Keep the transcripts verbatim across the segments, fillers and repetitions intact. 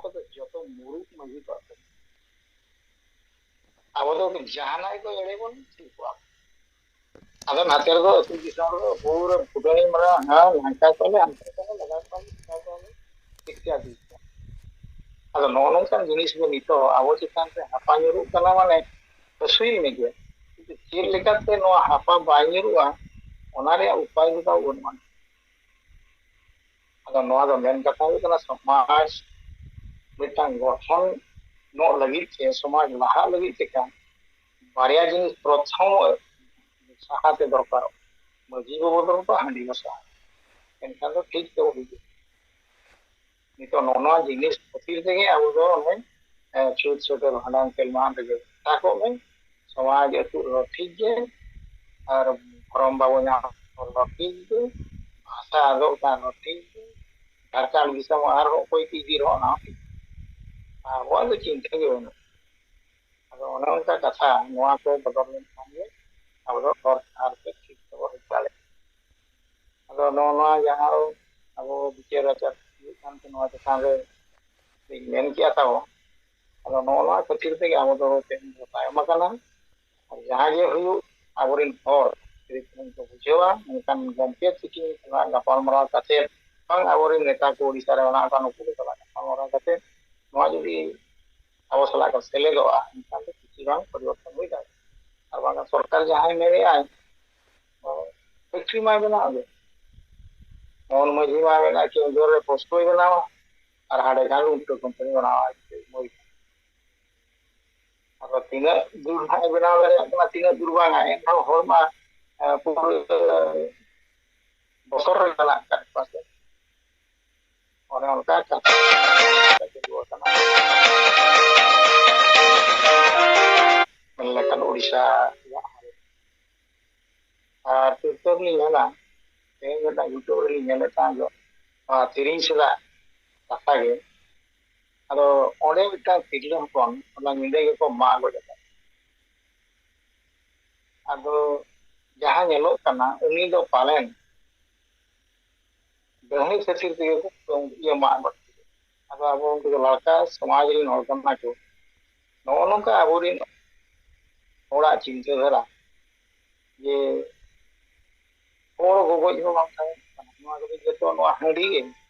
ᱠᱚᱫᱚ ᱡᱚᱛᱚ ᱢᱩᱨᱩᱠ ᱢᱟᱹᱡᱷᱤ ᱯᱟᱨᱜᱟᱱᱟ᱾ ᱟᱵᱚ ᱫᱚ ᱡᱟᱦᱟᱱᱟᱜ ᱜᱮᱠᱚ ᱮᱲᱮ ᱵᱚᱱ ᱴᱷᱤᱠ ᱠᱚᱜᱼᱟ᱾ ᱟᱫᱚ ᱱᱟᱛᱮ ᱨᱮᱫᱚ ᱟᱹᱛᱩ ᱫᱤᱥᱚᱢ ᱨᱮᱫᱚ ᱯᱩᱨᱟᱹ ᱯᱷᱩᱴᱟᱹᱱᱤ ᱢᱟᱨᱟ, ᱦᱮᱸ, ᱱᱟᱝᱠᱟ ᱠᱚᱣᱟᱞᱮ, ᱦᱟᱱᱠᱟ ᱠᱚᱣᱟᱞᱮ, ᱞᱟᱜᱟᱣ ᱠᱚᱣᱟᱞᱮ, ᱱᱚᱝᱠᱟ ᱠᱚᱣᱟᱞᱮ, ᱤᱛᱛᱟᱫᱤ᱾ ᱟᱫᱚ ᱱᱚᱜᱼᱚ ᱱᱚᱝᱠᱟᱱ ᱡᱤᱱᱤᱥ ᱜᱮ ᱱᱤᱛᱚᱜ ᱟᱵᱚ ᱪᱮᱛᱟᱱ ᱨᱮ ᱦᱟᱯᱟ ᱧᱩᱨᱩᱜ ᱠᱟᱱᱟ, ᱢᱟᱱᱮ ᱟᱹᱥᱩᱭ ᱢᱮᱜᱮ᱾ ᱠᱤᱱᱛᱩ ᱪᱮᱫ ᱞᱮᱠᱟᱛᱮ ᱱᱚᱣᱟ ᱦᱟᱯᱟ ᱵᱟᱭ ᱧᱩᱨᱩᱜᱼᱟ, ᱚᱱᱟ ᱨᱮᱭᱟᱜ ᱩᱯᱟᱭ ᱫᱚ ᱛᱟᱵᱚ ᱵᱟᱹᱱᱩᱜᱼᱟ᱾ ᱟᱫᱚ ᱱᱚᱣᱟ ᱫᱚ ᱢᱮᱱ ᱠᱟᱛᱷᱟ ᱦᱩᱭᱩᱜ ᱠᱟᱱᱟ, ᱥᱚᱢᱟᱡᱽ ᱢᱤᱫᱴᱟᱝ ᱜᱚᱴᱷᱚᱱ ᱱᱚᱜ ᱞᱟᱹᱜᱤᱫ ᱛᱮ, ᱥᱚᱢᱟᱡᱽ ᱞᱟᱦᱟᱜ ᱞᱟᱹᱜᱤᱫ ᱛᱮ ᱠᱷᱟᱱ ᱵᱟᱨᱭᱟ ᱡᱤᱱᱤᱥ ᱯᱨᱚᱛᱷᱚᱢ ᱥᱟᱦᱟᱛᱮ ᱫᱚᱨᱠᱟᱨᱚᱜ, ᱢᱟᱹᱡᱷᱤ ᱵᱟᱵᱟ ᱫᱚᱨᱠᱟᱨ, ᱦᱟᱺᱰᱤ ᱵᱟᱥᱟ᱾ ᱮᱱᱠᱷᱟᱱ ᱫᱚ ᱴᱷᱤᱠ ᱛᱮ ᱦᱩᱭᱩᱜᱼᱟ᱾ ᱱᱤᱛᱚᱜ ᱱᱚᱜᱼᱚ ᱱᱚᱣᱟ ᱡᱤᱱᱤᱥ ᱠᱷᱟᱹᱛᱤᱨ ᱛᱮᱜᱮ ᱟᱵᱚ ᱫᱚ ᱚᱱᱮ, ᱮ, ᱪᱷᱩᱛ ᱪᱷᱟᱹᱴᱭᱟᱹᱨ ᱵᱷᱟᱸᱰᱟᱱ ᱛᱮᱞ ᱢᱟᱦᱟ ᱨᱮᱜᱮ ᱢᱮᱛᱟ ᱠᱚᱜ ᱢᱮ, ᱥᱚᱢᱟᱡᱽ ᱟᱹᱛᱩ ᱨᱮᱦᱚᱸ ᱴᱷᱤᱠ ᱜᱮ, ᱟᱨ ᱫᱷᱚᱨᱚᱢ ᱵᱟᱵᱚ ᱧᱟᱢ ᱨᱮᱦᱚᱸ ᱴᱷᱤᱠ ᱜᱮ, ᱵᱷᱟᱥᱟ ᱟᱫᱚᱜ ᱠᱟᱱ ᱨᱮᱦᱚᱸ ᱴᱷᱤᱠ ᱜᱮ, ᱡᱷᱟᱲᱠᱷᱚᱸᱰ ᱫᱤᱥᱚᱢ ᱟᱨᱦᱚᱸ ᱚᱠᱚᱭ ᱠᱚ ᱤᱫᱤ ᱨᱮᱦᱚᱸ ᱚᱱᱟ ᱦᱚᱸ ᱴᱷᱤᱠ ᱜᱮ᱾ ᱟᱵᱚᱣᱟᱜ ᱫᱚ ᱪᱤᱱᱛᱟᱹ ᱜᱮ ᱵᱟᱹᱱᱩᱜᱼᱟ᱾ ᱟᱫᱚ ᱚᱱᱮ ᱚᱱᱠᱟ ᱠᱟᱛᱷᱟ, ᱱᱚᱣᱟ ᱠᱚ ᱵᱚᱫᱚᱞ ᱞᱮᱱᱠᱷᱟᱱ ᱜᱮ ᱟᱵᱚ ᱫᱚ ᱦᱚᱨ ᱰᱟᱦᱟᱨ ᱛᱮ ᱴᱷᱤᱠ ᱛᱮᱵᱚ ᱦᱮᱡ ᱫᱟᱲᱮᱭᱟᱜᱼᱟ᱾ ᱟᱫᱚ ᱱᱚᱜᱼᱚ ᱱᱚᱣᱟ ᱡᱟᱦᱟᱸ ᱟᱵᱚ ᱵᱤᱪᱟᱹᱨ ᱟᱪᱟᱨ ᱦᱩᱭᱩᱜ ᱠᱟᱱ ᱛᱮ, ᱱᱚᱣᱟ ᱪᱮᱛᱟᱱ ᱨᱮ ᱞᱤᱧ ᱢᱮᱱ ᱠᱮᱜᱼᱟ ᱛᱟᱵᱚ᱾ ᱟᱫᱚ ᱱᱚᱜᱼᱚ ᱱᱚᱣᱟ ᱠᱷᱟᱹᱛᱤᱨ ᱛᱮᱜᱮ ᱟᱵᱚ ᱫᱚ ᱛᱮᱦᱮᱧ ᱵᱚ ᱛᱟᱭᱚᱢ ᱟᱠᱟᱱᱟ᱾ ᱟᱨ ᱡᱟᱦᱟᱸ ᱜᱮ ᱦᱩᱭᱩᱜ, ᱟᱵᱚᱨᱮᱱ ᱦᱚᱲ ᱡᱩᱫᱤ ᱛᱮᱦᱮᱧ ᱠᱚ ᱵᱩᱡᱷᱟᱹᱣᱟ, ᱮᱱᱠᱷᱟᱱ ᱜᱚᱢᱠᱮ ᱛᱤᱠᱤᱱ ᱥᱟᱞᱟᱜ ᱜᱟᱯᱟᱞᱢᱟᱨᱟᱣ ᱠᱟᱛᱮ, ᱵᱟᱝ ᱟᱵᱚᱨᱮᱱ ᱱᱮᱛᱟ ᱠᱚ ᱳᱰᱤᱥᱟ ᱨᱮ ᱢᱮᱱᱟᱜ ᱠᱚᱣᱟ, ᱱᱩᱠᱩ ᱠᱚ ᱥᱟᱞᱟᱜ ᱜᱟᱯᱟᱞᱢᱟᱨᱟᱣ ᱠᱟᱛᱮ ᱱᱚᱣᱟ ᱡᱩᱫᱤ ᱟᱵᱚ ᱥᱟᱞᱟᱜ ᱠᱚ ᱥᱮᱞᱮᱫᱚᱜᱼᱟ, ᱮᱱᱠᱷᱟᱱ ᱫᱚ ᱠᱤᱪᱷᱩ ᱜᱟᱱ ᱯᱚᱨᱤᱵᱚᱨᱛᱚᱱ ᱦᱩᱭ ᱫᱟᱲᱮᱭᱟᱜᱼᱟ᱾ ᱟᱨ ᱵᱟᱝᱠᱷᱟᱱ ᱥᱚᱨᱠᱟᱨ ᱡᱟᱦᱟᱸᱭ ᱢᱮᱱᱮᱜᱼᱟᱭ, ᱯᱷᱮᱠᱴᱨᱤ ᱢᱟᱭ ᱵᱮᱱᱟᱣ ᱜᱮ, ᱢᱳᱦᱚᱱ ᱢᱟᱹᱡᱷᱤ ᱢᱟᱭ ᱢᱮᱱᱟ ᱠᱮᱣᱚᱱᱡᱷᱚᱨ ᱨᱮ ᱯᱳᱥᱴᱳᱭ ᱵᱮᱱᱟᱣᱟ ᱟᱨ ᱦᱟᱸᱰᱮ ᱠᱷᱟᱱ ᱞᱩᱢᱴᱟᱹ ᱠᱳᱢᱯᱟᱱᱤ ᱵᱮᱱᱟᱣᱟ᱾ ᱟᱫᱚ ᱛᱤᱱᱟᱹᱜ ᱫᱩᱨ ᱦᱟᱸᱜ ᱮ ᱵᱮᱱᱟᱣ ᱫᱟᱲᱮᱭᱟᱜ ᱠᱟᱱᱟ, ᱛᱤᱱᱟᱹᱜ ᱫᱩᱨ ᱵᱟᱝᱟ, ᱮᱱᱨᱮᱦᱚᱸ ᱦᱚᱲ ᱢᱟ, ᱮ, ᱯᱩᱨᱟᱹ ᱵᱚᱛᱚᱨ ᱨᱮ ᱢᱮᱱᱟᱜ ᱟᱠᱟᱫ ᱠᱚᱣᱟ ᱥᱮ᱾ ᱚᱱᱮ ᱚᱱᱠᱟ ᱠᱟᱛᱷᱟ ᱪᱟᱹᱞᱩ ᱟᱠᱟᱱᱟ᱾ ᱢᱮᱱ ᱞᱮᱠᱷᱟᱱ ᱳᱰᱤᱥᱟ ᱨᱮᱭᱟᱜ ᱦᱟᱞᱚᱛ᱾ ᱟᱨ ᱛᱤᱨᱛᱷᱚ ᱨᱮᱞᱤᱧ ᱢᱮᱱᱟ, ᱛᱮᱦᱮᱧ ᱢᱤᱫᱴᱟᱝ YouTube ᱨᱮᱞᱤᱧ ᱧᱮᱞᱮᱫ ᱛᱟᱦᱮᱸᱫ, ᱱᱚᱣᱟ ᱛᱤᱨᱤᱧ ᱥᱮᱫᱟᱜ ᱠᱟᱛᱷᱟ ᱜᱮ᱾ ᱟᱫᱚ ᱚᱸᱰᱮ ᱢᱤᱫᱴᱟᱝ ᱛᱤᱨᱞᱟᱹ ᱦᱚᱯᱚᱱ ᱚᱱᱟ ᱧᱤᱫᱟᱹ ᱜᱮᱠᱚ ᱢᱟᱜ ᱜᱚᱡ ᱟᱠᱟᱫ᱾ ᱟᱫᱚ ᱡᱟᱦᱟᱸ ᱧᱮᱞᱚᱜ ᱠᱟᱱᱟ, ᱩᱱᱤ ᱫᱚ ᱯᱟᱞᱮᱱ ᱰᱟᱹᱦᱱᱤ ᱠᱷᱟᱹᱛᱤᱨ ᱛᱮᱜᱮ ᱠᱚ ᱤᱭᱟᱹ ᱢᱟᱜ ᱜᱚᱡ ᱠᱮᱫᱮᱭᱟ᱾ ᱟᱫᱚ ᱟᱵᱚ ᱩᱱᱠᱩ ᱫᱚ ᱞᱟᱲᱠᱟ ᱥᱚᱢᱟᱡᱽ ᱨᱮᱱ ᱦᱚᱲ ᱠᱟᱱᱟ ᱠᱚ᱾ ᱱᱚᱜᱼᱚ ᱱᱚᱝᱠᱟ ᱟᱵᱚᱨᱮᱱ ᱦᱚᱲᱟᱜ ᱪᱤᱱᱛᱟᱹ ᱫᱷᱟᱨᱟ ᱡᱮ ᱦᱚᱲ ᱜᱚᱜᱚᱡ ᱦᱚᱸ ᱵᱟᱝ ᱛᱟᱦᱮᱸ ᱠᱟᱱᱟ᱾ ᱱᱚᱣᱟ ᱠᱚᱫᱚ ᱡᱚᱛᱚ ᱱᱚᱣᱟ ᱦᱟᱺᱰᱤ ᱜᱮ,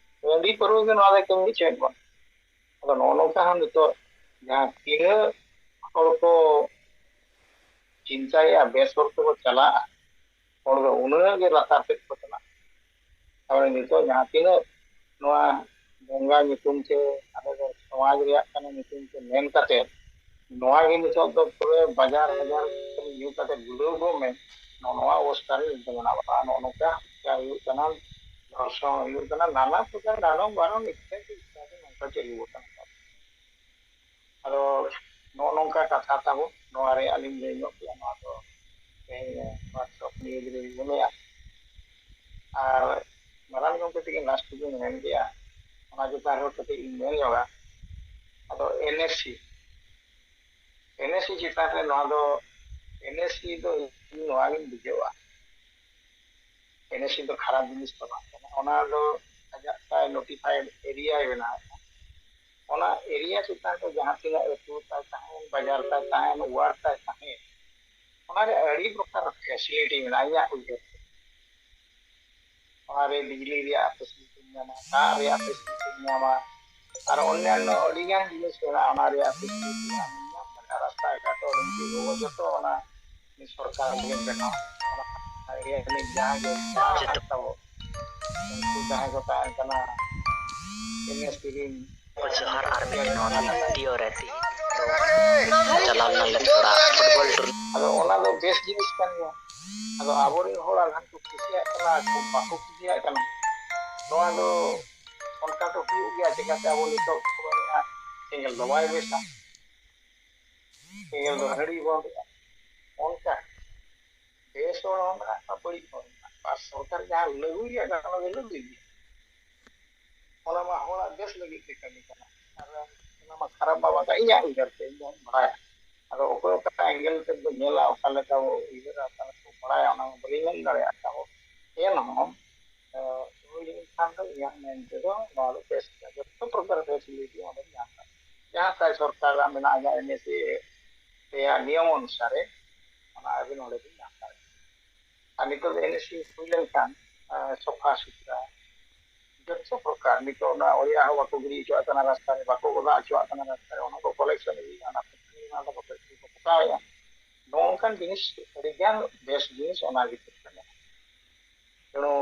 ᱦᱟᱺᱰᱤ ᱯᱟᱹᱨᱣᱟᱹ ᱜᱮ ᱱᱚᱣᱟ ᱫᱚ ᱠᱟᱹᱢᱤ ᱦᱚᱪᱚᱭᱮᱫ ᱵᱚᱱᱟ᱾ ᱟᱫᱚ ᱱᱚᱜᱼᱚ ᱱᱚᱝᱠᱟ ᱦᱚᱸ ᱱᱤᱛᱚᱜ ᱡᱟᱦᱟᱸ ᱛᱤᱱᱟᱹᱜ ᱦᱚᱲ ᱠᱚ ᱪᱤᱱᱛᱟᱹᱭᱮᱫᱼᱟ, ᱵᱮᱥ ᱦᱚᱨ ᱛᱮᱠᱚ ᱪᱟᱞᱟᱜᱼᱟ, ᱦᱚᱲ ᱫᱚ ᱩᱱᱟᱹᱜ ᱜᱮ ᱞᱟᱛᱟᱨ ᱥᱮᱫ ᱠᱚ ᱪᱟᱞᱟᱜᱼᱟ᱾ ᱛᱟᱨᱢᱟᱱᱮ ᱱᱤᱛᱚᱜ ᱡᱟᱦᱟᱸ ᱛᱤᱱᱟᱹᱜ ᱱᱚᱣᱟ ᱵᱚᱸᱜᱟ ᱧᱩᱛᱩᱢ ᱛᱮ, ᱟᱞᱮ ᱫᱚ ᱥᱚᱢᱟᱡᱽ ᱨᱮᱭᱟᱜ ᱠᱟᱱᱟ ᱧᱩᱛᱩᱢ ᱛᱮ ᱢᱮᱱ ᱠᱟᱛᱮ, ᱱᱚᱣᱟ ᱜᱮ ᱱᱤᱛᱚᱜ ᱫᱚ ᱯᱩᱨᱟᱹ ᱵᱟᱡᱟᱨ ᱵᱟᱡᱟᱨ ᱧᱩ ᱠᱟᱛᱮ ᱜᱩᱞᱟᱹᱣ ᱠᱚ ᱢᱮ, ᱱᱚᱜᱼᱚ ᱱᱚᱣᱟ ᱚᱵᱚᱥᱛᱷᱟ ᱨᱮ ᱱᱤᱛᱚᱜ ᱢᱮᱱᱟᱜ ᱵᱚᱱᱟ᱾ ᱱᱚᱜᱼᱚ ᱱᱚᱝᱠᱟ ᱦᱚᱛᱭᱟ ᱦᱩᱭᱩᱜ ᱠᱟᱱᱟ, ᱫᱷᱚᱨᱥᱚᱱ ᱦᱩᱭᱩᱜ ᱠᱟᱱᱟ, ᱱᱟᱱᱟ ᱯᱨᱚᱠᱟᱨ ᱰᱟᱸᱰᱚᱢ ᱵᱟᱨᱚᱱ ᱤᱛᱛᱟᱫᱤ ᱤᱛᱛᱟᱫᱤ ᱱᱚᱝᱠᱟ ᱪᱟᱹᱞᱩ ᱟᱠᱟᱱᱟ᱾ ᱟᱫᱚ ᱱᱚᱜᱼᱚ ᱱᱚᱝᱠᱟ ᱠᱟᱛᱷᱟ ᱛᱟᱵᱚ, ᱱᱚᱣᱟ ᱨᱮ ᱟᱹᱞᱤᱧ ᱞᱟᱹᱭ ᱧᱚᱜ ᱠᱮᱫᱼᱟ, ᱱᱚᱣᱟ ᱫᱚ ᱛᱮᱦᱮᱧ WhatsApp news ᱨᱮ ᱢᱮᱱᱟᱜᱼᱟ᱾ ᱟᱨ ᱢᱟᱨᱟᱝ ᱜᱚᱢᱠᱮ ᱛᱟᱹᱠᱤᱱ last ᱨᱮ ᱢᱮᱱ ᱜᱮᱭᱟ, ᱚᱱᱟ ᱪᱮᱛᱟᱱ ᱨᱮᱦᱚᱸ ᱠᱟᱹᱴᱤᱡ ᱤᱧ ᱢᱮᱱ ᱧᱚᱜᱟ᱾ ᱟᱫᱚ NSC, NSC ᱪᱮᱛᱟᱱ ᱨᱮ ᱱᱚᱣᱟ ᱫᱚ, NSC ᱫᱚ ᱤᱧ ᱱᱚᱣᱟ ᱜᱤᱧ ᱵᱩᱡᱷᱟᱹᱣᱟ, NSC ᱫᱚ ᱠᱷᱟᱨᱟᱯ ᱡᱤᱱᱤᱥ ᱫᱚ ᱵᱟᱝ ᱠᱟᱱᱟ᱾ ᱚᱱᱟ ᱫᱚ ᱟᱡᱟᱜ ᱛᱟᱭ notified area ᱵᱮᱱᱟᱣ ᱮᱫᱟ᱾ ᱚᱱᱟ area ᱪᱮᱛᱟᱱ ᱨᱮ ᱡᱟᱦᱟᱸ ᱛᱤᱱᱟᱹᱜ ᱟᱹᱛᱩ ᱛᱟᱭ ᱛᱟᱦᱮᱱ, ᱵᱟᱡᱟᱨ ᱛᱟᱭ ᱛᱟᱦᱮᱱ, ward ᱛᱟᱭ ᱛᱟᱦᱮᱱ, ᱚᱱᱟᱨᱮ ᱟᱹᱰᱤ ᱯᱨᱚᱠᱟᱨ facility ᱢᱮᱱᱟᱜᱼᱟ ᱤᱧᱟᱹᱜ ᱩᱭᱦᱟᱹᱨ ᱛᱮ᱾ ᱚᱱᱟᱨᱮ ᱵᱤᱡᱽᱞᱤ ᱨᱮᱭᱟᱜ facility ᱧᱟᱢᱟ, ᱫᱟᱜ ᱨᱮᱭᱟᱜ facility ᱧᱟᱢᱟ, ᱟᱨ ᱚᱱᱱᱟᱱᱱᱚ ᱟᱹᱰᱤᱜᱟᱱ ᱡᱤᱱᱤᱥ ᱢᱮᱱᱟᱜᱼᱟ ᱚᱱᱟ ᱨᱮᱭᱟᱜ facility ᱟᱢ ᱧᱟᱢ ᱫᱟᱲᱮᱭᱟᱜᱼᱟ᱾ ᱨᱟᱥᱛᱟ ᱜᱷᱟᱴ, ᱚᱱᱟ ᱡᱚᱛᱚ ᱚᱱᱟ ᱥᱚᱨᱠᱟᱨ ᱜᱮ ᱵᱮᱱᱟᱣ᱾ ᱚᱱᱟ area ᱨᱤᱱᱤᱡ ᱡᱟᱦᱟᱸ ᱜᱮ ᱡᱚᱛᱚ ᱛᱟᱵᱚ, ᱩᱱᱠᱩ ᱡᱟᱦᱟᱸᱭ ᱠᱚ ᱛᱟᱦᱮᱱ ᱠᱟᱱᱟ NSC ᱨᱤᱱ ᱡᱚᱦᱟᱨ ᱟᱨ ᱢᱤᱫ ᱱᱚᱣᱟ video ᱨᱮ ᱛᱮᱦᱮᱧ ᱫᱚ ᱪᱟᱞᱟᱣ ᱞᱮᱱᱟᱞᱮ ᱛᱷᱚᱲᱟ football tournament᱾ ᱟᱫᱚ ᱚᱱᱟ ᱫᱚ ᱵᱮᱥ ᱡᱤᱱᱤᱥ ᱠᱟᱱ ᱜᱮᱭᱟ᱾ ᱟᱫᱚ ᱟᱵᱚᱨᱮᱱ ᱦᱚᱲ ᱟᱫᱷᱟᱱ ᱠᱚ ᱠᱩᱥᱤᱭᱟᱜ ᱠᱟᱱᱟ, ᱠᱚ ᱵᱟᱠᱚ ᱠᱩᱥᱤᱭᱟᱜ ᱠᱟᱱᱟ, ᱱᱚᱣᱟ ᱫᱚ ᱚᱱᱠᱟ ᱫᱚ ᱦᱩᱭᱩᱜ ᱜᱮᱭᱟ᱾ ᱪᱤᱠᱟᱹᱛᱮ ᱟᱵᱚ ᱱᱤᱛᱚᱜ ᱠᱚ ᱢᱮᱱᱟ ᱥᱮᱸᱜᱮᱞ ᱫᱚ ᱵᱟᱭ ᱵᱮᱥᱟ, ᱥᱮᱸᱜᱮᱞ ᱫᱚ ᱦᱟᱺᱰᱤ ᱵᱚᱱᱫᱚᱜᱼᱟ᱾ ᱚᱱᱠᱟ ᱵᱮᱥ ᱦᱚᱲ ᱦᱚᱸ ᱢᱮᱱᱟᱜ ᱠᱚᱣᱟ, ᱵᱟᱹᱲᱤᱡ ᱦᱚᱲ ᱦᱚᱸ ᱢᱮᱱᱟᱜ ᱠᱚᱣᱟ᱾ ᱟᱨ ᱥᱚᱨᱠᱟᱨ ᱡᱟᱦᱟᱸ ᱞᱟᱹᱜᱩᱭ ᱨᱮᱭᱟᱜ ᱠᱟᱱᱟ, ᱚᱱᱟ ᱫᱚ ᱞᱟᱹᱜᱩᱭ ᱜᱮᱭᱟ᱾ ᱚᱱᱟ ᱢᱟ ᱦᱚᱲᱟᱜ ᱵᱮᱥ ᱞᱟᱹᱜᱤᱫ ᱜᱮ ᱠᱟᱹᱢᱤ ᱠᱟᱱᱟ, ᱟᱨ ᱚᱱᱟ ᱢᱟ ᱠᱷᱟᱨᱟᱯ ᱢᱟ ᱵᱟᱝ ᱠᱟᱱᱟ, ᱤᱧᱟᱹᱜ ᱩᱭᱦᱟᱹᱨ ᱛᱮ ᱤᱧ ᱡᱟᱦᱟᱸᱧ ᱵᱟᱲᱟᱭᱟ᱾ ᱟᱫᱚ ᱚᱠᱚᱭ ᱚᱠᱟ angle ᱛᱮ ᱵᱚ ᱧᱮᱞᱟ, ᱚᱠᱟ ᱞᱮᱠᱟ ᱵᱚ ᱩᱭᱦᱟᱹᱨᱟ, ᱚᱠᱟ ᱞᱮᱠᱟ ᱵᱚ ᱵᱟᱲᱟᱭᱟ, ᱚᱱᱟ ᱢᱟ ᱵᱟᱹᱞᱤᱧ ᱢᱮᱱ ᱫᱟᱲᱮᱭᱟᱜ ᱠᱟᱱᱟ᱾ ᱮᱱᱦᱚᱸ, ᱮ, ᱱᱩᱭ ᱡᱩᱫᱤ ᱠᱷᱟᱱ ᱫᱚ ᱤᱧᱟᱹᱜ ᱢᱮᱱ ᱛᱮᱫᱚ ᱱᱚᱣᱟ ᱫᱚ ᱵᱮᱥ ᱜᱮᱭᱟ, ᱡᱚᱛᱚ ᱯᱨᱚᱠᱟᱨ ᱯᱷᱮᱥᱤᱞᱤᱴᱤ ᱚᱸᱰᱮ ᱧᱟᱢ ᱫᱟᱲᱮᱭᱟᱜᱼᱟ᱾ ᱡᱟᱦᱟᱸ ᱛᱟᱭ ᱥᱚᱨᱠᱟᱨᱟᱜ ᱢᱮᱱᱟᱜᱼᱟ, ᱡᱟᱦᱟᱸ ᱮᱱ ᱮᱥ ᱮ ᱨᱮᱭᱟᱜ ᱱᱤᱭᱚᱢ ᱚᱱᱩᱥᱟᱨᱮ ᱚᱱᱟ ᱟᱹᱵᱤᱱ ᱚᱸᱰᱮ ᱵᱤᱱ ᱧᱟᱢ ᱫᱟᱲᱮᱭᱟᱜᱼᱟ᱾ ᱟᱨ ᱱᱤᱛᱚᱜ ᱫᱚ ᱮᱱ ᱮᱥ ᱮ ᱦᱩᱭ ᱞᱮᱱᱠᱷᱟᱱ ᱥᱟᱯᱷᱟ ᱥᱩᱛᱨᱟ ᱡᱚᱛᱚ ᱯᱨᱚᱠᱟᱨ, ᱱᱤᱛᱚᱜ ᱚᱱᱟ ᱚᱲᱮᱡ ᱦᱚᱸ ᱵᱟᱠᱚ ᱜᱤᱰᱤ ᱦᱚᱪᱚᱣᱟᱜ ᱠᱟᱱᱟ ᱨᱟᱥᱛᱟ ᱨᱮ, ᱵᱟᱠᱚ ᱜᱚᱫᱟ ᱦᱚᱪᱚᱣᱟᱜ ᱠᱟᱱᱟ ᱨᱟᱥᱛᱟ ᱨᱮ, ᱚᱱᱟ ᱠᱚ ᱠᱚᱞᱮᱠᱥᱚᱱ ᱤᱫᱤᱭᱮᱫᱟ, ᱚᱱᱟ ᱠᱚ ᱯᱚᱠᱟᱣᱮᱫᱼᱟ᱾ ᱱᱚᱜᱼᱚ ᱱᱚᱝᱠᱟᱱ ᱡᱤᱱᱤᱥ ᱟᱹᱰᱤᱜᱟᱱ ᱵᱮᱥ ᱡᱤᱱᱤᱥ ᱚᱱᱟ ᱵᱷᱤᱛᱤᱨ ᱠᱟᱱᱟ᱾ ᱛᱮᱱᱩ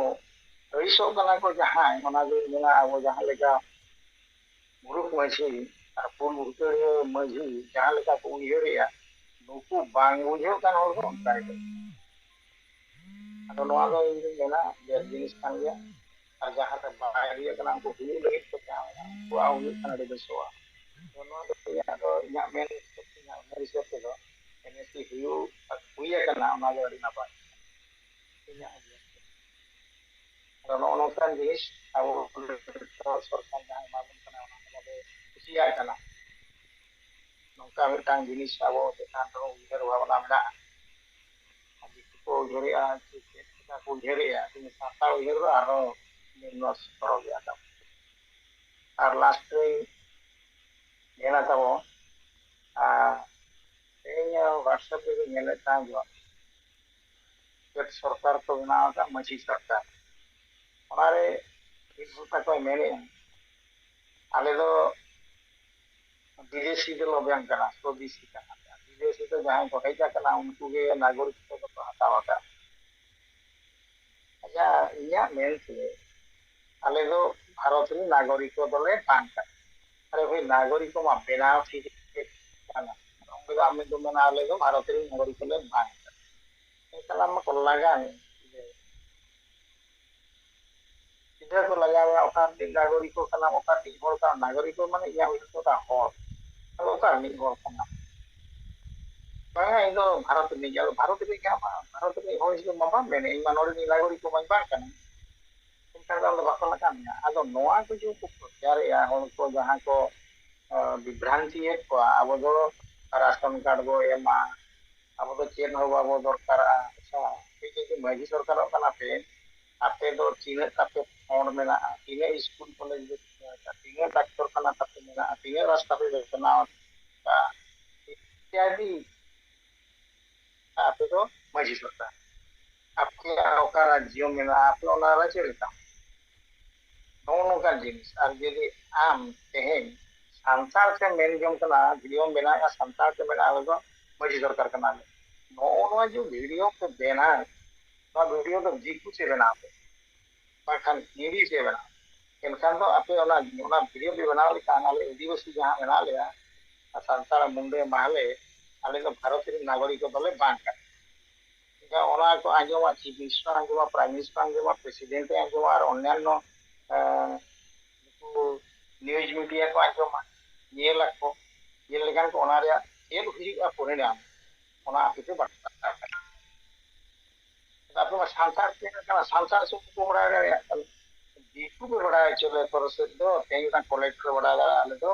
ᱟᱹᱲᱤᱥᱚᱜ ᱠᱟᱱᱟ ᱠᱚ ᱡᱟᱦᱟᱸᱭ, ᱚᱱᱟ ᱫᱚᱧ ᱢᱮᱱᱟ ᱟᱵᱚ ᱡᱟᱦᱟᱸ ᱞᱮᱠᱟ ᱢᱩᱨᱩᱠ ᱢᱟᱹᱡᱷᱤ ᱟᱨ ᱯᱩᱨᱩᱞ ᱩᱛᱟᱹᱨᱤᱭᱟᱹ ᱢᱟᱹᱡᱷᱤ ᱡᱟᱦᱟᱸ ᱞᱮᱠᱟ ᱠᱚ ᱩᱭᱦᱟᱹᱨᱮᱜᱼᱟ, ᱱᱩᱠᱩ ᱵᱟᱝ ᱵᱩᱡᱷᱟᱹᱜ ᱠᱟᱱ ᱦᱚᱲ ᱫᱚ ᱚᱱᱠᱟ ᱜᱮ᱾ ᱟᱫᱚ ᱱᱚᱣᱟ ᱫᱚ ᱤᱧ ᱫᱩᱧ ᱢᱮᱱᱟ ᱵᱮᱥ ᱡᱤᱱᱤᱥ ᱠᱟᱱ ᱜᱮᱭᱟ᱾ ᱟᱨ ᱡᱟᱦᱟᱸ ᱨᱮ ᱵᱟᱭ ᱦᱩᱭᱩᱜ ᱠᱟᱱᱟ, ᱩᱱᱠᱩ ᱦᱩᱭᱩᱜ ᱞᱟᱹᱜᱤᱫ ᱠᱚ ᱪᱟᱦᱟᱣ ᱮᱫᱟ, ᱩᱱᱠᱩᱣᱟᱜ ᱦᱩᱭᱩᱜ ᱠᱟᱱᱟ ᱟᱹᱰᱤ ᱵᱮᱥᱚᱜᱼᱟ᱾ ᱛᱚ ᱱᱚᱣᱟ ᱫᱚ ᱤᱧᱟᱹᱜ ᱫᱚ, ᱤᱧᱟᱹᱜ ᱢᱮᱱ ᱦᱤᱥᱟᱹᱵ ᱛᱮ, ᱤᱧᱟᱹᱜ ᱩᱭᱦᱟᱹᱨ ᱦᱤᱥᱟᱹᱵ ᱛᱮᱫᱚ ᱮᱱ ᱮᱥ ᱥᱤ ᱦᱩᱭᱩᱜ ᱟᱨ ᱦᱩᱭ ᱟᱠᱟᱱᱟ, ᱚᱱᱟ ᱫᱚ ᱟᱹᱰᱤ ᱱᱟᱯᱟᱭ᱾ ᱤᱧᱟᱹᱜ ᱩᱭᱦᱟᱹᱨ ᱛᱮ᱾ ᱟᱫᱚ ᱱᱚᱜᱼᱚ ᱱᱚᱝᱠᱟᱱ ᱡᱤᱱᱤᱥ ᱟᱵᱚ ᱥᱚᱨᱠᱟᱨ ᱡᱟᱦᱟᱸ ᱮᱢᱟ ᱵᱚᱱ ᱠᱟᱱᱟ, ᱚᱱᱟ ᱠᱚ ᱵᱟᱵᱚ ᱠᱩᱥᱤᱭᱟᱜ ᱠᱟᱱᱟ᱾ ᱱᱚᱝᱠᱟ ᱢᱤᱫᱴᱟᱝ ᱡᱤᱱᱤᱥ ᱟᱵᱚ ᱪᱮᱛᱟᱱ ᱨᱮᱦᱚᱸ ᱩᱭᱦᱟᱹᱨ ᱵᱷᱟᱵᱽᱱᱟ ᱢᱮᱱᱟᱜᱼᱟ᱾ ᱟᱨ ᱫᱤᱠᱩ ᱠᱚ ᱩᱭᱦᱟᱹᱨᱮᱜᱼᱟ, ᱪᱮᱫ ᱪᱮᱫ ᱞᱮᱠᱟ ᱠᱚ ᱩᱭᱦᱟᱹᱨᱮᱜᱼᱟ, ᱠᱤᱱᱛᱩ ᱥᱟᱱᱛᱟᱲ ᱩᱭᱦᱟᱹᱨ ᱫᱚ ᱟᱨᱦᱚᱸ ᱱᱤᱢᱱᱚ ᱥᱛᱚᱨ ᱜᱮᱭᱟ ᱛᱟᱵᱚᱱ᱾ ᱟᱨ ᱞᱟᱥᱴ ᱨᱮ ᱧᱮᱞᱟ ᱛᱟᱵᱚᱱ, ᱟᱨ ᱛᱮᱦᱮᱧ WhatsApp ᱨᱮᱜᱮ ᱧᱮᱞᱮᱫ ᱛᱟᱦᱮᱸ ᱡᱚᱜ ᱪᱮᱫ ᱥᱚᱨᱠᱟᱨ ᱠᱚ ᱵᱮᱱᱟᱣ ᱟᱠᱟᱫ, ᱢᱟᱹᱡᱷᱤ ᱥᱚᱨᱠᱟᱨ᱾ ᱚᱱᱟᱨᱮ ᱢᱤᱫ ᱦᱚᱲ ᱛᱟᱠᱚᱭ ᱢᱮᱱᱮᱫᱼᱟ, ᱟᱞᱮ ᱫᱚ ᱵᱤᱫᱮᱥᱤ ᱫᱚ ᱵᱟᱝ ᱠᱟᱱᱟ, ᱥᱚᱫᱮᱥᱤ ᱠᱟᱱᱟ᱾ ᱵᱤᱫᱮᱥᱤ ᱫᱚ ᱡᱟᱦᱟᱸᱭ ᱠᱚ ᱦᱮᱡ ᱟᱠᱟᱱᱟ, ᱩᱱᱠᱩ ᱜᱮ ᱱᱟᱜᱚᱨᱤᱠ ᱠᱚᱫᱚ ᱠᱚ ᱦᱟᱛᱟᱣ ᱟᱠᱟᱫ᱾ ᱟᱪᱪᱷᱟ, ᱤᱧᱟᱹᱜ ᱢᱮᱱ ᱛᱮ ᱟᱞᱮ ᱫᱚ ᱵᱷᱟᱨᱚᱛ ᱨᱮᱱ ᱱᱟᱜᱚᱨᱤᱠ ᱫᱚᱞᱮ ᱵᱟᱝ ᱠᱟᱱᱟ᱾ ᱟᱨᱮ ᱵᱷᱟᱹᱭ, ᱱᱟᱜᱚᱨᱤᱠ ᱢᱟ ᱵᱮᱱᱟᱣ ᱴᱷᱤᱠ ᱠᱟᱱᱟ᱾ ᱚᱸᱰᱮ ᱫᱚ ᱟᱢ ᱫᱚ ᱢᱮᱱᱟ, ᱟᱞᱮ ᱫᱚ ᱵᱷᱟᱨᱚᱛ ᱨᱮᱱ ᱱᱟᱜᱚᱨᱤᱠ ᱞᱮ ᱵᱟᱝ ᱠᱟᱱᱟ᱾ ᱮᱱᱠᱷᱟᱱ ᱟᱢ ᱢᱟᱠᱚ ᱞᱟᱜᱟᱣ ᱢᱮ᱾ ᱪᱮᱫᱟᱜ ᱠᱚ ᱞᱟᱜᱟᱣ ᱢᱮᱭᱟ? ᱚᱠᱟ ᱨᱤᱱᱤᱡ ᱱᱟᱜᱚᱨᱤᱠ ᱠᱚ ᱠᱟᱱᱟᱢ, ᱚᱠᱟ ᱨᱤᱱᱤᱡ ᱦᱚᱲ ᱠᱟᱱᱟᱢ? ᱱᱟᱜᱚᱨᱤᱠ ᱢᱟᱱᱮ ᱤᱧᱟᱹᱜ ᱩᱭᱦᱟᱹᱨ ᱛᱮᱫᱚ ᱦᱚᱲ᱾ ᱟᱫᱚ ᱚᱠᱟ ᱨᱤᱱᱤᱡ ᱦᱚᱲ ᱠᱟᱱᱟᱢ? ᱵᱟᱝᱟ, ᱤᱧ ᱫᱚ ᱵᱷᱟᱨᱚᱛ ᱨᱤᱱᱤᱡ᱾ ᱟᱫᱚ ᱵᱷᱟᱨᱚᱛ ᱨᱤᱱᱤᱡ ᱠᱟᱱᱟᱢ, ᱵᱷᱟᱨᱚᱛ ᱨᱤᱱᱤᱡ ᱦᱚᱲ ᱦᱤᱥᱟᱹᱵᱽ ᱢᱟ ᱵᱟᱢ ᱢᱮᱱᱮᱫ, ᱤᱧ ᱢᱟ ᱱᱚᱰᱮ ᱨᱤᱱᱤᱡ ᱱᱟᱜᱚᱨᱤᱠ ᱠᱚ ᱢᱟᱧ ᱵᱟᱝ ᱠᱟᱱᱟ᱾ ᱮᱱᱠᱷᱟᱱ ᱫᱚ ᱟᱢ ᱫᱚ ᱵᱟᱠᱚ ᱞᱟᱜᱟᱣ ᱢᱮᱭᱟ᱾ ᱟᱫᱚ ᱱᱚᱣᱟ ᱠᱚ ᱡᱮ ᱠᱚ ᱯᱨᱚᱪᱟᱨᱮᱜᱼᱟ ᱦᱚᱲ ᱠᱚ, ᱡᱟᱦᱟᱸ ᱠᱚ, ᱟᱸ, ᱵᱤᱵᱷᱨᱟᱱᱛᱤᱭᱮᱫ ᱠᱚᱣᱟ, ᱟᱵᱚ ᱫᱚ ᱨᱟᱥᱚᱱ ᱠᱟᱨᱰ ᱵᱚ ᱮᱢᱟ, ᱟᱵᱚ ᱫᱚ ᱪᱮᱫ ᱦᱚᱸ ᱵᱟᱵᱚ ᱫᱚᱨᱠᱟᱨᱟ᱾ ᱟᱪᱪᱷᱟ, ᱟᱯᱮ ᱡᱩᱫᱤ ᱢᱟᱹᱡᱷᱤ ᱥᱚᱨᱠᱟᱨᱚᱜ ᱠᱟᱱᱟ ᱯᱮ, ᱟᱯᱮ ᱫᱚ ᱛᱤᱱᱟᱹᱜ ᱛᱟᱯᱮ ᱯᱷᱚᱸᱰ ᱢᱮᱱᱟᱜᱼᱟ, ᱛᱤᱱᱟᱹᱜ ᱥᱠᱩᱞ ᱠᱚᱞᱮᱡᱽ ᱯᱮ ᱠᱷᱩᱞᱟᱹᱣ ᱟᱠᱟᱫᱼᱟ, ᱛᱤᱱᱟᱹᱜ ᱰᱟᱠᱛᱚᱨ ᱠᱷᱟᱱᱟ ᱛᱟᱯᱮ ᱢᱮᱱᱟᱜᱼᱟ, ᱛᱤᱱᱟᱹᱜ ᱨᱟᱥᱛᱟ ᱯᱮ ᱵᱮᱱᱟᱣ ᱟᱠᱟᱫᱼᱟ, ᱤᱛᱭᱟᱫᱤ᱾ ᱟᱯᱮ ᱫᱚ ᱢᱟᱹᱡᱷᱤ ᱥᱚᱨᱠᱟᱨ, ᱟᱯᱮᱭᱟᱜ ᱚᱠᱟ ᱨᱟᱡᱽᱡᱚ ᱢᱮᱱᱟᱜᱼᱟ, ᱟᱯᱮ ᱚᱱᱟ ᱨᱮ ᱪᱮᱫ ᱞᱮᱠᱟ? ᱱᱚᱜᱼᱚ ᱱᱚᱝᱠᱟᱱ ᱡᱤᱱᱤᱥ᱾ ᱟᱨ ᱡᱩᱫᱤ ᱟᱢ ᱛᱮᱦᱮᱧ ᱥᱟᱱᱛᱟᱲ ᱛᱮ ᱢᱮᱱ ᱡᱚᱝ ᱠᱟᱱᱟ, ᱵᱷᱤᱰᱤᱭᱳᱢ ᱵᱮᱱᱟᱣᱮᱫᱼᱟ, ᱥᱟᱱᱛᱟᱲ ᱛᱮ ᱢᱮᱱᱟ, ᱟᱞᱮ ᱫᱚ ᱢᱟᱹᱡᱷᱤ ᱥᱚᱨᱠᱟᱨ ᱠᱟᱱᱟᱞᱮ, ᱱᱚᱜᱼᱚ ᱱᱚᱣᱟ ᱡᱮ ᱵᱷᱤᱰᱤᱭᱳ ᱯᱮ ᱵᱮᱱᱟᱣ, ᱱᱚᱣᱟ ᱵᱷᱤᱰᱤᱭᱳ ᱫᱚ ᱫᱤᱠᱩ ᱛᱮ ᱵᱮᱱᱟᱣ ᱯᱮ, ᱵᱟᱝᱠᱷᱟᱱ ᱦᱤᱱᱫᱤ ᱛᱮ ᱵᱮᱱᱟᱣ ᱯᱮ᱾ ᱮᱱᱠᱷᱟᱱ ᱫᱚ ᱟᱯᱮ ᱚᱱᱟ, ᱚᱱᱟ ᱵᱷᱤᱰᱤᱭᱳ ᱯᱮ ᱵᱮᱱᱟᱣ ᱞᱮᱠᱷᱟᱱ ᱟᱞᱮ ᱟᱹᱫᱤᱵᱟᱹᱥᱤ ᱡᱟᱦᱟᱸ ᱢᱮᱱᱟᱜ ᱞᱮᱭᱟ, ᱟᱨ ᱥᱟᱱᱛᱟᱲ, ᱢᱩᱱᱰᱟᱹ, ᱢᱟᱦᱞᱮ, ᱟᱞᱮ ᱫᱚ ᱵᱷᱟᱨᱚᱛ ᱨᱮᱱ ᱱᱟᱜᱚᱨᱤᱠ ᱫᱚᱞᱮ ᱵᱟᱝ ᱠᱟᱱᱟ᱾ ᱮᱱᱠᱷᱟᱱ ᱚᱱᱟ ᱠᱚ ᱟᱸᱡᱚᱢᱟ, ᱪᱤᱯ ᱢᱤᱱᱤᱥᱴᱟᱨ ᱟᱸᱡᱚᱢᱟ, ᱯᱨᱟᱭᱤᱢ ᱢᱤᱱᱤᱥᱴᱟᱨ ᱟᱸᱡᱚᱢᱟ, ᱯᱨᱮᱥᱤᱰᱮᱱᱴ ᱮ ᱟᱸᱡᱚᱢᱟ, ᱟᱨ ᱚᱱᱱᱟᱱᱚ, ᱮᱸ, ᱱᱩᱠᱩ ᱱᱤᱭᱩᱡᱽ ᱢᱤᱰᱤᱭᱟ ᱠᱚ ᱟᱸᱡᱚᱢᱟ, ᱧᱮᱞ ᱟᱠᱚ, ᱧᱮᱞ ᱞᱮᱠᱷᱟᱱ ᱠᱚ ᱚᱱᱟ ᱨᱮᱭᱟᱜ ᱪᱮᱫ ᱦᱩᱭᱩᱜᱼᱟ ᱯᱚᱨᱤᱱᱟᱢ, ᱚᱱᱟ ᱟᱯᱮ ᱯᱮ ᱵᱟᱲᱟᱭ ᱫᱟᱲᱮᱭᱟᱜᱼᱟ᱾ ᱟᱯᱮ ᱢᱟ ᱥᱟᱱᱛᱟᱲ ᱯᱮ ᱠᱟᱱᱟ, ᱥᱟᱱᱛᱟᱲ ᱥᱩᱢᱩᱝ ᱠᱚ ᱵᱟᱲᱟᱭ ᱫᱟᱲᱮᱭᱟᱜ ᱠᱟᱱᱟ, ᱫᱤᱠᱩ ᱯᱮ ᱵᱟᱲᱟᱭ ᱦᱚᱪᱚ ᱞᱮ ᱯᱟᱨᱚ ᱥᱮᱫ ᱫᱚ, ᱛᱮᱦᱮᱧ ᱢᱤᱫᱴᱟᱝ ᱠᱚᱞᱮᱠᱴᱚᱨ ᱵᱟᱲᱟᱭ ᱫᱟᱲᱮᱭᱟᱜᱼᱟ, ᱟᱞᱮ ᱫᱚ,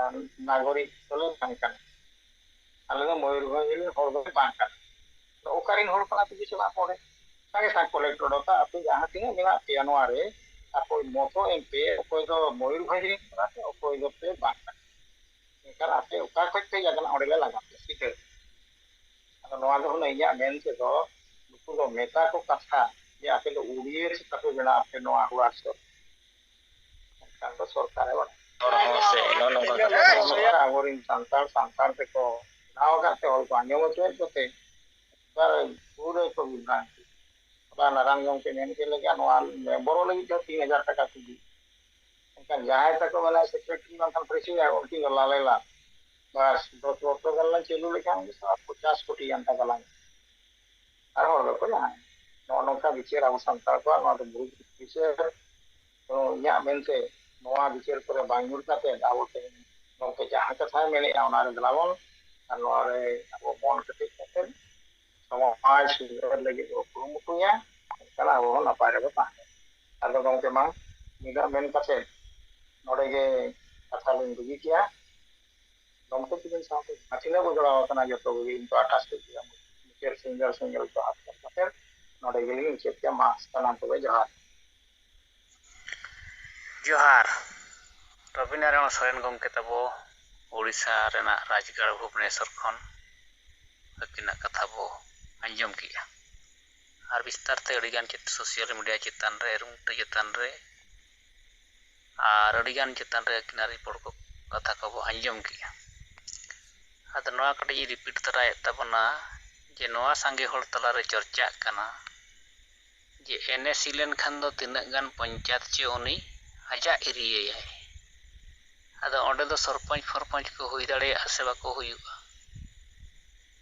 ᱟᱸ, ᱱᱟᱜᱚᱨᱤᱠ ᱫᱚᱞᱮ ᱵᱟᱝ ᱠᱟᱱᱟ, ᱟᱞᱮ ᱫᱚ ᱢᱚᱭᱩᱨᱵᱷᱚᱸᱡᱽ ᱨᱮᱱ ᱦᱚᱲ ᱫᱚᱞᱮ ᱵᱟᱝ ᱠᱟᱱᱟ᱾ ᱚᱠᱟᱨᱮᱱ ᱦᱚᱲ ᱠᱟᱱᱟ ᱯᱮ ᱪᱟᱞᱟᱜ ᱯᱚᱨᱮ? ᱥᱟᱸᱜᱮ ᱥᱟᱸᱜᱮ ᱠᱚᱞᱮᱠᱴ ᱚᱰᱚᱠᱟ, ᱟᱯᱮ ᱡᱟᱦᱟᱸ ᱛᱤᱱᱟᱹᱜ ᱢᱮᱱᱟᱜ ᱯᱮᱭᱟ ᱱᱚᱣᱟ ᱨᱮ, ᱟᱯᱮ ᱢᱚᱛᱚ ᱮᱢ ᱯᱮ, ᱚᱠᱚᱭ ᱫᱚ ᱢᱚᱭᱩᱨᱵᱷᱚᱸᱡᱽ ᱨᱮᱱ ᱠᱟᱱᱟ ᱯᱮ, ᱚᱠᱚᱭ ᱫᱚ ᱯᱮ ᱵᱟᱝ ᱠᱟᱱᱟ᱾ ᱮᱱᱠᱷᱟᱱ ᱟᱯᱮ ᱚᱠᱟ ᱠᱷᱚᱡ ᱯᱮ ᱦᱮᱡ ᱟᱠᱟᱱᱟ, ᱚᱸᱰᱮ ᱞᱮ ᱞᱟᱜᱟ ᱯᱮᱭᱟ ᱥᱤᱫᱷᱟᱹ᱾ ᱟᱫᱚ ᱱᱚᱣᱟ ᱫᱚ ᱦᱩᱱᱟᱹᱝ ᱤᱧᱟᱹᱜ ᱢᱮᱱ ᱛᱮᱫᱚ, ᱱᱩᱠᱩ ᱫᱚ ᱢᱮᱛᱟ ᱠᱚ ᱠᱟᱛᱷᱟ ᱡᱮ ᱟᱯᱮ ᱫᱚ ᱩᱰᱤᱭᱟᱹ ᱪᱮᱫ ᱛᱟᱯᱮ ᱢᱮᱱᱟᱜ ᱟᱯᱮ ᱱᱚᱣᱟ ᱦᱚᱲ ᱟᱥᱚᱞ? ᱮᱱᱠᱷᱟᱱ ᱫᱚ ᱥᱚᱨᱠᱟᱨᱮ ᱵᱟᱲᱟᱭᱟ᱾ ᱦᱚᱲ ᱦᱚᱸ ᱥᱮ ᱱᱚᱜᱼᱚ ᱱᱚᱝᱠᱟ ᱠᱟᱛᱷᱟ ᱠᱚ ᱟᱵᱚᱨᱮᱱ ᱥᱟᱱᱛᱟᱲ, ᱥᱟᱱᱛᱟᱲ ᱛᱮᱠᱚ ᱵᱮᱱᱟᱣ ᱟᱠᱟᱫ ᱛᱮ ᱦᱚᱲ ᱠᱚ ᱟᱸᱡᱚᱢ ᱦᱚᱪᱚᱭᱮᱫ ᱠᱚᱛᱮ ᱮᱵᱟᱨ ᱯᱩᱨᱟᱹ ᱠᱚ ᱵᱤᱵᱷᱨᱟᱱᱛᱤ᱾ ᱦᱚᱞᱟ ᱱᱟᱨᱟᱭᱚᱱ ᱜᱚᱢᱠᱮ ᱢᱮᱱ ᱠᱮᱫ ᱞᱮᱠᱟ ᱱᱚᱣᱟ ᱢᱮᱢᱵᱚᱨᱚᱜ ᱞᱟᱹᱜᱤᱫ ᱫᱚ ᱛᱤᱱ ᱦᱟᱡᱟᱨ ᱴᱟᱠᱟ ᱠᱚ ᱤᱫᱤ᱾ ᱮᱱᱠᱷᱟᱱ ᱡᱟᱦᱟᱸᱭ ᱛᱟᱠᱚ ᱢᱮᱱᱟ ᱥᱮᱠᱨᱮᱴᱟᱨᱤ ᱵᱟᱝᱠᱷᱟᱱ ᱯᱨᱮᱥᱤᱰᱮᱱᱴ, ᱩᱱᱠᱤᱱ ᱫᱚ ᱞᱟᱞᱮ ᱞᱟᱞ᱾ ᱵᱟᱥ ᱫᱚᱥ ᱵᱚᱪᱷᱚᱨ ᱜᱟᱱ ᱞᱟᱝ ᱪᱟᱹᱞᱩ ᱞᱮᱠᱷᱟᱱ ᱜᱮ ᱥᱟᱵ ᱯᱚᱪᱟᱥ ᱠᱳᱴᱤ ᱜᱟᱱ ᱴᱟᱠᱟ ᱞᱟᱝ᱾ ᱟᱨ ᱦᱚᱲ ᱫᱚᱠᱚ ᱡᱟᱦᱟᱸᱭ᱾ ᱱᱚᱜᱼᱚ ᱱᱚᱝᱠᱟ ᱵᱤᱪᱟᱹᱨ ᱟᱵᱚ ᱥᱟᱱᱛᱟᱲ ᱠᱚᱣᱟᱜ, ᱱᱚᱣᱟ ᱫᱚ ᱵᱷᱩᱞ ᱵᱤᱪᱟᱹᱨ᱾ ᱛᱚ ᱤᱧᱟᱹᱜ ᱢᱮᱱᱛᱮ ᱱᱚᱣᱟ ᱵᱤᱪᱟᱹᱨ ᱠᱚᱨᱮ ᱵᱟᱝ ᱧᱩᱨ ᱠᱟᱛᱮ ᱟᱵᱚ ᱛᱮᱦᱮᱧ ᱜᱚᱢᱠᱮ ᱡᱟᱦᱟᱸ ᱠᱟᱛᱷᱟᱭ ᱢᱮᱱᱮᱫᱼᱟ ᱚᱱᱟ ᱨᱮ ᱫᱮᱞᱟ ᱵᱚᱱ, ᱟᱨ ᱱᱚᱣᱟ ᱨᱮ ᱟᱵᱚ ᱢᱚᱱ ᱠᱮᱴᱮᱡ ᱠᱟᱛᱮ ᱥᱚᱢᱟᱡᱽ ᱥᱩᱫᱷᱟᱹᱨ ᱞᱟᱹᱜᱤᱫ ᱵᱚ ᱠᱩᱨᱩᱢᱩᱴᱩᱭᱟ, ᱮᱱᱠᱷᱟᱱ ᱟᱵᱚ ᱦᱚᱸ ᱱᱟᱯᱟᱭ ᱨᱮᱵᱚ ᱛᱟᱦᱮᱸᱱᱟ᱾ ᱟᱫᱚ ᱜᱚᱢᱠᱮ ᱢᱟ ᱱᱤᱱᱟᱹᱜ ᱢᱮᱱ ᱠᱟᱛᱮ ᱱᱚᱰᱮ ᱜᱮ ᱠᱟᱛᱷᱟ ᱞᱤᱧ ᱵᱟᱹᱜᱤ ᱠᱮᱜᱼᱟ᱾ ᱜᱚᱢᱠᱮ ᱛᱤᱠᱤᱱ ᱥᱟᱶᱛᱮ ᱡᱟᱦᱟᱸ ᱛᱤᱱᱟᱹᱜ ᱵᱚ ᱡᱚᱲᱟᱣ ᱟᱠᱟᱱᱟ ᱡᱚᱛᱚ ᱠᱚᱜᱮ ᱤᱧ ᱯᱟᱦᱴᱟ ᱥᱮᱫ ᱠᱷᱚᱱ ᱢᱩᱪᱟᱹᱫ ᱥᱤᱸᱜᱟᱹᱲ ᱥᱮᱸᱜᱮᱞ ᱡᱚᱦᱟᱨ ᱠᱟᱛᱮ ᱱᱚᱰᱮ ᱜᱮᱞᱤᱧ ᱢᱩᱪᱟᱹᱫ ᱠᱮᱫᱟ᱾ ᱢᱟ ᱥᱟᱱᱟᱢ ᱠᱚᱜᱮ ᱡᱚᱦᱟᱨ᱾ ᱡᱚᱦᱟᱨ᱾ ᱨᱚᱵᱤᱱᱟᱨᱟᱭᱚᱬ ᱥᱚᱨᱮᱱ ᱜᱚᱢᱠᱮ ᱛᱟᱵᱚ, ᱳᱰᱤᱥᱟ ᱨᱮᱱᱟᱜ ᱨᱟᱡᱽᱜᱟᱲ ᱵᱷᱩᱵᱽᱱᱮᱥᱚᱨ ᱠᱷᱚᱱ ᱟᱹᱠᱤᱱᱟᱜ ᱠᱟᱛᱷᱟ ᱵᱚ ᱟᱸᱡᱚᱢ ᱠᱮᱜᱼᱟ᱾ ᱟᱨ ᱵᱤᱥᱛᱟᱨ ᱛᱮ ᱟᱹᱰᱤᱜᱟᱱ ᱪᱮᱛ-, social media ᱪᱮᱛᱟᱱ ᱨᱮ, ᱨᱩᱢᱴᱟᱹ ᱪᱮᱛᱟᱱ ᱨᱮ, ᱟᱨ ᱟᱹᱰᱤᱜᱟᱱ ᱪᱮᱛᱟᱱ ᱨᱮ ᱟᱹᱠᱤᱱᱟᱜ report ᱠᱚ, ᱠᱟᱛᱷᱟ ᱠᱚᱵᱚ ᱟᱸᱡᱚᱢ ᱠᱮᱜᱼᱟ᱾ ᱟᱫᱚ ᱱᱚᱣᱟ ᱠᱟᱹᱴᱤᱡ ᱤᱧ repeat ᱛᱟᱨᱟᱭᱮᱫ ᱛᱟᱵᱚᱱᱟ ᱡᱮ ᱱᱚᱣᱟ ᱥᱟᱸᱜᱮ ᱦᱚᱲ ᱛᱟᱞᱟᱨᱮ ᱪᱚᱨᱪᱟᱜ ᱠᱟᱱᱟ ᱡᱮ NAC ᱞᱮᱱᱠᱷᱟᱱ ᱫᱚ ᱛᱤᱱᱟᱹᱜ ᱜᱟᱱ ᱯᱚᱧᱪᱟᱭᱮᱛ ᱪᱮ ᱩᱱᱤ ᱟᱡᱟᱜ ᱮᱨᱤᱭᱟᱭᱟᱭ᱾ ᱟᱫᱚ ᱚᱸᱰᱮ ᱫᱚ ᱥᱚᱨᱯᱚᱧᱪ ᱯᱷᱚᱨᱯᱚᱧᱪ ᱠᱚ ᱦᱩᱭ ᱫᱟᱲᱮᱭᱟᱜᱼᱟ ᱥᱮ ᱵᱟᱠᱚ ᱦᱩᱭᱩᱜᱼᱟ?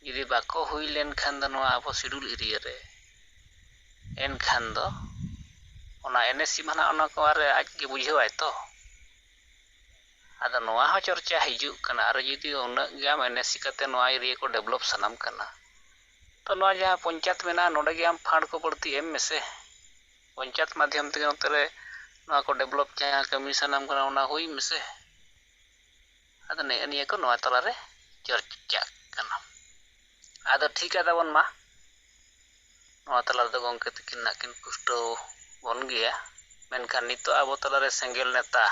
ᱡᱩᱫᱤ ᱵᱟᱠᱚ ᱦᱩᱭ ᱞᱮᱱᱠᱷᱟᱱ ᱫᱚ ᱱᱚᱣᱟ ᱟᱵᱚ schedule area ᱨᱮ, ᱮᱱᱠᱷᱟᱱ ᱫᱚ ᱚᱱᱟ NAC ᱢᱟ ᱱᱟᱜ ᱚᱱᱟ ᱠᱚ ᱟᱨ ᱟᱡ ᱜᱮ ᱵᱩᱡᱷᱟᱹᱣᱟᱭ ᱛᱚ᱾ ᱟᱫᱚ ᱱᱚᱣᱟ ᱦᱚᱸ ᱪᱚᱨᱪᱟ ᱦᱤᱡᱩᱜ ᱠᱟᱱᱟ, ᱟᱨ ᱡᱩᱫᱤ ᱩᱱᱟᱹᱜ ᱜᱮ ᱟᱢ NAC ᱠᱟᱛᱮ ᱱᱚᱣᱟ area ᱠᱚ develop ᱥᱟᱱᱟᱢ ᱠᱟᱱᱟ, ᱛᱚ ᱱᱚᱣᱟ ᱡᱟᱦᱟᱸ ᱯᱚᱧᱪᱟᱭᱮᱛ ᱢᱮᱱᱟᱜᱼᱟ, ᱱᱚᱰᱮ ᱜᱮ ᱟᱢ fund ᱠᱚ ᱵᱟᱹᱲᱛᱤ ᱮᱢ ᱢᱮᱥᱮ᱾ ᱯᱚᱧᱪᱟᱭᱮᱛ ᱢᱟᱫᱽᱫᱷᱚᱢ ᱛᱮᱜᱮ ᱱᱚᱛᱮ ᱨᱮ ᱱᱚᱣᱟ ᱠᱚ develop ᱡᱟᱦᱟᱸ ᱠᱟᱹᱢᱤ ᱥᱟᱱᱟᱢ ᱠᱟᱱᱟ, ᱚᱱᱟ ᱦᱩᱭ ᱢᱮᱥᱮ᱾ ᱟᱫᱚ ᱱᱮᱜᱼᱮ ᱱᱤᱭᱟᱹ ᱠᱚ ᱱᱚᱣᱟ ᱛᱟᱞᱟᱨᱮ ᱪᱚᱨᱪᱟᱜ ᱠᱟᱱᱟ᱾ ᱟᱫᱚ ᱴᱷᱤᱠ ᱟᱫᱟ ᱵᱚᱱ ᱢᱟ, ᱱᱚᱣᱟ ᱛᱟᱞᱟ ᱨᱮᱫᱚ ᱜᱚᱢᱠᱮ ᱛᱟᱹᱠᱤᱱ ᱱᱟᱜ ᱠᱤᱱ ᱯᱩᱥᱴᱟᱹᱣ ᱵᱚᱱ ᱜᱮᱭᱟ᱾ ᱢᱮᱱᱠᱷᱟᱱ ᱱᱤᱛᱚᱜ ᱟᱵᱚ ᱛᱟᱞᱟᱨᱮ ᱥᱮᱸᱜᱮᱞ ᱱᱮᱛᱟ,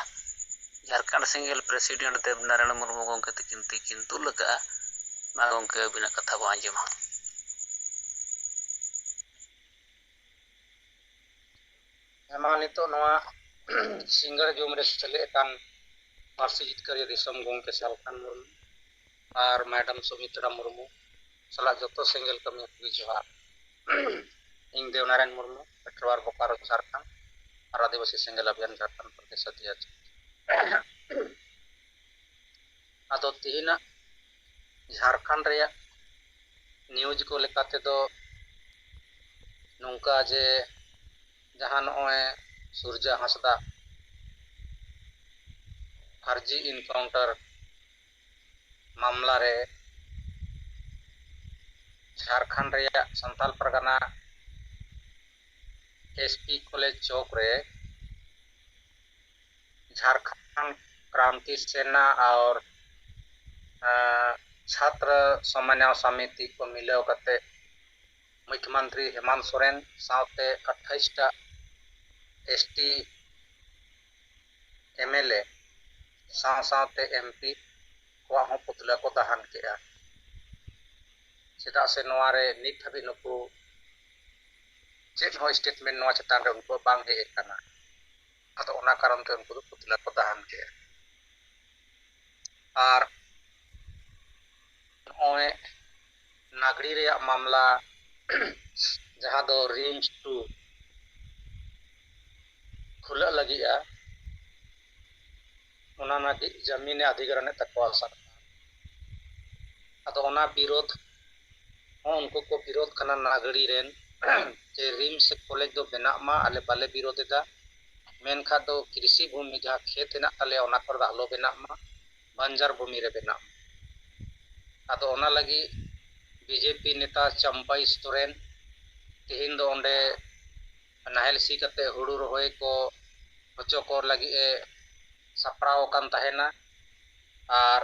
ᱡᱷᱟᱲᱠᱷᱚᱸᱰ ᱥᱮᱸᱜᱮᱞ president ᱫᱮᱵᱽᱱᱟᱨᱟᱭᱚᱬ ᱢᱩᱨᱢᱩ ᱜᱚᱢᱠᱮ ᱛᱟᱹᱠᱤᱱ ᱛᱤᱠᱤᱱ ᱫᱩᱞ ᱟᱠᱟᱫᱼᱟ᱾ ᱢᱟ ᱜᱚᱢᱠᱮ, ᱟᱹᱵᱤᱱᱟᱜ ᱠᱟᱛᱷᱟ ᱵᱚᱱ ᱟᱸᱡᱚᱢᱟ᱾ ᱦᱮᱸ, ᱢᱟ ᱱᱤᱛᱚᱜ ᱱᱚᱣᱟ ᱥᱤᱸᱜᱟᱹᱲ ᱡᱚᱢ ᱨᱮ ᱥᱮᱞᱮᱫ ᱟᱠᱟᱱ ᱯᱟᱹᱨᱥᱤ ᱡᱤᱛᱠᱟᱹᱨᱤᱭᱟᱹ ᱫᱤᱥᱚᱢ ᱜᱚᱢᱠᱮ ᱥᱟᱞᱠᱷᱟᱱ ᱢᱩᱨᱢᱩ ᱟᱨ madam ᱥᱩᱢᱤᱛᱨᱟ ᱢᱩᱨᱢᱩ ᱥᱟᱞᱟᱜ ᱡᱚᱛᱚ ᱥᱮᱸᱜᱮᱞ ᱠᱟᱹᱢᱤᱭᱟᱹ ᱠᱚᱜᱮ ᱡᱚᱦᱟᱨ᱾ ᱤᱧ ᱫᱮᱣᱱᱟᱨᱟᱭᱚᱱ ᱢᱩᱨᱢᱩ, ᱯᱮᱴᱨᱳᱣᱟᱨ ᱵᱳᱠᱟᱨᱳ ᱡᱷᱟᱲᱠᱷᱚᱸᱰ ᱟᱨ ᱟᱹᱫᱤᱵᱟᱹᱥᱤ ᱥᱮᱸᱜᱮᱞ ᱚᱵᱷᱤᱭᱟᱱ ᱡᱷᱟᱲᱠᱷᱚᱸᱰ ᱯᱨᱚᱫᱮᱥ ᱚᱫᱷᱭᱚᱠᱥ᱾ ᱟᱫᱚ ᱛᱤᱦᱤᱧᱟᱜ ᱡᱷᱟᱲᱠᱷᱚᱸᱰ ᱨᱮᱭᱟᱜ news ᱠᱚ ᱞᱮᱠᱟ ᱛᱮᱫᱚ ᱱᱚᱝᱠᱟ ᱡᱮ ᱡᱟᱦᱟᱸ ᱱᱚᱜᱼᱚᱭ ᱥᱩᱨᱡᱟ ᱦᱟᱸᱥᱫᱟ ᱟᱨᱡᱤ encounter ᱢᱟᱢᱞᱟ ᱨᱮ ᱡᱷᱟᱲᱠᱷᱚᱸᱰ ᱨᱮᱭᱟᱜ ᱥᱟᱱᱛᱟᱞ ᱯᱟᱨᱜᱟᱱᱟ SP ᱠᱚᱞᱮᱡᱽ ᱪᱚᱠ ᱨᱮ ᱡᱷᱟᱲᱠᱷᱚᱸᱰ ᱠᱨᱟᱱᱛᱤ ᱥᱮᱱᱟ ᱟᱨ, ᱟᱸ, ᱪᱷᱟᱛᱨᱚ ᱥᱚᱢᱚᱱᱚᱭ ᱥᱚᱢᱤᱛᱤ ᱠᱚ ᱢᱤᱞᱟᱹᱣ ᱠᱟᱛᱮ ᱢᱩᱠᱷᱭᱚᱢᱚᱱᱛᱨᱤ ᱦᱮᱢᱟᱱᱛ ᱥᱚᱨᱮᱱ ᱥᱟᱶᱛᱮ ᱟᱴᱷᱟᱭᱤᱥ ᱴᱟ S T M L A ᱥᱟᱶ ᱥᱟᱶᱛᱮ ᱮᱢ ᱯᱤ ᱠᱚᱣᱟᱜ ᱦᱚᱸ ᱯᱩᱛᱞᱟᱹ ᱠᱚ ᱫᱟᱦᱟᱱ ᱠᱮᱜᱼᱟ᱾ ᱪᱮᱫᱟᱜ ᱥᱮ ᱱᱚᱣᱟ ᱨᱮ ᱱᱤᱛ ᱦᱟᱹᱵᱤᱡ ᱱᱩᱠᱩ ᱪᱮᱫ ᱦᱚᱸ ᱥᱴᱮᱴᱢᱮᱱᱴ ᱱᱚᱣᱟ ᱪᱮᱛᱟᱱ ᱨᱮ ᱩᱱᱠᱩᱣᱟᱜ ᱵᱟᱝ ᱦᱮᱡ ᱟᱠᱟᱱᱟ᱾ ᱟᱫᱚ ᱚᱱᱟ ᱠᱟᱨᱚᱱ ᱛᱮ ᱩᱱᱠᱩ ᱫᱚ ᱯᱩᱛᱞᱟᱹ ᱠᱚ ᱫᱟᱦᱟᱱ ᱠᱮᱜᱼᱟ᱾ ᱟᱨ ᱱᱚᱜᱼᱚᱭ ᱱᱟᱜᱽᱲᱤ ᱨᱮᱭᱟᱜ ᱢᱟᱢᱞᱟ, ᱡᱟᱦᱟᱸ ᱫᱚ ᱨᱤᱢᱥ ᱴᱩ ᱠᱷᱩᱞᱟᱹᱜ ᱞᱟᱹᱜᱤᱫᱼᱟ, ᱚᱱᱟ ᱞᱟᱹᱜᱤᱫ ᱡᱟᱢᱤᱱᱮ ᱚᱫᱷᱤᱜᱨᱚᱦᱚᱱᱮᱫ ᱛᱟᱠᱚᱣᱟ ᱥᱚᱨᱠᱟᱨ᱾ ᱟᱫᱚ ᱚᱱᱟ ᱵᱤᱨᱳᱫᱷ ᱦᱚᱸ ᱩᱱᱠᱩ ᱠᱚ ᱵᱤᱨᱳᱫᱷ ᱠᱟᱱᱟ ᱱᱟᱜᱽᱲᱤ ᱨᱮᱱ, ᱡᱮ ᱨᱤᱢᱥ ᱠᱚᱞᱮᱡᱽ ᱫᱚ ᱵᱮᱱᱟᱜ ᱢᱟ, ᱟᱞᱮ ᱵᱟᱞᱮ ᱵᱤᱨᱳᱫᱷ ᱮᱫᱟ, ᱢᱮᱱᱠᱷᱟᱱ ᱫᱚ ᱠᱨᱤᱥᱤ ᱵᱷᱩᱢᱤ ᱡᱟᱦᱟᱸ ᱠᱷᱮᱛ ᱦᱮᱱᱟᱜ ᱛᱟᱞᱮᱭᱟ ᱚᱱᱟ ᱠᱚᱨᱮ ᱫᱚ ᱟᱞᱚ ᱵᱮᱱᱟᱜ ᱢᱟ, ᱵᱟᱧᱡᱟᱨ ᱵᱷᱩᱢᱤ ᱨᱮ ᱵᱮᱱᱟᱜ ᱢᱟ᱾ ᱟᱫᱚ ᱚᱱᱟ ᱞᱟᱹᱜᱤᱫ ᱵᱤ ᱡᱮ ᱯᱤ ᱱᱮᱛᱟ ᱪᱟᱢᱯᱟᱭ ᱥᱚᱨᱮᱱ ᱛᱮᱦᱮᱧ ᱫᱚ ᱚᱸᱰᱮ ᱱᱟᱦᱮᱞ ᱥᱤ ᱠᱟᱛᱮ ᱦᱩᱲᱩ ᱨᱚᱦᱚᱭ ᱠᱚ ᱦᱚᱪᱚ ᱠᱚ ᱞᱟᱹᱜᱤᱫ ᱮ ᱥᱟᱯᱲᱟᱣ ᱟᱠᱟᱱ ᱛᱟᱦᱮᱱᱟ᱾ ᱟᱨ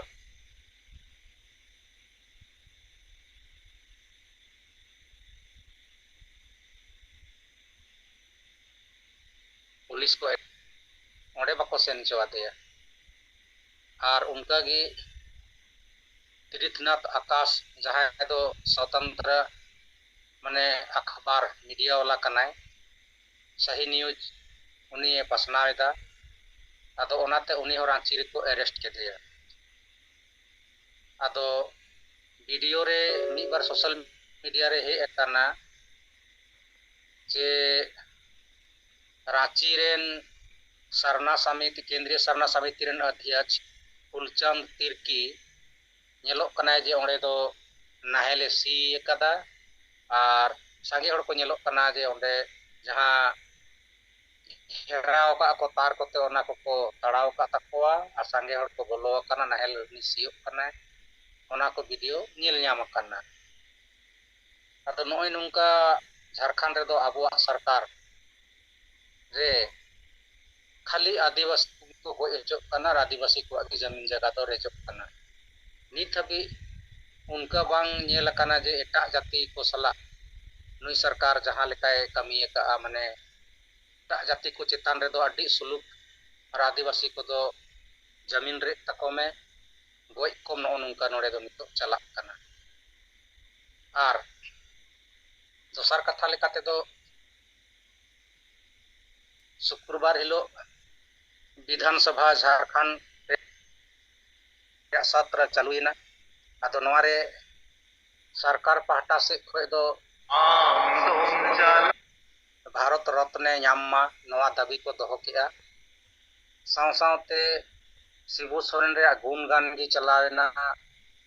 ᱯᱩᱞᱤᱥ ᱠᱚ ᱚᱸᱰᱮ ᱵᱟᱠᱚ ᱥᱮᱱ ᱦᱚᱪᱚ ᱟᱫᱮᱭᱟ᱾ ᱟᱨ ᱚᱱᱠᱟᱜᱮ ᱛᱤᱨᱤᱛᱷᱱᱟᱛᱷ ᱟᱠᱟᱥ, ᱡᱟᱦᱟᱸᱭ ᱫᱚ ᱥᱚᱛᱚᱱᱛᱨᱚ ᱢᱟᱱᱮ ᱟᱠᱷᱵᱟᱨ ᱢᱤᱰᱤᱭᱟ ᱵᱟᱞᱟ ᱠᱟᱱᱟᱭ, ᱥᱟᱦᱤ ᱱᱤᱭᱩᱡᱽ ᱩᱱᱤᱭᱮ ᱯᱟᱥᱱᱟᱣ ᱮᱫᱟ᱾ ᱟᱫᱚ ᱚᱱᱟᱛᱮ ᱩᱱᱤ ᱦᱚᱸ ᱨᱟᱸᱪᱤ ᱨᱮᱠᱚ ᱮᱨᱮᱥᱴ ᱠᱮᱫᱮᱭᱟ᱾ ᱟᱫᱚ ᱵᱷᱤᱰᱤᱭᱳ ᱨᱮ ᱢᱤᱫ ᱵᱟᱨ ᱥᱳᱥᱟᱞ ᱢᱤᱰᱤᱭᱟ ᱨᱮ ᱦᱮᱡ ᱟᱠᱟᱱᱟ ᱡᱮ ᱨᱟᱸᱪᱤ ᱨᱮᱱ ᱥᱟᱨᱱᱟ ᱥᱟᱢᱤᱛᱤ, ᱠᱮᱱᱫᱨᱤᱭᱚ ᱥᱟᱨᱱᱟ ᱥᱟᱢᱤᱛᱤ ᱨᱮᱱ ᱚᱫᱷᱭᱚᱠᱥ ᱯᱷᱩᱞᱪᱟᱸᱫᱽ ᱛᱤᱨᱠᱤ ᱧᱮᱞᱚᱜ ᱠᱟᱱᱟᱭ ᱡᱮ ᱚᱸᱰᱮ ᱫᱚ ᱱᱟᱦᱮᱞ ᱮ ᱥᱤ ᱟᱠᱟᱫᱟ ᱟᱨ ᱥᱟᱸᱜᱮ ᱦᱚᱲ ᱠᱚ ᱧᱮᱞᱚᱜ ᱠᱟᱱᱟ ᱡᱮ ᱚᱸᱰᱮ ᱡᱟᱦᱟᱸ ᱜᱷᱮᱨᱟᱣ ᱟᱠᱟᱫ ᱠᱚ ᱛᱟᱨ ᱠᱚᱛᱮ, ᱚᱱᱟ ᱠᱚᱠᱚ ᱛᱟᱲᱟᱣ ᱟᱠᱟᱫ ᱛᱟᱠᱚᱣᱟ ᱟᱨ ᱥᱟᱸᱜᱮ ᱦᱚᱲ ᱠᱚ ᱵᱚᱞᱚ ᱟᱠᱟᱱᱟ, ᱱᱟᱦᱮᱞ ᱩᱱᱤ ᱥᱤᱭᱳᱜ ᱠᱟᱱᱟᱭ, ᱚᱱᱟ ᱠᱚ ᱵᱷᱤᱰᱤᱭᱳ ᱧᱮᱞ ᱧᱟᱢ ᱟᱠᱟᱱᱟ᱾ ᱟᱫᱚ ᱱᱚᱜᱼᱚᱭ ᱱᱚᱝᱠᱟ ᱡᱷᱟᱲᱠᱷᱚᱸᱰ ᱨᱮᱫᱚ ᱟᱵᱚᱣᱟᱜ ᱥᱚᱨᱠᱟᱨ ᱨᱮ ᱠᱷᱟᱹᱞᱤ ᱟᱹᱫᱤᱵᱟᱹᱥᱤ ᱠᱚ ᱜᱚᱡ ᱦᱚᱪᱚᱜ ᱠᱟᱱᱟ ᱟᱨ ᱟᱹᱫᱤᱵᱟᱹᱥᱤ ᱠᱚᱣᱟᱜ ᱜᱮ ᱡᱟᱹᱢᱤᱱ ᱡᱟᱭᱜᱟ ᱫᱚ ᱨᱮᱡᱚᱜ ᱠᱟᱱᱟ᱾ ᱱᱤᱛ ᱦᱟᱹᱵᱤᱡ ᱚᱱᱠᱟ ᱵᱟᱝ ᱧᱮᱞ ᱟᱠᱟᱱᱟ ᱡᱮ ᱮᱴᱟᱜ ᱡᱟᱹᱛᱤ ᱠᱚ ᱥᱟᱞᱟᱜ ᱱᱩᱭ ᱥᱚᱨᱠᱟᱨ ᱡᱟᱦᱟᱸ ᱞᱮᱠᱟᱭ ᱠᱟᱹᱢᱤ ᱟᱠᱟᱫᱼᱟ, ᱢᱟᱱᱮ ᱮᱴᱟᱜ ᱡᱟᱹᱛᱤ ᱠᱚ ᱪᱮᱛᱟᱱ ᱨᱮᱫᱚ ᱟᱹᱰᱤ ᱥᱩᱞᱩᱠ, ᱟᱨ ᱟᱹᱫᱤᱵᱟᱹᱥᱤ ᱠᱚᱫᱚ ᱡᱟᱹᱢᱤᱱ ᱨᱮᱫ ᱛᱟᱠᱚ ᱢᱮ, ᱜᱚᱡ ᱠᱚᱢ, ᱱᱚᱜᱼᱚ ᱱᱚᱝᱠᱟ ᱱᱚᱰᱮ ᱫᱚ ᱱᱤᱛᱚᱜ ᱪᱟᱞᱟᱜ ᱠᱟᱱᱟ᱾ ᱟᱨ ᱫᱚᱥᱟᱨ ᱠᱟᱛᱷᱟ ᱞᱮᱠᱟ ᱛᱮᱫᱚ ᱥᱩᱠᱨᱵᱟᱨ ᱦᱤᱞᱳᱜ ᱵᱤᱫᱷᱟᱱ ᱥᱚᱵᱷᱟ ᱡᱷᱟᱲᱠᱷᱚᱸᱰ ᱨᱮᱭᱟᱜ ᱥᱟᱛᱨᱟ ᱪᱟᱹᱞᱩᱭᱮᱱᱟ᱾ ᱟᱫᱚ ᱱᱚᱣᱟ ᱨᱮ ᱥᱚᱨᱠᱟᱨ ᱯᱟᱦᱴᱟ ᱥᱮᱫ ᱠᱷᱚᱱ ᱫᱚ ᱵᱷᱟᱨᱚᱛ ᱨᱚᱛᱱᱮ ᱧᱟᱢ ᱢᱟ, ᱱᱚᱣᱟ ᱫᱟᱹᱵᱤ ᱠᱚ ᱫᱚᱦᱚ ᱠᱮᱜᱼᱟ᱾ ᱥᱟᱶ ᱥᱟᱶᱛᱮ ᱥᱤᱵᱩ ᱥᱚᱨᱮᱱ ᱨᱮᱭᱟᱜ ᱜᱩᱱ ᱜᱟᱱ ᱜᱮ ᱪᱟᱞᱟᱣᱮᱱᱟ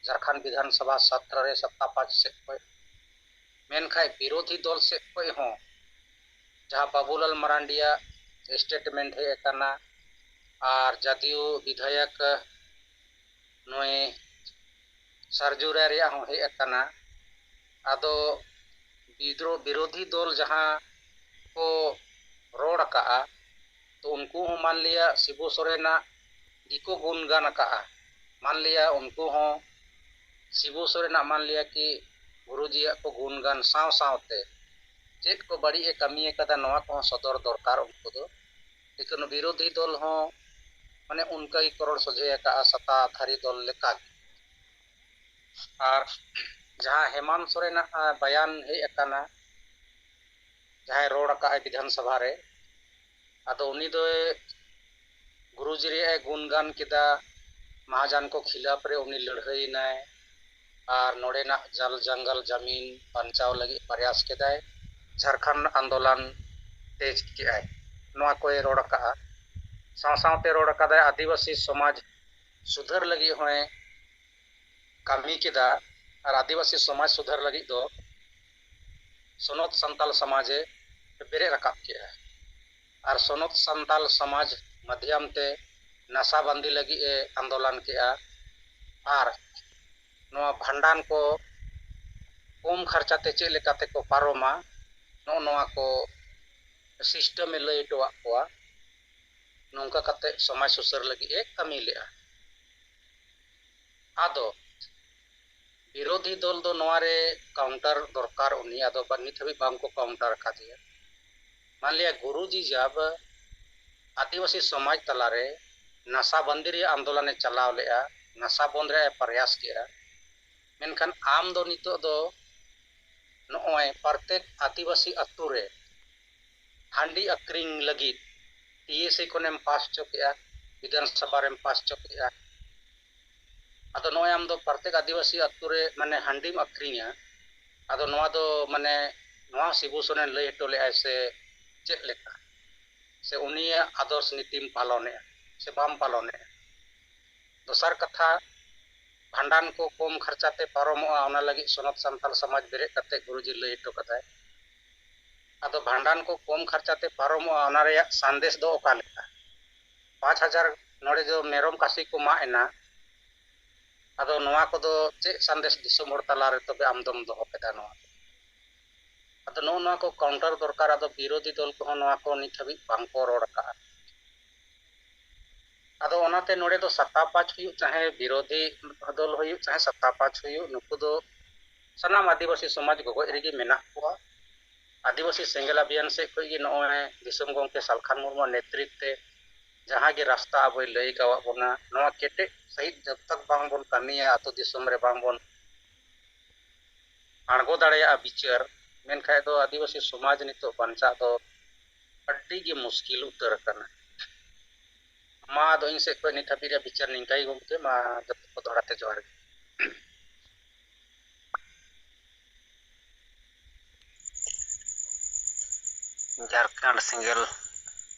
ᱡᱷᱟᱲᱠᱷᱚᱸᱰ ᱵᱤᱫᱷᱟᱱ ᱥᱚᱵᱷᱟ ᱥᱟᱛᱨᱟ ᱨᱮ ᱥᱚᱛᱛᱟ ᱯᱟᱠᱷ ᱥᱮᱫ ᱠᱷᱚᱱ᱾ ᱢᱮᱱᱠᱷᱟᱱ ᱵᱤᱨᱳᱫᱷᱤ ᱫᱚᱞ ᱥᱮᱫ ᱠᱷᱚᱱ ᱦᱚᱸ ᱡᱟᱦᱟᱸ ᱵᱟᱵᱩᱞᱟᱞ ᱢᱟᱨᱟᱱᱰᱤᱭᱟᱜ ᱥᱴᱮᱴᱢᱮᱱᱴ ᱦᱮᱡ ᱟᱠᱟᱱᱟ, ᱟᱨ ᱡᱟᱫᱤᱭᱳ ᱵᱤᱫᱷᱟᱭᱚᱠ ᱱᱩᱭ ᱥᱟᱨᱡᱩ ᱨᱟᱭ ᱨᱮᱭᱟᱜ ᱦᱚᱸ ᱦᱮᱡ ᱟᱠᱟᱱᱟ᱾ ᱟᱫᱚ ᱵᱤᱫᱨᱳ-, ᱵᱤᱨᱳᱫᱷᱤ ᱫᱚᱞ ᱡᱟᱦᱟᱸ ᱠᱚ ᱨᱚᱲ ᱟᱠᱟᱜᱼᱟ, ᱛᱚ ᱩᱱᱠᱩ ᱦᱚᱸ ᱢᱟᱱᱞᱤᱭᱟ ᱥᱤᱵᱩ ᱥᱚᱨᱮᱱᱟᱜ ᱜᱮᱠᱚ ᱜᱩᱱ ᱜᱟᱱ ᱟᱠᱟᱜᱼᱟ᱾ ᱢᱟᱱᱞᱤᱭᱟ ᱩᱱᱠᱩ ᱦᱚᱸ ᱥᱤᱵᱩ ᱥᱚᱨᱮᱱᱟᱜ ᱢᱟᱱᱞᱤᱭᱟ ᱠᱤ ᱜᱩᱨᱩᱡᱤᱭᱟᱜ ᱠᱚ ᱜᱩᱱ ᱜᱟᱱ ᱥᱟᱶ ᱥᱟᱶᱛᱮ ᱪᱮᱫ ᱠᱚ ᱵᱟᱹᱲᱤᱡ ᱮ ᱠᱟᱹᱢᱤ ᱟᱠᱟᱫᱟ, ᱱᱚᱣᱟ ᱠᱚᱦᱚᱸ ᱥᱚᱫᱚᱨ ᱫᱚᱨᱠᱟᱨ ᱩᱱᱠᱩ ᱫᱚ᱾ ᱞᱮᱠᱤᱱ ᱵᱤᱨᱳᱫᱷᱤ ᱫᱚᱞ ᱦᱚᱸ ᱢᱟᱱᱮ ᱚᱱᱠᱟ ᱜᱮᱠᱚ ᱨᱚᱲ ᱥᱚᱡᱷᱮ ᱟᱠᱟᱜᱼᱟ ᱥᱟᱛᱟᱫᱷᱟᱨᱤ ᱫᱚᱞ ᱞᱮᱠᱟ ᱜᱮ᱾ ᱟᱨ ᱡᱟᱦᱟᱸ ᱦᱮᱢᱟᱱᱛ ᱥᱚᱨᱮᱱᱟᱜ, ᱟ, ᱵᱟᱭᱟᱱ ᱦᱮᱡ ᱟᱠᱟᱱᱟ, ᱡᱟᱦᱟᱸᱭ ᱨᱚᱲ ᱟᱠᱟᱫ ᱟᱭ ᱵᱤᱫᱷᱟᱱ ᱥᱚᱵᱷᱟ ᱨᱮ, ᱟᱫᱚ ᱩᱱᱤ ᱫᱚᱭ ᱜᱩᱨᱩᱡᱤ ᱨᱮᱭᱟᱜ ᱮ ᱜᱩᱱ ᱜᱟᱱ ᱠᱮᱫᱟ, ᱢᱟᱦᱟᱡᱟᱱ ᱠᱚ ᱠᱷᱤᱞᱟᱯ ᱨᱮ ᱩᱱᱤ ᱞᱟᱹᱲᱦᱟᱹᱭ ᱮᱱᱟᱭ, ᱟᱨ ᱱᱚᱰᱮᱱᱟᱜ ᱡᱟᱞ ᱡᱟᱝᱜᱟᱞ ᱡᱟᱢᱤᱱ ᱵᱟᱧᱪᱟᱣ ᱞᱟᱹᱜᱤᱫ ᱯᱨᱟᱭᱟᱥ ᱠᱮᱫᱟᱭ, ᱡᱷᱟᱲᱠᱷᱚᱸᱰ ᱟᱱᱫᱳᱞᱚᱱ ᱛᱮᱡᱽ ᱠᱮᱜᱼᱟᱭ, ᱱᱚᱣᱟ ᱠᱚᱭ ᱨᱚᱲ ᱟᱠᱟᱜᱼᱟ᱾ ᱥᱟᱶ ᱥᱟᱶᱛᱮ ᱨᱚᱲ ᱟᱠᱟᱫᱟᱭ ᱟᱹᱫᱤᱵᱟᱹᱥᱤ ᱥᱚᱢᱟᱡᱽ ᱥᱩᱫᱷᱟᱹᱨ ᱞᱟᱹᱜᱤᱫ ᱦᱚᱸᱭ ᱠᱟᱹᱢᱤ ᱠᱮᱫᱟ, ᱟᱨ ᱟᱹᱫᱤᱵᱟᱹᱥᱤ ᱥᱚᱢᱟᱡᱽ ᱥᱩᱫᱷᱟᱹᱨ ᱞᱟᱹᱜᱤᱫ ᱫᱚ ᱥᱚᱱᱚᱛ ᱥᱟᱱᱛᱟᱞ ᱥᱚᱢᱟᱡᱽ ᱮ ᱵᱮᱨᱮᱫ ᱨᱟᱠᱟᱵ ᱠᱮᱜᱼᱟ᱾ ᱟᱨ ᱥᱚᱱᱚᱛ ᱥᱟᱱᱛᱟᱞ ᱥᱚᱢᱟᱡᱽ ᱢᱟᱫᱽᱫᱷᱚᱢ ᱛᱮ ᱱᱟᱥᱟᱵᱟᱱᱫᱤ ᱞᱟᱹᱜᱤᱫ ᱮ ᱟᱱᱫᱳᱞᱚᱱ ᱠᱮᱜᱼᱟ᱾ ᱟᱨ ᱱᱚᱣᱟ ᱵᱷᱟᱸᱰᱟᱱ ᱠᱚ ᱠᱚᱢ ᱠᱷᱚᱨᱪᱟ ᱛᱮ ᱪᱮᱫ ᱞᱮᱠᱟ ᱛᱮᱠᱚ ᱯᱟᱨᱚᱢᱟ, ᱱᱚᱜᱼᱚ ᱱᱚᱣᱟ ᱠᱚ ᱥᱤᱥᱴᱮᱢ ᱮ ᱞᱟᱹᱭ ᱦᱚᱴᱚᱣᱟᱫ ᱠᱚᱣᱟ᱾ ᱱᱚᱝᱠᱟ ᱠᱟᱛᱮ ᱥᱚᱢᱟᱡᱽ ᱥᱩᱥᱟᱹᱨ ᱞᱟᱹᱜᱤᱫ ᱮ ᱠᱟᱹᱢᱤ ᱞᱮᱜᱼᱟ᱾ ᱟᱫᱚ ᱵᱤᱨᱳᱫᱷᱤ ᱫᱚᱞ ᱫᱚ ᱱᱚᱣᱟ ᱨᱮ counter ᱫᱚᱨᱠᱟᱨ ᱩᱱᱤ, ᱟᱫᱚ ᱵᱟ-, ᱱᱤᱛ ᱦᱟᱹᱵᱤᱡ ᱵᱟᱝ ᱠᱚ counter ᱟᱠᱟᱫᱮᱭᱟ᱾ ᱢᱟᱱ ᱞᱤᱭᱟ ᱜᱩᱨᱩᱡᱤ ᱡᱟᱵ ᱟᱹᱫᱤᱵᱟᱹᱥᱤ ᱥᱚᱢᱟᱡᱽ ᱛᱟᱞᱟ ᱨᱮ ᱱᱟᱥᱟᱵᱟᱱᱫᱤ ᱨᱮᱭᱟᱜ ᱟᱱᱫᱳᱞᱚᱱ ᱮ ᱪᱟᱞᱟᱣ ᱞᱮᱫᱼᱟ, ᱱᱟᱥᱟ ᱵᱚᱱᱫ ᱨᱮᱭᱟᱜ ᱮ ᱯᱨᱚᱭᱟᱥ ᱠᱮᱫᱼᱟ, ᱢᱮᱱᱠᱷᱟᱱ ᱟᱢ ᱫᱚ ᱱᱤᱛᱚᱜ ᱫᱚ ᱱᱚᱜᱼᱚᱭ ᱯᱨᱚᱛᱮᱠ ᱟᱹᱫᱤᱵᱟᱹᱥᱤ ᱟᱹᱛᱩ ᱨᱮ ᱦᱟᱺᱰᱤ ᱟᱹᱠᱷᱨᱤᱧ ᱞᱟᱹᱜᱤᱫ ᱴᱤ ᱮᱥ ᱮ ᱠᱷᱚᱱᱮᱢ ᱯᱟᱥ ᱦᱚᱪᱚ ᱠᱮᱜᱼᱟ, ᱵᱤᱫᱷᱟᱱ ᱥᱚᱵᱷᱟ ᱨᱮᱢ ᱯᱟᱥ ᱦᱚᱪᱚ ᱠᱮᱜᱼᱟ᱾ ᱟᱫᱚ ᱱᱚᱜᱼᱚᱭ ᱟᱢ ᱫᱚ ᱯᱨᱚᱛᱮᱠ ᱟᱹᱫᱤᱵᱟᱹᱥᱤ ᱟᱹᱛᱩ ᱨᱮ ᱢᱟᱱᱮ ᱦᱟᱺᱰᱤᱢ ᱟᱹᱠᱷᱨᱤᱧᱟ, ᱟᱫᱚ ᱱᱚᱣᱟ ᱫᱚ ᱢᱟᱱᱮ ᱱᱚᱣᱟ ᱥᱤᱵᱩ ᱥᱚᱨᱮᱱ ᱞᱟᱹᱭ ᱦᱚᱴᱚ ᱞᱮᱫᱼᱟᱭ ᱥᱮ ᱪᱮᱫ ᱞᱮᱠᱟ? ᱥᱮ ᱩᱱᱤᱭᱟᱜ ᱟᱫᱚᱨᱥ ᱱᱤᱛᱤᱢ ᱯᱟᱞᱚᱱᱮᱜᱼᱟ ᱥᱮ ᱵᱟᱢ ᱯᱟᱞᱚᱱᱮᱜᱼᱟ? ᱫᱚᱥᱟᱨ ᱠᱟᱛᱷᱟ, ᱵᱷᱟᱸᱰᱟᱱ ᱠᱚ ᱠᱚᱢ ᱠᱷᱚᱨᱪᱟ ᱛᱮ ᱯᱟᱨᱚᱢᱚᱜᱼᱟ, ᱚᱱᱟ ᱞᱟᱹᱜᱤᱫ ᱥᱚᱱᱚᱛ ᱥᱟᱱᱛᱟᱞ ᱥᱚᱢᱟᱡᱽ ᱵᱮᱨᱮᱫ ᱠᱟᱛᱮ ᱜᱩᱨᱩᱡᱤ ᱞᱟᱹᱭ ᱦᱚᱴᱚ ᱠᱟᱫᱟᱭ᱾ ᱟᱫᱚ ᱵᱷᱟᱸᱰᱟᱱ ᱠᱚ ᱠᱚᱢ ᱠᱷᱚᱨᱪᱟ ᱛᱮ ᱯᱟᱨᱚᱢᱚᱜᱼᱟ, ᱚᱱᱟ ᱨᱮᱭᱟᱜ ᱥᱟᱸᱫᱮᱥ ᱫᱚ ᱚᱠᱟ ᱞᱮᱠᱟ? ᱯᱟᱸᱪ ᱦᱟᱡᱟᱨ ᱱᱚᱰᱮ ᱫᱚ ᱢᱮᱨᱚᱢ ᱠᱟᱥᱤ ᱠᱚ ᱢᱟᱜ ᱮᱱᱟ, ᱟᱫᱚ ᱱᱚᱣᱟ ᱠᱚᱫᱚ ᱪᱮᱫ ᱥᱟᱸᱫᱮᱥ ᱫᱤᱥᱚᱢ ᱦᱚᱲ ᱛᱟᱞᱟᱨᱮ ᱛᱚᱵᱮ ᱟᱢ ᱫᱚᱢ ᱫᱚᱦᱚ ᱠᱮᱫᱟ ᱱᱚᱣᱟ? ᱟᱫᱚ ᱱᱚᱜᱼᱚ ᱱᱚᱣᱟ ᱠᱚ counter ᱫᱚᱨᱠᱟᱨ᱾ ᱟᱫᱚ ᱵᱤᱨᱳᱫᱷᱤ ᱫᱚᱞ ᱠᱚᱦᱚᱸ ᱱᱚᱣᱟ ᱠᱚ ᱱᱤᱛ ᱦᱟᱹᱵᱤᱡ ᱵᱟᱝ ᱠᱚ ᱨᱚᱲ ᱟᱠᱟᱫᱼᱟ᱾ ᱟᱫᱚ ᱚᱱᱟᱛᱮ ᱱᱚᱰᱮ ᱫᱚ ᱥᱟᱛᱟ ᱯᱟᱸᱪ ᱦᱩᱭᱩᱜ, ᱪᱟᱦᱮ ᱵᱤᱨᱳᱫᱷᱤ ᱫᱚᱞ ᱦᱩᱭᱩᱜ, ᱪᱟᱦᱮ ᱥᱟᱛᱟ ᱯᱟᱸᱪ ᱦᱩᱭᱩᱜ, ᱱᱩᱠᱩ ᱫᱚ ᱥᱟᱱᱟᱢ ᱟᱹᱫᱤᱵᱟᱹᱥᱤ ᱥᱚᱢᱟᱡᱽ ᱜᱚᱜᱚᱡ ᱨᱮᱜᱮ ᱢᱮᱱᱟᱜ ᱠᱚᱣᱟ᱾ ᱟᱹᱫᱤᱵᱟᱹᱥᱤ ᱥᱮᱸᱜᱮᱞ ᱟᱵᱷᱤᱭᱟᱱ ᱥᱮᱫ ᱠᱷᱚᱱ ᱜᱮ ᱱᱚᱜᱼᱚᱭ ᱫᱤᱥᱚᱢ ᱜᱚᱢᱠᱮ ᱥᱟᱞᱠᱷᱟᱱ ᱢᱩᱨᱢᱩ ᱱᱮᱛᱨᱤᱛ ᱛᱮ ᱡᱟᱦᱟᱸ ᱜᱮ ᱨᱟᱥᱛᱟ ᱟᱵᱚᱭ ᱞᱟᱹᱭ ᱠᱟᱣᱟᱫ ᱵᱚᱱᱟ, ᱱᱚᱣᱟ ᱠᱮᱴᱮᱡ ᱥᱟᱺᱦᱤᱡ ᱡᱚᱵ ᱛᱚᱠ ᱵᱟᱝ ᱵᱚᱱ ᱠᱟᱹᱢᱤᱭᱟ, ᱟᱹᱛᱩ ᱫᱤᱥᱚᱢ ᱨᱮ ᱵᱟᱝ ᱵᱚᱱ ᱟᱬᱜᱚ ᱫᱟᱲᱮᱭᱟᱜᱼᱟ ᱵᱤᱪᱟᱹᱨ, ᱢᱮᱱᱠᱷᱟᱡ ᱫᱚ ᱟᱹᱫᱤᱵᱟᱹᱥᱤ ᱥᱚᱢᱟᱡᱽ ᱱᱤᱛᱚᱜ ᱵᱟᱧᱪᱟᱜ ᱫᱚ ᱟᱹᱰᱤ ᱜᱮ ᱢᱩᱥᱠᱤᱞ ᱩᱛᱟᱹᱨ ᱟᱠᱟᱱᱟ᱾ ᱢᱟ ᱟᱫᱚ ᱤᱧ ᱥᱮᱫ ᱠᱷᱚᱱ ᱱᱤᱛ ᱦᱟᱹᱵᱤᱡ ᱨᱮ ᱵᱤᱪᱟᱹᱨ ᱱᱤᱝᱠᱟ ᱜᱮ ᱜᱚᱢᱠᱮ, ᱢᱟ ᱡᱚᱛᱚ ᱠᱚ ᱫᱚᱦᱲᱟ ᱛᱮ ᱡᱚᱦᱟᱨ ᱜᱮ᱾ ᱡᱷᱟᱲᱠᱷᱚᱸᱰ ᱥᱮᱸᱜᱮᱞ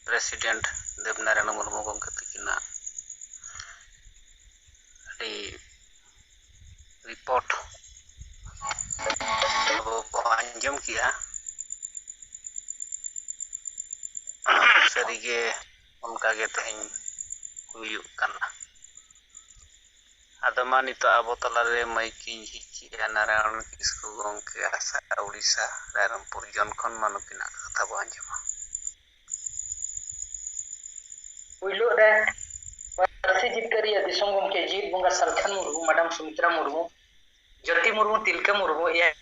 president ᱫᱮᱵᱽᱱᱟᱨᱟᱭᱚᱬ ᱢᱩᱨᱢᱩ ᱜᱚᱢᱠᱮ ᱛᱟᱹᱠᱤᱱᱟᱜ ᱟᱹᱰᱤ report ᱟᱵᱚ ᱵᱚᱱ ᱟᱸᱡᱚᱢ ᱠᱮᱜᱼᱟ᱾ ᱥᱟᱹᱨᱤᱜᱮ ᱚᱱᱠᱟᱜᱮ ᱛᱮᱦᱮᱧ ᱦᱩᱭᱩᱜ ᱠᱟᱱᱟ᱾ ᱟᱫᱚ ᱢᱟ ᱱᱤᱛᱚᱜ ᱟᱵᱚ ᱛᱟᱞᱟᱨᱮ ᱢᱟᱹᱭᱤᱠ ᱤᱧ ᱡᱷᱤᱡ ᱠᱮᱜᱼᱟ ᱱᱟᱨᱟᱭᱚᱬ ᱠᱤᱥᱠᱩ ᱜᱚᱢᱠᱮ, ᱟᱥᱟ ᱩᱲᱤᱥᱥᱟ ᱨᱟᱭᱨᱚᱝᱯᱩᱨ ᱡᱚᱱ ᱠᱷᱚᱱ ᱢᱟ ᱱᱩᱠᱤᱱᱟᱜ ᱠᱟᱛᱷᱟ ᱵᱚ ᱟᱸᱡᱚᱢᱟ᱾ ᱯᱩᱭᱞᱩ ᱨᱮ ᱯᱟᱹᱨᱥᱤ ᱡᱤᱛᱠᱟᱹᱨᱤᱭᱟᱹ ᱫᱤᱥᱚᱢ ᱜᱚᱢᱠᱮ ᱡᱤᱛ ᱵᱚᱸᱜᱟ ᱥᱟᱞᱠᱷᱟᱱ ᱢᱩᱨᱢᱩ, ᱢᱟᱰᱟᱢ ᱥᱩᱢᱤᱛᱨᱟ ᱢᱩᱨᱢᱩ, ᱡᱳᱛᱤ ᱢᱩᱨᱢᱩ, ᱛᱤᱞᱠᱟᱹ ᱢᱩᱨᱢᱩ, ᱮᱭᱟᱭ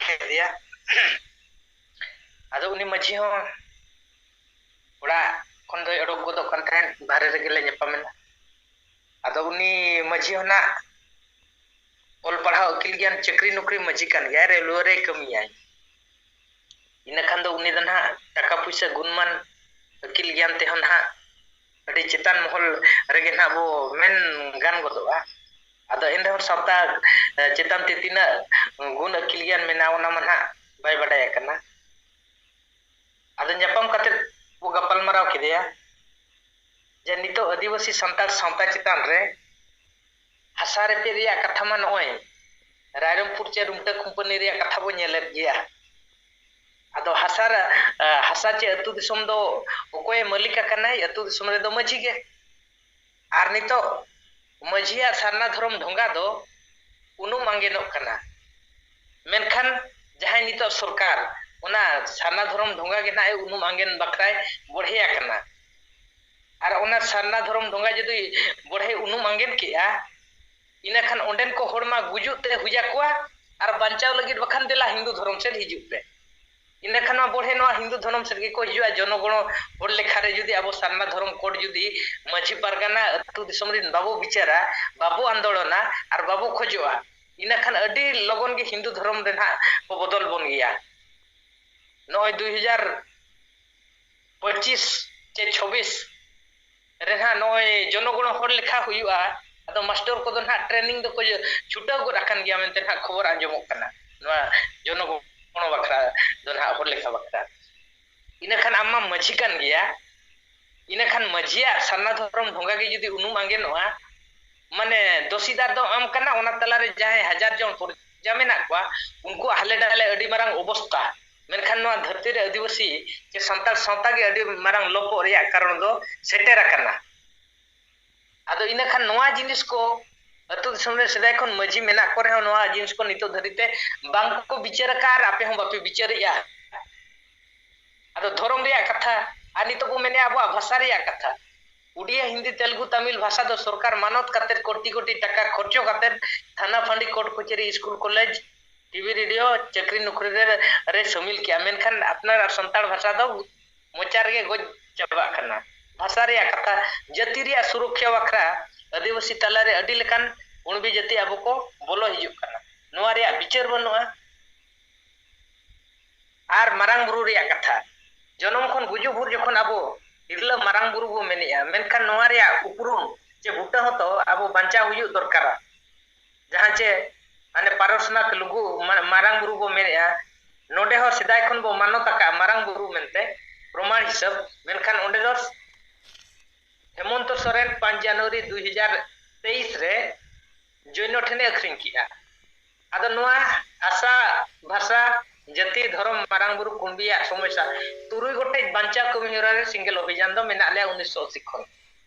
ᱠᱮᱫᱮᱭᱟ᱾ ᱟᱫᱚ ᱩᱱᱤ ᱢᱟᱹᱡᱷᱤ ᱦᱚᱸ ᱚᱲᱟᱜ ᱠᱷᱚᱱ ᱫᱚᱭ ᱚᱰᱚᱠ ᱜᱚᱫᱚᱜ ᱠᱟᱱ ᱛᱟᱦᱮᱸᱫ, ᱵᱟᱦᱨᱮ ᱨᱮᱜᱮ ᱞᱮ ᱧᱟᱯᱟᱢᱮᱱᱟ᱾ ᱟᱫᱚ ᱩᱱᱤ ᱢᱟᱹᱡᱷᱤ ᱦᱚᱸ ᱱᱟᱜ ᱚᱞ ᱯᱟᱲᱦᱟᱣ ᱟᱹᱠᱤᱞ ᱜᱮᱭᱟᱱ ᱪᱟᱹᱠᱨᱤ ᱱᱚᱠᱨᱤ ᱢᱟᱹᱡᱷᱤ ᱠᱟᱱ ᱜᱮᱭᱟᱭ, ᱨᱮᱞᱣᱮ ᱨᱮ ᱠᱟᱹᱢᱤᱭᱟᱭ᱾ ᱤᱱᱟᱹ ᱠᱷᱟᱱ ᱫᱚ ᱩᱱᱤ ᱫᱚ ᱱᱟᱦᱟᱜ ᱴᱟᱠᱟ ᱯᱩᱭᱥᱟᱹ ᱜᱩᱱᱢᱟᱱ ᱟᱹᱠᱤᱞ ᱜᱮᱭᱟᱱ ᱛᱮᱦᱚᱸ ᱱᱟᱦᱟᱜ ᱟᱹᱰᱤ ᱪᱮᱛᱟᱱ ᱢᱚᱦᱚᱞ ᱨᱮᱜᱮ ᱱᱟᱦᱟᱜ ᱵᱚ ᱢᱮᱱ ᱜᱟᱱ ᱜᱚᱫᱚᱜᱼᱟ᱾ ᱟᱫᱚ ᱮᱱ ᱨᱮᱦᱚᱸ ᱥᱟᱶᱛᱟ, ᱮ, ᱪᱮᱛᱟᱱ ᱛᱮ ᱛᱤᱱᱟᱹᱜ ᱜᱩᱱ ᱟᱹᱠᱤᱞ ᱜᱮᱭᱟᱱ ᱢᱮᱱᱟᱜᱼᱟ, ᱚᱱᱟ ᱢᱟ ᱱᱟᱦᱟᱜ ᱵᱟᱭ ᱵᱟᱰᱟᱭ ᱟᱠᱟᱱᱟ᱾ ᱟᱫᱚ ᱧᱟᱯᱟᱢ ᱠᱟᱛᱮ ᱵᱚ ᱜᱟᱯᱟᱞ ᱢᱟᱨᱟᱣ ᱠᱮᱫᱮᱭᱟ ᱡᱮ ᱱᱤᱛᱚᱜ ᱟᱹᱫᱤᱵᱟᱹᱥᱤ ᱥᱟᱱᱛᱟᱲ ᱥᱟᱶᱛᱟ ᱪᱮᱛᱟᱱ ᱨᱮ ᱦᱟᱥᱟ ᱨᱮᱯᱮᱡ ᱨᱮᱭᱟᱜ ᱠᱟᱛᱷᱟ ᱢᱟ ᱱᱚᱜᱼᱚᱭ ᱨᱟᱭᱨᱚᱝᱯᱩᱨ ᱪᱮ ᱨᱩᱢᱴᱟᱹ ᱠᱳᱢᱯᱟᱱᱤ ᱨᱮᱭᱟᱜ ᱠᱟᱛᱷᱟ ᱵᱚ ᱧᱮᱞᱮᱫ ᱜᱮᱭᱟ᱾ ᱟᱫᱚ ᱦᱟᱥᱟ ᱨᱮ, ᱮ, ᱦᱟᱥᱟ ᱪᱮ ᱟᱹᱛᱩ ᱫᱤᱥᱚᱢ ᱫᱚ ᱚᱠᱚᱭᱮ ᱢᱟᱹᱞᱤᱠ ᱟᱠᱟᱱᱟᱭ? ᱟᱹᱛᱩ ᱫᱤᱥᱚᱢ ᱨᱮᱫᱚ ᱢᱟᱹᱡᱷᱤ ᱜᱮ᱾ ᱟᱨ ᱱᱤᱛᱚᱜ ᱢᱟᱹᱡᱷᱤᱭᱟᱜ ᱥᱟᱨᱱᱟ ᱫᱷᱚᱨᱚᱢ ᱰᱷᱚᱸᱜᱟ ᱫᱚ ᱩᱱᱩᱢ ᱟᱸᱜᱮᱱᱚᱜ ᱠᱟᱱᱟ᱾ ᱢᱮᱱᱠᱷᱟᱱ ᱡᱟᱦᱟᱸᱭ ᱱᱤᱛᱚᱜ ᱥᱚᱨᱠᱟᱨ ᱚᱱᱟ ᱥᱟᱨᱱᱟ ᱫᱷᱚᱨᱚᱢ ᱰᱷᱚᱸᱜᱟ ᱜᱮ ᱱᱟᱦᱟᱜ ᱮ ᱩᱱᱩᱢ ᱟᱸᱜᱮᱱ ᱵᱟᱠᱷᱨᱟᱭ ᱵᱚᱲᱦᱮ ᱟᱠᱟᱱᱟ᱾ ᱟᱨ ᱚᱱᱟ ᱥᱟᱨᱱᱟ ᱫᱷᱚᱨᱚᱢ ᱰᱷᱚᱸᱜᱟ ᱡᱩᱫᱤ ᱵᱚᱲᱦᱮ ᱩᱱᱩᱢ ᱟᱸᱜᱮᱱ ᱠᱮᱜᱼᱟ, ᱤᱱᱟᱹ ᱠᱷᱟᱱ ᱚᱸᱰᱮᱱ ᱠᱚ ᱦᱚᱲ ᱢᱟ ᱜᱩᱡᱩᱜ ᱛᱮ ᱦᱩᱭ ᱟᱠᱚᱣᱟ, ᱟᱨ ᱵᱟᱧᱪᱟᱣ ᱞᱟᱹᱜᱤᱫ ᱵᱟᱠᱷᱟᱱ ᱫᱮᱞᱟ ᱦᱤᱱᱫᱩ ᱫᱷᱚᱨᱚᱢ ᱥᱮᱫ ᱦᱤᱡᱩᱜ ᱯᱮ᱾ ᱤᱱᱟᱹ ᱠᱷᱟᱱ ᱢᱟ ᱵᱚᱲᱦᱮ ᱱᱚᱣᱟ ᱦᱤᱱᱫᱩ ᱫᱷᱚᱨᱚᱢ ᱥᱮᱫ ᱜᱮᱠᱚ ᱦᱤᱡᱩᱜᱼᱟ᱾ ᱡᱚᱱᱚᱜᱚᱬᱚ ᱦᱚᱲ ᱞᱮᱠᱷᱟ ᱨᱮ ᱡᱩᱫᱤ ᱟᱵᱚ ᱥᱟᱨᱱᱟ ᱫᱷᱚᱨᱚᱢ ᱠᱳᱰ ᱡᱩᱫᱤ ᱢᱟᱹᱡᱷᱤ ᱯᱟᱨᱜᱟᱱᱟ ᱟᱹᱛᱩ ᱫᱤᱥᱚᱢ ᱨᱮᱱ ᱵᱟᱵᱚ ᱵᱤᱪᱟᱹᱨᱟ, ᱵᱟᱵᱚ ᱟᱱᱫᱳᱲᱚᱱᱟ ᱟᱨ ᱵᱟᱵᱚ ᱠᱷᱚᱡᱚᱜᱼᱟ, ᱤᱱᱟᱹ ᱠᱷᱟᱱ ᱟᱹᱰᱤ ᱞᱚᱜᱚᱱ ᱜᱮ ᱦᱤᱱᱫᱩ ᱫᱷᱚᱨᱚᱢ ᱨᱮ ᱱᱟᱦᱟᱜ ᱠᱚ ᱵᱚᱫᱚᱞ ᱵᱚᱱ ᱜᱮᱭᱟ᱾ ᱱᱚᱜᱼᱚᱭ ᱫᱩᱭ ᱦᱟᱡᱟᱨ ᱯᱚᱸᱪᱤᱥ ᱪᱮ ᱪᱷᱚᱵᱵᱤᱥ ᱨᱮ ᱱᱟᱦᱟᱜ ᱱᱚᱜᱼᱚᱭ ᱡᱚᱱᱚᱜᱚᱬᱚ ᱦᱚᱲ ᱞᱮᱠᱷᱟ ᱦᱩᱭᱩᱜᱼᱟ᱾ ᱟᱫᱚ ᱢᱟᱥᱴᱚᱨ ᱠᱚᱫᱚ ᱱᱟᱦᱟᱜ training ᱫᱚᱠᱚ ᱪᱷᱩᱴᱟᱹᱣ ᱜᱚᱫ ᱟᱠᱟᱱ ᱜᱮᱭᱟ ᱢᱮᱱᱛᱮ ᱱᱟᱦᱟᱜ ᱠᱷᱚᱵᱚᱨ ᱟᱸᱡᱚᱢᱚᱜ ᱠᱟᱱᱟ, ᱱᱚᱣᱟ ᱡᱚᱱᱚᱜᱚᱬᱚ ᱵᱟᱠᱷᱨᱟ ᱫᱚ ᱱᱟᱦᱟᱜ ᱦᱚᱲ ᱞᱮᱠᱷᱟ ᱵᱟᱠᱷᱨᱟ᱾ ᱤᱱᱟᱹᱠᱷᱟᱱ ᱟᱢ ᱢᱟᱢ ᱢᱟᱹᱡᱷᱤ ᱠᱟᱱ ᱜᱮᱭᱟ, ᱤᱱᱟᱹᱠᱷᱟᱱ ᱢᱟᱹᱡᱷᱤᱭᱟᱜ ᱥᱟᱨᱱᱟ ᱫᱷᱚᱨᱚᱢ ᱰᱷᱚᱸᱜᱟ ᱜᱮ ᱡᱩᱫᱤ ᱩᱱᱩᱢ ᱟᱸᱜᱮᱱᱚᱜᱼᱟ, ᱢᱟᱱᱮ ᱫᱚᱥᱤᱫᱟᱨ ᱫᱚ ᱟᱢ ᱠᱟᱱᱟ, ᱚᱱᱟ ᱛᱟᱞᱟᱨᱮ ᱡᱟᱦᱟᱸᱭ ᱦᱟᱡᱟᱨ ᱡᱚᱱ ᱯᱨᱚᱡᱟ ᱢᱮᱱᱟᱜ ᱠᱚᱣᱟ, ᱩᱱᱠᱩᱣᱟᱜ ᱦᱟᱞᱮ ᱰᱟᱞᱮ ᱟᱹᱰᱤ ᱢᱟᱨᱟᱝ ᱚᱵᱚᱥᱛᱟ᱾ ᱢᱮᱱᱠᱷᱟᱱ ᱱᱚᱣᱟ ᱫᱷᱟᱹᱨᱛᱤ ᱨᱮ ᱟᱹᱫᱤᱵᱟᱹᱥᱤ ᱪᱮ ᱥᱟᱱᱛᱟᱲ ᱥᱟᱶᱛᱟ ᱜᱮ ᱟᱹᱰᱤ ᱢᱟᱨᱟᱝ ᱞᱚᱯᱚᱜ ᱨᱮᱭᱟᱜ ᱠᱟᱨᱚᱱ ᱫᱚ ᱥᱮᱴᱮᱨ ᱟᱠᱟᱱᱟ᱾ ᱟᱫᱚ ᱤᱱᱟᱹ ᱠᱷᱟᱱ ᱱᱚᱣᱟ ᱡᱤᱱᱤᱥ ᱠᱚ ᱟᱹᱛᱩ ᱫᱤᱥᱚᱢ ᱨᱮ ᱥᱮᱫᱟᱭ ᱠᱷᱚᱱ ᱢᱟᱹᱡᱷᱤ ᱢᱮᱱᱟᱜ ᱠᱚ ᱨᱮᱦᱚᱸ, ᱱᱚᱣᱟ ᱡᱤᱱᱤᱥ ᱠᱚ ᱱᱤᱛᱚᱜ ᱫᱷᱟᱹᱨᱤᱡ ᱛᱮ ᱵᱟᱝ ᱠᱚ ᱵᱤᱪᱟᱹᱨ ᱟᱠᱟᱫ ᱟᱨ ᱟᱯᱮ ᱦᱚᱸ ᱵᱟᱯᱮ ᱵᱤᱪᱟᱹᱨᱮᱜᱼᱟ᱾ ᱟᱫᱚ ᱫᱷᱚᱨᱚᱢ ᱨᱮᱭᱟᱜ ᱠᱟᱛᱷᱟ, ᱟᱨ ᱱᱤᱛᱚᱜ ᱵᱚ ᱢᱮᱱᱮᱜᱼᱟ ᱟᱵᱚᱣᱟᱜ ᱵᱷᱟᱥᱟ ᱨᱮᱭᱟᱜ ᱠᱟᱛᱷᱟ᱾ ᱩᱰᱤᱭᱟ, ᱦᱤᱱᱫᱤ, ᱛᱮᱞᱜᱩ, ᱛᱟᱢᱤᱞ ᱵᱷᱟᱥᱟ ᱫᱚ ᱥᱚᱨᱠᱟᱨ ᱢᱟᱱᱚᱛ ᱠᱟᱛᱮ, ᱠᱳᱴᱤ ᱠᱳᱴᱤ ᱴᱟᱠᱟ ᱠᱷᱚᱨᱪᱚ ᱠᱟᱛᱮ, ᱛᱷᱟᱱᱟ ᱯᱷᱟᱺᱰᱤ, ᱠᱳᱨᱴ ᱠᱚᱪᱟᱹᱨᱤ, ᱥᱠᱩᱞ ᱠᱚᱞᱮᱡᱽ, ᱴᱤᱵᱷᱤ ᱨᱮᱰᱤᱭᱳ, ᱪᱟᱹᱠᱨᱤ ᱱᱚᱠᱨᱤ ᱨᱮ, ᱨᱮ ᱥᱟᱹᱢᱤᱞ ᱠᱮᱜᱼᱟ, ᱢᱮᱱᱠᱷᱟᱱ ᱟᱯᱱᱟᱨᱟᱜ ᱥᱟᱱᱛᱟᱲ ᱵᱷᱟᱥᱟ ᱫᱚ ᱢᱚᱪᱟ ᱨᱮᱜᱮ ᱜᱚᱡ ᱪᱟᱵᱟᱜ ᱠᱟᱱᱟ᱾ ᱵᱷᱟᱥᱟ ᱨᱮᱭᱟᱜ ᱠᱟᱛᱷᱟ, ᱡᱟᱹᱛᱤ ᱨᱮᱭᱟᱜ ᱥᱩᱨᱚᱠᱷᱟ ᱵᱟᱠᱷᱨᱟ ᱟᱹᱫᱤᱵᱟᱹᱥᱤ ᱛᱟᱞᱟᱨᱮ ᱟᱹᱰᱤ ᱞᱮᱠᱟᱱ ᱠᱩᱬᱵᱤ ᱡᱟᱹᱛᱤ ᱟᱵᱚ ᱠᱚ ᱵᱚᱞᱚ ᱦᱤᱡᱩᱜ ᱠᱟᱱᱟ᱾ ᱱᱚᱣᱟ ᱨᱮᱭᱟᱜ ᱵᱤᱪᱟᱹᱨ ᱵᱟᱹᱱᱩᱜᱼᱟ᱾ ᱟᱨ ᱢᱟᱨᱟᱝ ᱵᱩᱨᱩ ᱨᱮᱭᱟᱜ ᱠᱟᱛᱷᱟ, ᱡᱚᱱᱚᱢ ᱠᱷᱚᱱ ᱜᱩᱡᱩᱜ ᱵᱷᱳᱨ ᱡᱚᱠᱷᱚᱱ ᱟᱵᱚ ᱛᱤᱨᱞᱟᱹ ᱢᱟᱨᱟᱝ ᱵᱩᱨᱩ ᱵᱚ ᱢᱮᱱᱮᱜᱼᱟ, ᱢᱮᱱᱠᱷᱟᱱ ᱱᱚᱣᱟ ᱨᱮᱭᱟᱜ ᱩᱯᱨᱩᱢ ᱪᱮ ᱵᱩᱴᱟᱹ ᱦᱚᱸᱛᱚ ᱟᱵᱚ ᱵᱟᱧᱪᱟᱣ ᱦᱩᱭᱩᱜ ᱫᱚᱨᱠᱟᱨᱟ᱾ ᱡᱟᱦᱟᱸ ᱪᱮ ᱢᱟᱱᱮ ᱯᱟᱨᱚᱥᱱᱟᱛᱷ ᱞᱩᱜᱩ ᱢᱟ-, ᱢᱟᱨᱟᱝ ᱵᱩᱨᱩ ᱵᱚ ᱢᱮᱱᱮᱜᱼᱟ, ᱱᱚᱰᱮ ᱦᱚᱸ ᱥᱮᱫᱟᱭ ᱠᱷᱚᱱ ᱵᱚ ᱢᱟᱱᱚᱛ ᱟᱠᱟᱫᱼᱟ ᱢᱟᱨᱟᱝ ᱵᱩᱨᱩ ᱢᱮᱱᱛᱮ ᱯᱨᱚᱢᱟᱬ ᱦᱤᱥᱟᱹᱵ, ᱢᱮᱱᱠᱷᱟᱱ ᱚᱸᱰᱮ ᱫᱚ ᱦᱮᱢᱚᱱᱛᱚ ᱥᱚᱨᱮᱱ ᱯᱟᱸᱪ ᱡᱟᱱᱩᱣᱟᱨᱤ ᱫᱩᱭ ᱦᱟᱡᱟᱨ ᱛᱮᱭᱤᱥ ᱨᱮ ᱡᱳᱭᱱᱚ ᱴᱷᱮᱱᱮ ᱟᱹᱠᱷᱨᱤᱧ ᱠᱮᱜᱼᱟ᱾ ᱟᱫᱚ ᱱᱚᱣᱟ ᱟᱥᱟ, ᱵᱷᱟᱥᱟ, ᱡᱟᱹᱛᱤ, ᱫᱷᱚᱨᱚᱢ, ᱢᱟᱨᱟᱝ ᱵᱩᱨᱩ, ᱠᱩᱬᱵᱤᱭᱟᱜ ᱥᱚᱢᱚᱥᱥᱟ, ᱛᱩᱨᱩᱭ ᱜᱚᱴᱮᱡ ᱵᱟᱧᱪᱟᱣ ᱠᱟᱹᱢᱤ ᱦᱚᱨᱟ ᱨᱮ ᱥᱤᱸᱜᱮᱞ ᱚᱵᱷᱤᱡᱟᱱ ᱫᱚ ᱢᱮᱱᱟᱜ ᱞᱮᱭᱟ ᱩᱱᱤᱥᱥᱚ ᱟᱥᱤ ᱠᱷᱚᱱ᱾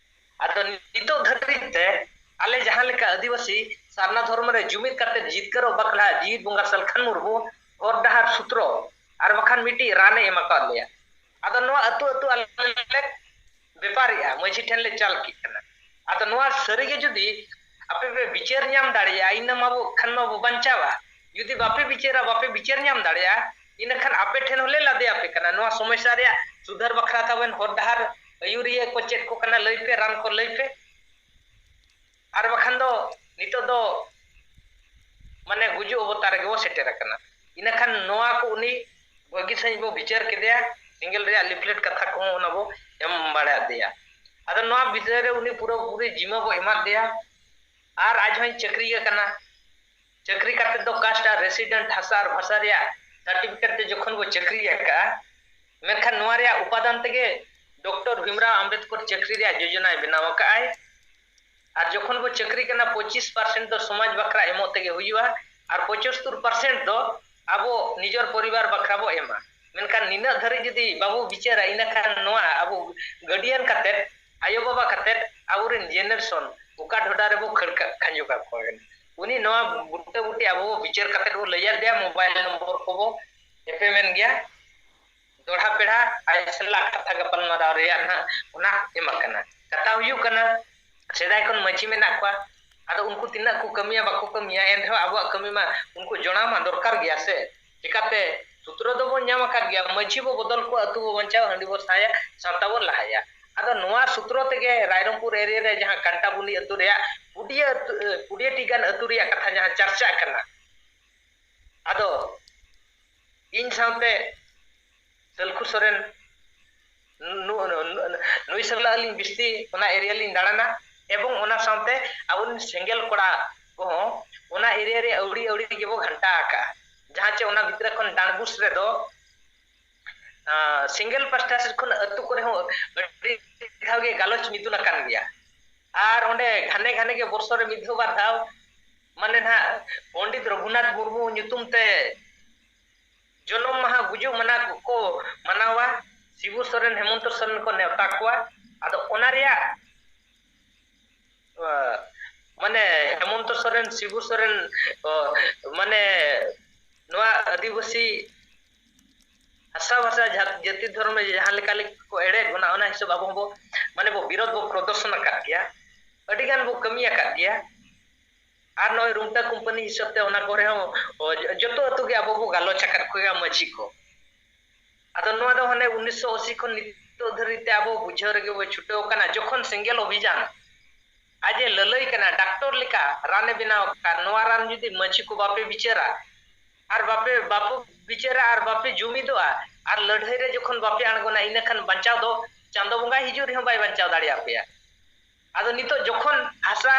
ᱟᱫᱚ ᱱᱤᱛᱚᱜ ᱫᱷᱟᱹᱵᱤᱡ ᱛᱮ ᱟᱞᱮ ᱡᱟᱦᱟᱸ ᱞᱮᱠᱟ ᱟᱹᱫᱤᱵᱟᱹᱥᱤ ᱥᱟᱨᱱᱟ ᱫᱷᱚᱨᱚᱢ ᱨᱮ ᱡᱩᱢᱤᱫ ᱠᱟᱛᱮ ᱡᱤᱛᱠᱟᱹᱨᱚᱜ ᱵᱟᱠᱷᱨᱟ ᱡᱤᱣᱤᱫ ᱵᱚᱸᱜᱟ ᱥᱟᱞᱠᱷᱟᱱ ᱢᱩᱨᱢᱩ ᱦᱚᱨ ᱰᱟᱦᱟᱨ ᱥᱩᱛᱨᱚ ᱟᱨ ᱵᱟᱠᱷᱟᱱ ᱢᱤᱫᱴᱤᱡ ᱨᱟᱱᱮ ᱮᱢ ᱟᱠᱟᱫ ᱞᱮᱭᱟ᱾ ᱟᱫᱚ ᱱᱚᱣᱟ ᱟᱹᱛᱩ ᱟᱹᱛᱩ ᱟᱞᱮ ᱞᱮ ᱵᱮᱯᱟᱨᱮᱜᱼᱟ, ᱢᱟᱹᱡᱷᱤ ᱴᱷᱮᱱ ᱞᱮ ᱪᱟᱞ ᱠᱮᱫ ᱠᱟᱱᱟ᱾ ᱟᱫᱚ ᱱᱚᱣᱟ ᱥᱟᱹᱨᱤᱜᱮ ᱡᱩᱫᱤ ᱟᱯᱮ ᱯᱮ ᱵᱤᱪᱟᱹᱨ ᱧᱟᱢ ᱫᱟᱲᱮᱭᱟᱜᱼᱟ, ᱤᱱᱟᱹ ᱢᱟᱵᱚ ᱠᱷᱟᱱ ᱢᱟᱵᱚ ᱵᱟᱧᱪᱟᱣᱟ᱾ ᱡᱩᱫᱤ ᱵᱟᱯᱮ ᱵᱤᱪᱟᱹᱨᱟ, ᱵᱟᱯᱮ ᱵᱤᱪᱟᱹᱨ ᱧᱟᱢ ᱫᱟᱲᱮᱭᱟᱜᱼᱟ, ᱤᱱᱟᱹ ᱠᱷᱟᱱ ᱟᱯᱮ ᱴᱷᱮᱱ ᱦᱚᱸᱞᱮ ᱞᱟᱫᱮ ᱟᱯᱮ ᱠᱟᱱᱟ᱾ ᱱᱚᱣᱟ ᱥᱚᱢᱚᱥᱥᱟ ᱨᱮᱭᱟᱜ ᱥᱩᱫᱷᱟᱹᱨ ᱵᱟᱠᱷᱨᱟ ᱛᱟᱵᱮᱱ ᱦᱚᱨ ᱰᱟᱦᱟᱨ ᱟᱹᱭᱩᱨᱤᱭᱟᱹ ᱠᱚ ᱪᱮᱫ ᱠᱚ ᱠᱟᱱᱟ ᱞᱟᱹᱭ ᱯᱮ, ᱨᱟᱱ ᱠᱚ ᱞᱟᱹᱭ ᱯᱮ᱾ ᱟᱨ ᱵᱟᱠᱷᱟᱱ ᱫᱚ ᱱᱤᱛᱚᱜ ᱫᱚ ᱢᱟᱱᱮ ᱜᱩᱡᱩᱜ ᱚᱵᱚᱛᱟᱨ ᱨᱮᱜᱮ ᱵᱚ ᱥᱮᱴᱮᱨ ᱟᱠᱟᱱᱟ᱾ ᱤᱱᱟᱹ ᱠᱷᱟᱱ ᱱᱚᱣᱟ ᱠᱚ ᱩᱱᱤ ᱵᱷᱟᱹᱜᱤ ᱥᱟᱺᱦᱤᱡ ᱵᱚ ᱵᱤᱪᱟᱹᱨ ᱠᱮᱫᱮᱭᱟ᱾ ᱥᱮᱸᱜᱮᱞ ᱨᱮᱭᱟᱜ ᱞᱤᱯᱷᱞᱮᱴ ᱠᱟᱛᱷᱟ ᱠᱚᱦᱚᱸ ᱚᱱᱟ ᱵᱚ ᱮᱢ ᱵᱟᱲᱟᱭᱟᱫ ᱫᱮᱭᱟ᱾ ᱟᱫᱚ ᱱᱚᱣᱟ ᱵᱤᱥᱚᱭ ᱨᱮ ᱩᱱᱤ ᱯᱩᱨᱟᱹᱯᱩᱨᱤ ᱡᱤᱢᱟᱹ ᱵᱚ ᱮᱢᱟᱫ ᱫᱮᱭᱟ᱾ ᱟᱨ ᱟᱡ ᱦᱚᱸᱭ ᱪᱟᱹᱠᱨᱤ ᱟᱠᱟᱱᱟ᱾ ᱪᱟᱹᱠᱨᱤ ᱠᱟᱛᱮ ᱫᱚ ᱠᱟᱥᱴ ᱟᱨ ᱨᱮᱥᱤᱰᱮᱱᱴ ᱦᱟᱥᱟ ᱟᱨ ᱵᱷᱟᱥᱟ ᱨᱮᱭᱟᱜ ᱥᱟᱨᱴᱤᱯᱷᱤᱠᱮᱴ ᱛᱮ ᱡᱚᱠᱷᱚᱱ ᱵᱚ ᱪᱟᱹᱠᱨᱤ ᱟᱠᱟᱫᱼᱟ, ᱢᱮᱱᱠᱷᱟᱱ ᱱᱚᱣᱟ ᱨᱮᱭᱟᱜ ᱩᱯᱟᱫᱟᱱ ᱛᱮᱜᱮ ᱰᱚᱠᱴᱚᱨ ᱵᱷᱤᱢᱨᱟᱣ ᱟᱢᱵᱮᱫᱠᱚᱨ ᱪᱟᱹᱠᱨᱤ ᱨᱮᱭᱟᱜ ᱡᱳᱡᱚᱱᱟᱭ ᱵᱮᱱᱟᱣ ᱟᱠᱟᱫᱼᱟᱭ᱾ ᱟᱨ ᱡᱚᱠᱷᱚᱱ ᱵᱚ ᱪᱟᱹᱠᱨᱤ ᱠᱟᱱᱟ, ᱯᱚᱸᱪᱤᱥ ᱯᱟᱨᱥᱮᱱᱴ ᱫᱚ ᱥᱚᱢᱟᱡᱽ ᱵᱟᱠᱷᱨᱟ ᱮᱢᱚᱜ ᱛᱮᱜᱮ ᱦᱩᱭᱩᱜᱼᱟ, ᱟᱨ ᱯᱚᱸᱪᱟᱛᱛᱳᱨ ᱯᱟᱨᱥᱮᱱᱴ ᱫᱚ ᱟᱵᱚ ᱱᱤᱡᱚᱨ ᱯᱚᱨᱤᱵᱟᱨ ᱵᱟᱠᱷᱨᱟ ᱵᱚ ᱮᱢᱟ᱾ ᱢᱮᱱᱠᱷᱟᱱ ᱱᱤᱱᱟᱹᱜ ᱫᱷᱟᱹᱨᱤᱡ ᱡᱩᱫᱤ ᱵᱟᱵᱚ ᱵᱤᱪᱟᱹᱨᱟ, ᱤᱱᱟᱹᱠᱷᱟᱱ ᱱᱚᱣᱟ ᱟᱵᱚ ᱜᱟᱨᱰᱤᱭᱟᱱ ᱠᱟᱛᱮᱫ, ᱟᱭᱳᱼᱵᱟᱵᱟ ᱠᱟᱛᱮᱫ, ᱟᱵᱚᱨᱮᱱ ᱡᱮᱱᱟᱨᱮᱥᱚᱱ ᱚᱠᱟ ᱰᱷᱚᱰᱟ ᱨᱮᱵᱚ ᱠᱷᱟᱹᱲ ᱠᱟ-, ᱠᱷᱟᱸᱡᱚ ᱠᱟᱠᱚ ᱠᱟᱱᱟ? ᱩᱱᱤ ᱱᱚᱣᱟ ᱵᱩᱴᱟᱹ ᱵᱩᱴᱤ ᱟᱵᱚ ᱵᱚ ᱵᱤᱪᱟᱹᱨ ᱠᱟᱛᱮᱫ ᱵᱚ ᱞᱟᱹᱭ ᱟᱫᱮᱭᱟ, ᱢᱳᱵᱟᱭᱤᱞ ᱱᱚᱢᱵᱚᱨ ᱠᱚᱵᱚ ᱮᱯᱮᱢᱮᱱ ᱜᱮᱭᱟ᱾ ᱫᱚᱦᱲᱟ ᱯᱮᱲᱟ ᱟᱡ ᱥᱟᱞᱟᱜ ᱠᱟᱛᱷᱟ ᱜᱟᱯᱟᱞᱢᱟᱨᱟᱣ ᱨᱮᱭᱟᱜ ᱱᱟᱦᱟᱜ ᱚᱱᱟ ᱮᱢ ᱟᱠᱟᱱᱟ᱾ ᱠᱟᱛᱷᱟ ᱦᱩᱭᱩᱜ ᱠᱟᱱᱟ, ᱥᱮᱫᱟᱭ ᱠᱷᱚᱱ ᱢᱟᱹᱡᱷᱤ ᱢᱮᱱᱟᱜ ᱠᱚᱣᱟ, ᱟᱫᱚ ᱩᱱᱠᱩ ᱛᱤᱱᱟᱹᱜ ᱠᱚ ᱠᱟᱹᱢᱤᱭᱟ ᱵᱟᱠᱚ ᱠᱟᱹᱢᱤᱭᱟ, ᱮᱱ ᱨᱮᱦᱚᱸ ᱟᱵᱚᱣᱟᱜ ᱠᱟᱹᱢᱤ ᱢᱟ ᱩᱱᱠᱩ ᱡᱚᱲᱟᱣ ᱢᱟ ᱫᱚᱨᱠᱟᱨ ᱜᱮᱭᱟ ᱥᱮ᱾ ᱪᱤᱠᱟᱛᱮ ᱥᱩᱛᱨᱚ ᱫᱚᱵᱚᱱ ᱧᱟᱢ ᱟᱠᱟᱫ ᱜᱮᱭᱟ, ᱢᱟᱹᱡᱷᱤ ᱵᱚ ᱵᱚᱫᱚᱞ ᱠᱚᱣᱟ, ᱟᱹᱛᱩ ᱵᱚ ᱵᱟᱧᱪᱟᱣᱟ, ᱦᱟᱺᱰᱤ ᱵᱚ ᱥᱟᱦᱟᱭᱟ, ᱥᱟᱶᱛᱟ ᱵᱚᱱ ᱞᱟᱦᱟᱭᱟ᱾ ᱟᱫᱚ ᱱᱚᱣᱟ ᱥᱩᱛᱨᱚ ᱛᱮᱜᱮ ᱨᱟᱭᱨᱚᱝᱯᱩᱨ ᱮᱨᱤᱭᱟ ᱨᱮ ᱡᱟᱦᱟᱸ ᱠᱟᱱᱴᱟᱵᱩᱱᱤ ᱟᱹᱛᱩ ᱨᱮᱭᱟᱜ ᱠᱩᱰᱤᱭᱟᱹ ᱟᱹᱛᱩ, ᱠᱩᱰᱤᱭᱟᱹ ᱴᱤ ᱜᱟᱱ ᱟᱹᱛᱩ ᱨᱮᱭᱟᱜ ᱠᱟᱛᱷᱟ ᱡᱟᱦᱟᱸ ᱪᱟᱨᱪᱟᱜ ᱠᱟᱱᱟ, ᱟᱫᱚ ᱤᱧ ᱥᱟᱶᱛᱮ ᱥᱟᱹᱞᱠᱷᱩ ᱥᱚᱨᱮᱱ ᱱᱩ-, ᱱᱩ-, ᱱᱩ-, ᱱᱩᱭ ᱥᱟᱞᱟᱜ ᱟᱹᱞᱤᱧ ᱵᱤᱥᱛᱤ ᱚᱱᱟ ᱮᱨᱤᱭᱟ ᱞᱤᱧ ᱫᱟᱬᱟᱱᱟ, ᱮᱵᱚᱝ ᱚᱱᱟ ᱥᱟᱶᱛᱮ ᱟᱵᱚᱨᱮᱱ ᱥᱮᱸᱜᱮᱞ ᱠᱚᱲᱟ ᱠᱚᱦᱚᱸ ᱚᱱᱟ ᱮᱨᱤᱭᱟ ᱨᱮ ᱟᱹᱣᱲᱤ ᱟᱹᱣᱲᱤ ᱜᱮᱵᱚ ᱜᱷᱟᱱᱴᱟ ᱟᱠᱟᱜᱼᱟ᱾ ᱡᱟᱦᱟᱸ ᱪᱮ ᱚᱱᱟ ᱵᱷᱤᱛᱨᱤ ᱠᱷᱚᱱ ᱰᱟᱸᱰᱵᱩᱥ ᱨᱮᱫᱚ, ᱟᱸ, ᱥᱮᱸᱜᱮᱞ ᱯᱟᱥᱴᱟ ᱥᱮᱫ ᱠᱷᱚᱱ ᱟᱹᱛᱩ ᱠᱚᱨᱮ ᱦᱚᱸ ᱟᱹᱰᱤ ᱫᱷᱟᱣ ᱜᱮ ᱜᱟᱞᱚᱪ ᱢᱤᱫᱩᱱ ᱟᱠᱟᱱ ᱜᱮᱭᱟ᱾ ᱟᱨ ᱚᱸᱰᱮ ᱜᱷᱟᱱᱮ ᱜᱷᱟᱱᱮ ᱜᱮ ᱵᱚᱨᱥᱚ ᱨᱮ ᱢᱤᱫ ᱫᱷᱟᱣ ᱵᱟᱨ ᱫᱷᱟᱣ, ᱢᱟᱱᱮ ᱱᱟᱦᱟᱜ ᱯᱚᱱᱰᱤᱛ ᱨᱚᱜᱷᱩᱱᱟᱛᱷ ᱢᱩᱨᱢᱩ ᱧᱩᱛᱩᱢ ᱛᱮ ᱡᱚᱱᱚᱢ ᱢᱟᱦᱟ, ᱜᱩᱡᱩᱜ ᱢᱟᱦᱟ ᱠᱚ ᱢᱟᱱᱟᱣᱟ᱾ ᱥᱤᱵᱩ ᱥᱚᱨᱮᱱ, ᱦᱮᱢᱚᱱᱛᱚ ᱥᱚᱨᱮᱱ ᱠᱚ ᱱᱮᱣᱛᱟ ᱠᱚᱣᱟ᱾ ᱟᱫᱚ ᱚᱱᱟ ᱨᱮᱭᱟᱜ, ᱟ, ᱢᱟᱱᱮ ᱦᱮᱢᱚᱱᱛᱚ ᱥᱚᱨᱮᱱ, ᱥᱤᱵᱩ ᱥᱚᱨᱮᱱ, ᱚ, ᱢᱟᱱᱮ ᱱᱚᱣᱟ ᱟᱹᱫᱤᱵᱟᱹᱥᱤ ᱦᱟᱥᱟ ᱵᱷᱟᱥᱟ ᱡᱟᱹᱛ-, ᱡᱟᱹᱛᱤ ᱫᱷᱚᱨᱚᱢ ᱨᱮ ᱡᱟᱦᱟᱸ ᱞᱮᱠᱟ ᱞᱮᱠᱟ ᱠᱚ ᱮᱲᱮ ᱵᱚᱱᱟ, ᱚᱱᱟ ᱦᱤᱥᱟᱹᱵ ᱟᱵᱚ ᱦᱚᱸᱵᱚ, ᱢᱟᱱᱮ ᱵᱚ ᱵᱤᱨᱳᱫᱷ ᱵᱚ ᱯᱨᱚᱫᱚᱨᱥᱚᱱ ᱟᱠᱟᱫ ᱜᱮᱭᱟ, ᱟᱹᱰᱤ ᱜᱟᱱ ᱵᱚ ᱠᱟᱹᱢᱤ ᱟᱠᱟᱫ ᱜᱮᱭᱟ᱾ ᱟᱨ ᱱᱚᱜᱼᱚᱭ ᱨᱩᱢᱴᱟ ᱠᱳᱢᱯᱟᱱᱤ ᱦᱤᱥᱟᱹᱵ ᱛᱮ ᱚᱱᱟ ᱠᱚᱨᱮ ᱦᱚᱸ, ᱚ, ᱡᱚᱛᱚ ᱟᱹᱛᱩ ᱜᱮ ᱟᱵᱚ ᱵᱚ ᱜᱟᱞᱚᱪ ᱟᱠᱟᱫ ᱠᱚᱜᱮᱭᱟ ᱢᱟᱹᱡᱷᱤ ᱠᱚ᱾ ᱟᱫᱚ ᱱᱚᱣᱟ ᱫᱚ ᱦᱟᱱᱮ ᱩᱱᱤᱥᱥᱚ ᱟᱥᱤ ᱠᱷᱚᱱ ᱱᱤᱛᱚᱜ ᱫᱷᱟᱹᱨᱤᱡ ᱛᱮ ᱟᱵᱚ ᱵᱩᱡᱷᱟᱹᱣ ᱨᱮᱜᱮ ᱵᱚ ᱪᱷᱩᱴᱟᱹᱣ ᱟᱠᱟᱱᱟ᱾ ᱡᱚᱠᱷᱚᱱ ᱥᱮᱸᱜᱮᱞ ᱚᱵᱷᱤᱡᱟᱱ ᱟᱡ ᱮ ᱞᱟᱹᱞᱟᱹᱭ ᱠᱟᱱᱟ, ᱰᱟᱠᱛᱚᱨ ᱞᱮᱠᱟ ᱨᱟᱱᱮ ᱵᱮᱱᱟᱣ ᱟᱠᱟᱫ, ᱱᱚᱣᱟ ᱨᱟᱱ ᱡᱩᱫᱤ ᱢᱟᱹᱡᱷᱤ ᱠᱚ ᱵᱟᱯᱮ ᱵᱤᱪᱟᱹᱨᱟ, ᱟᱨ ᱵᱟᱯᱮ, ᱵᱟᱯᱮ ᱵᱤᱪᱟᱹᱨᱟ ᱟᱨ ᱵᱟᱯᱮ ᱡᱩᱢᱤᱫᱚᱜᱼᱟ, ᱟᱨ ᱞᱟᱹᱲᱦᱟᱹᱭ ᱨᱮ ᱡᱚᱠᱷᱚᱱ ᱵᱟᱯᱮ ᱟᱬᱜᱚᱱᱟ, ᱤᱱᱟᱹ ᱠᱷᱟᱱ ᱵᱟᱧᱪᱟᱣ ᱫᱚ ᱪᱟᱸᱫᱚ ᱵᱚᱸᱜᱟᱭ ᱦᱤᱡᱩᱜ ᱨᱮᱦᱚᱸ ᱵᱟᱭ ᱵᱟᱧᱪᱟᱣ ᱫᱟᱲᱮᱭᱟᱯᱮᱭᱟ᱾ ᱟᱫᱚ ᱱᱤᱛᱚᱜ ᱡᱚᱠᱷᱚᱱ ᱦᱟᱥᱟ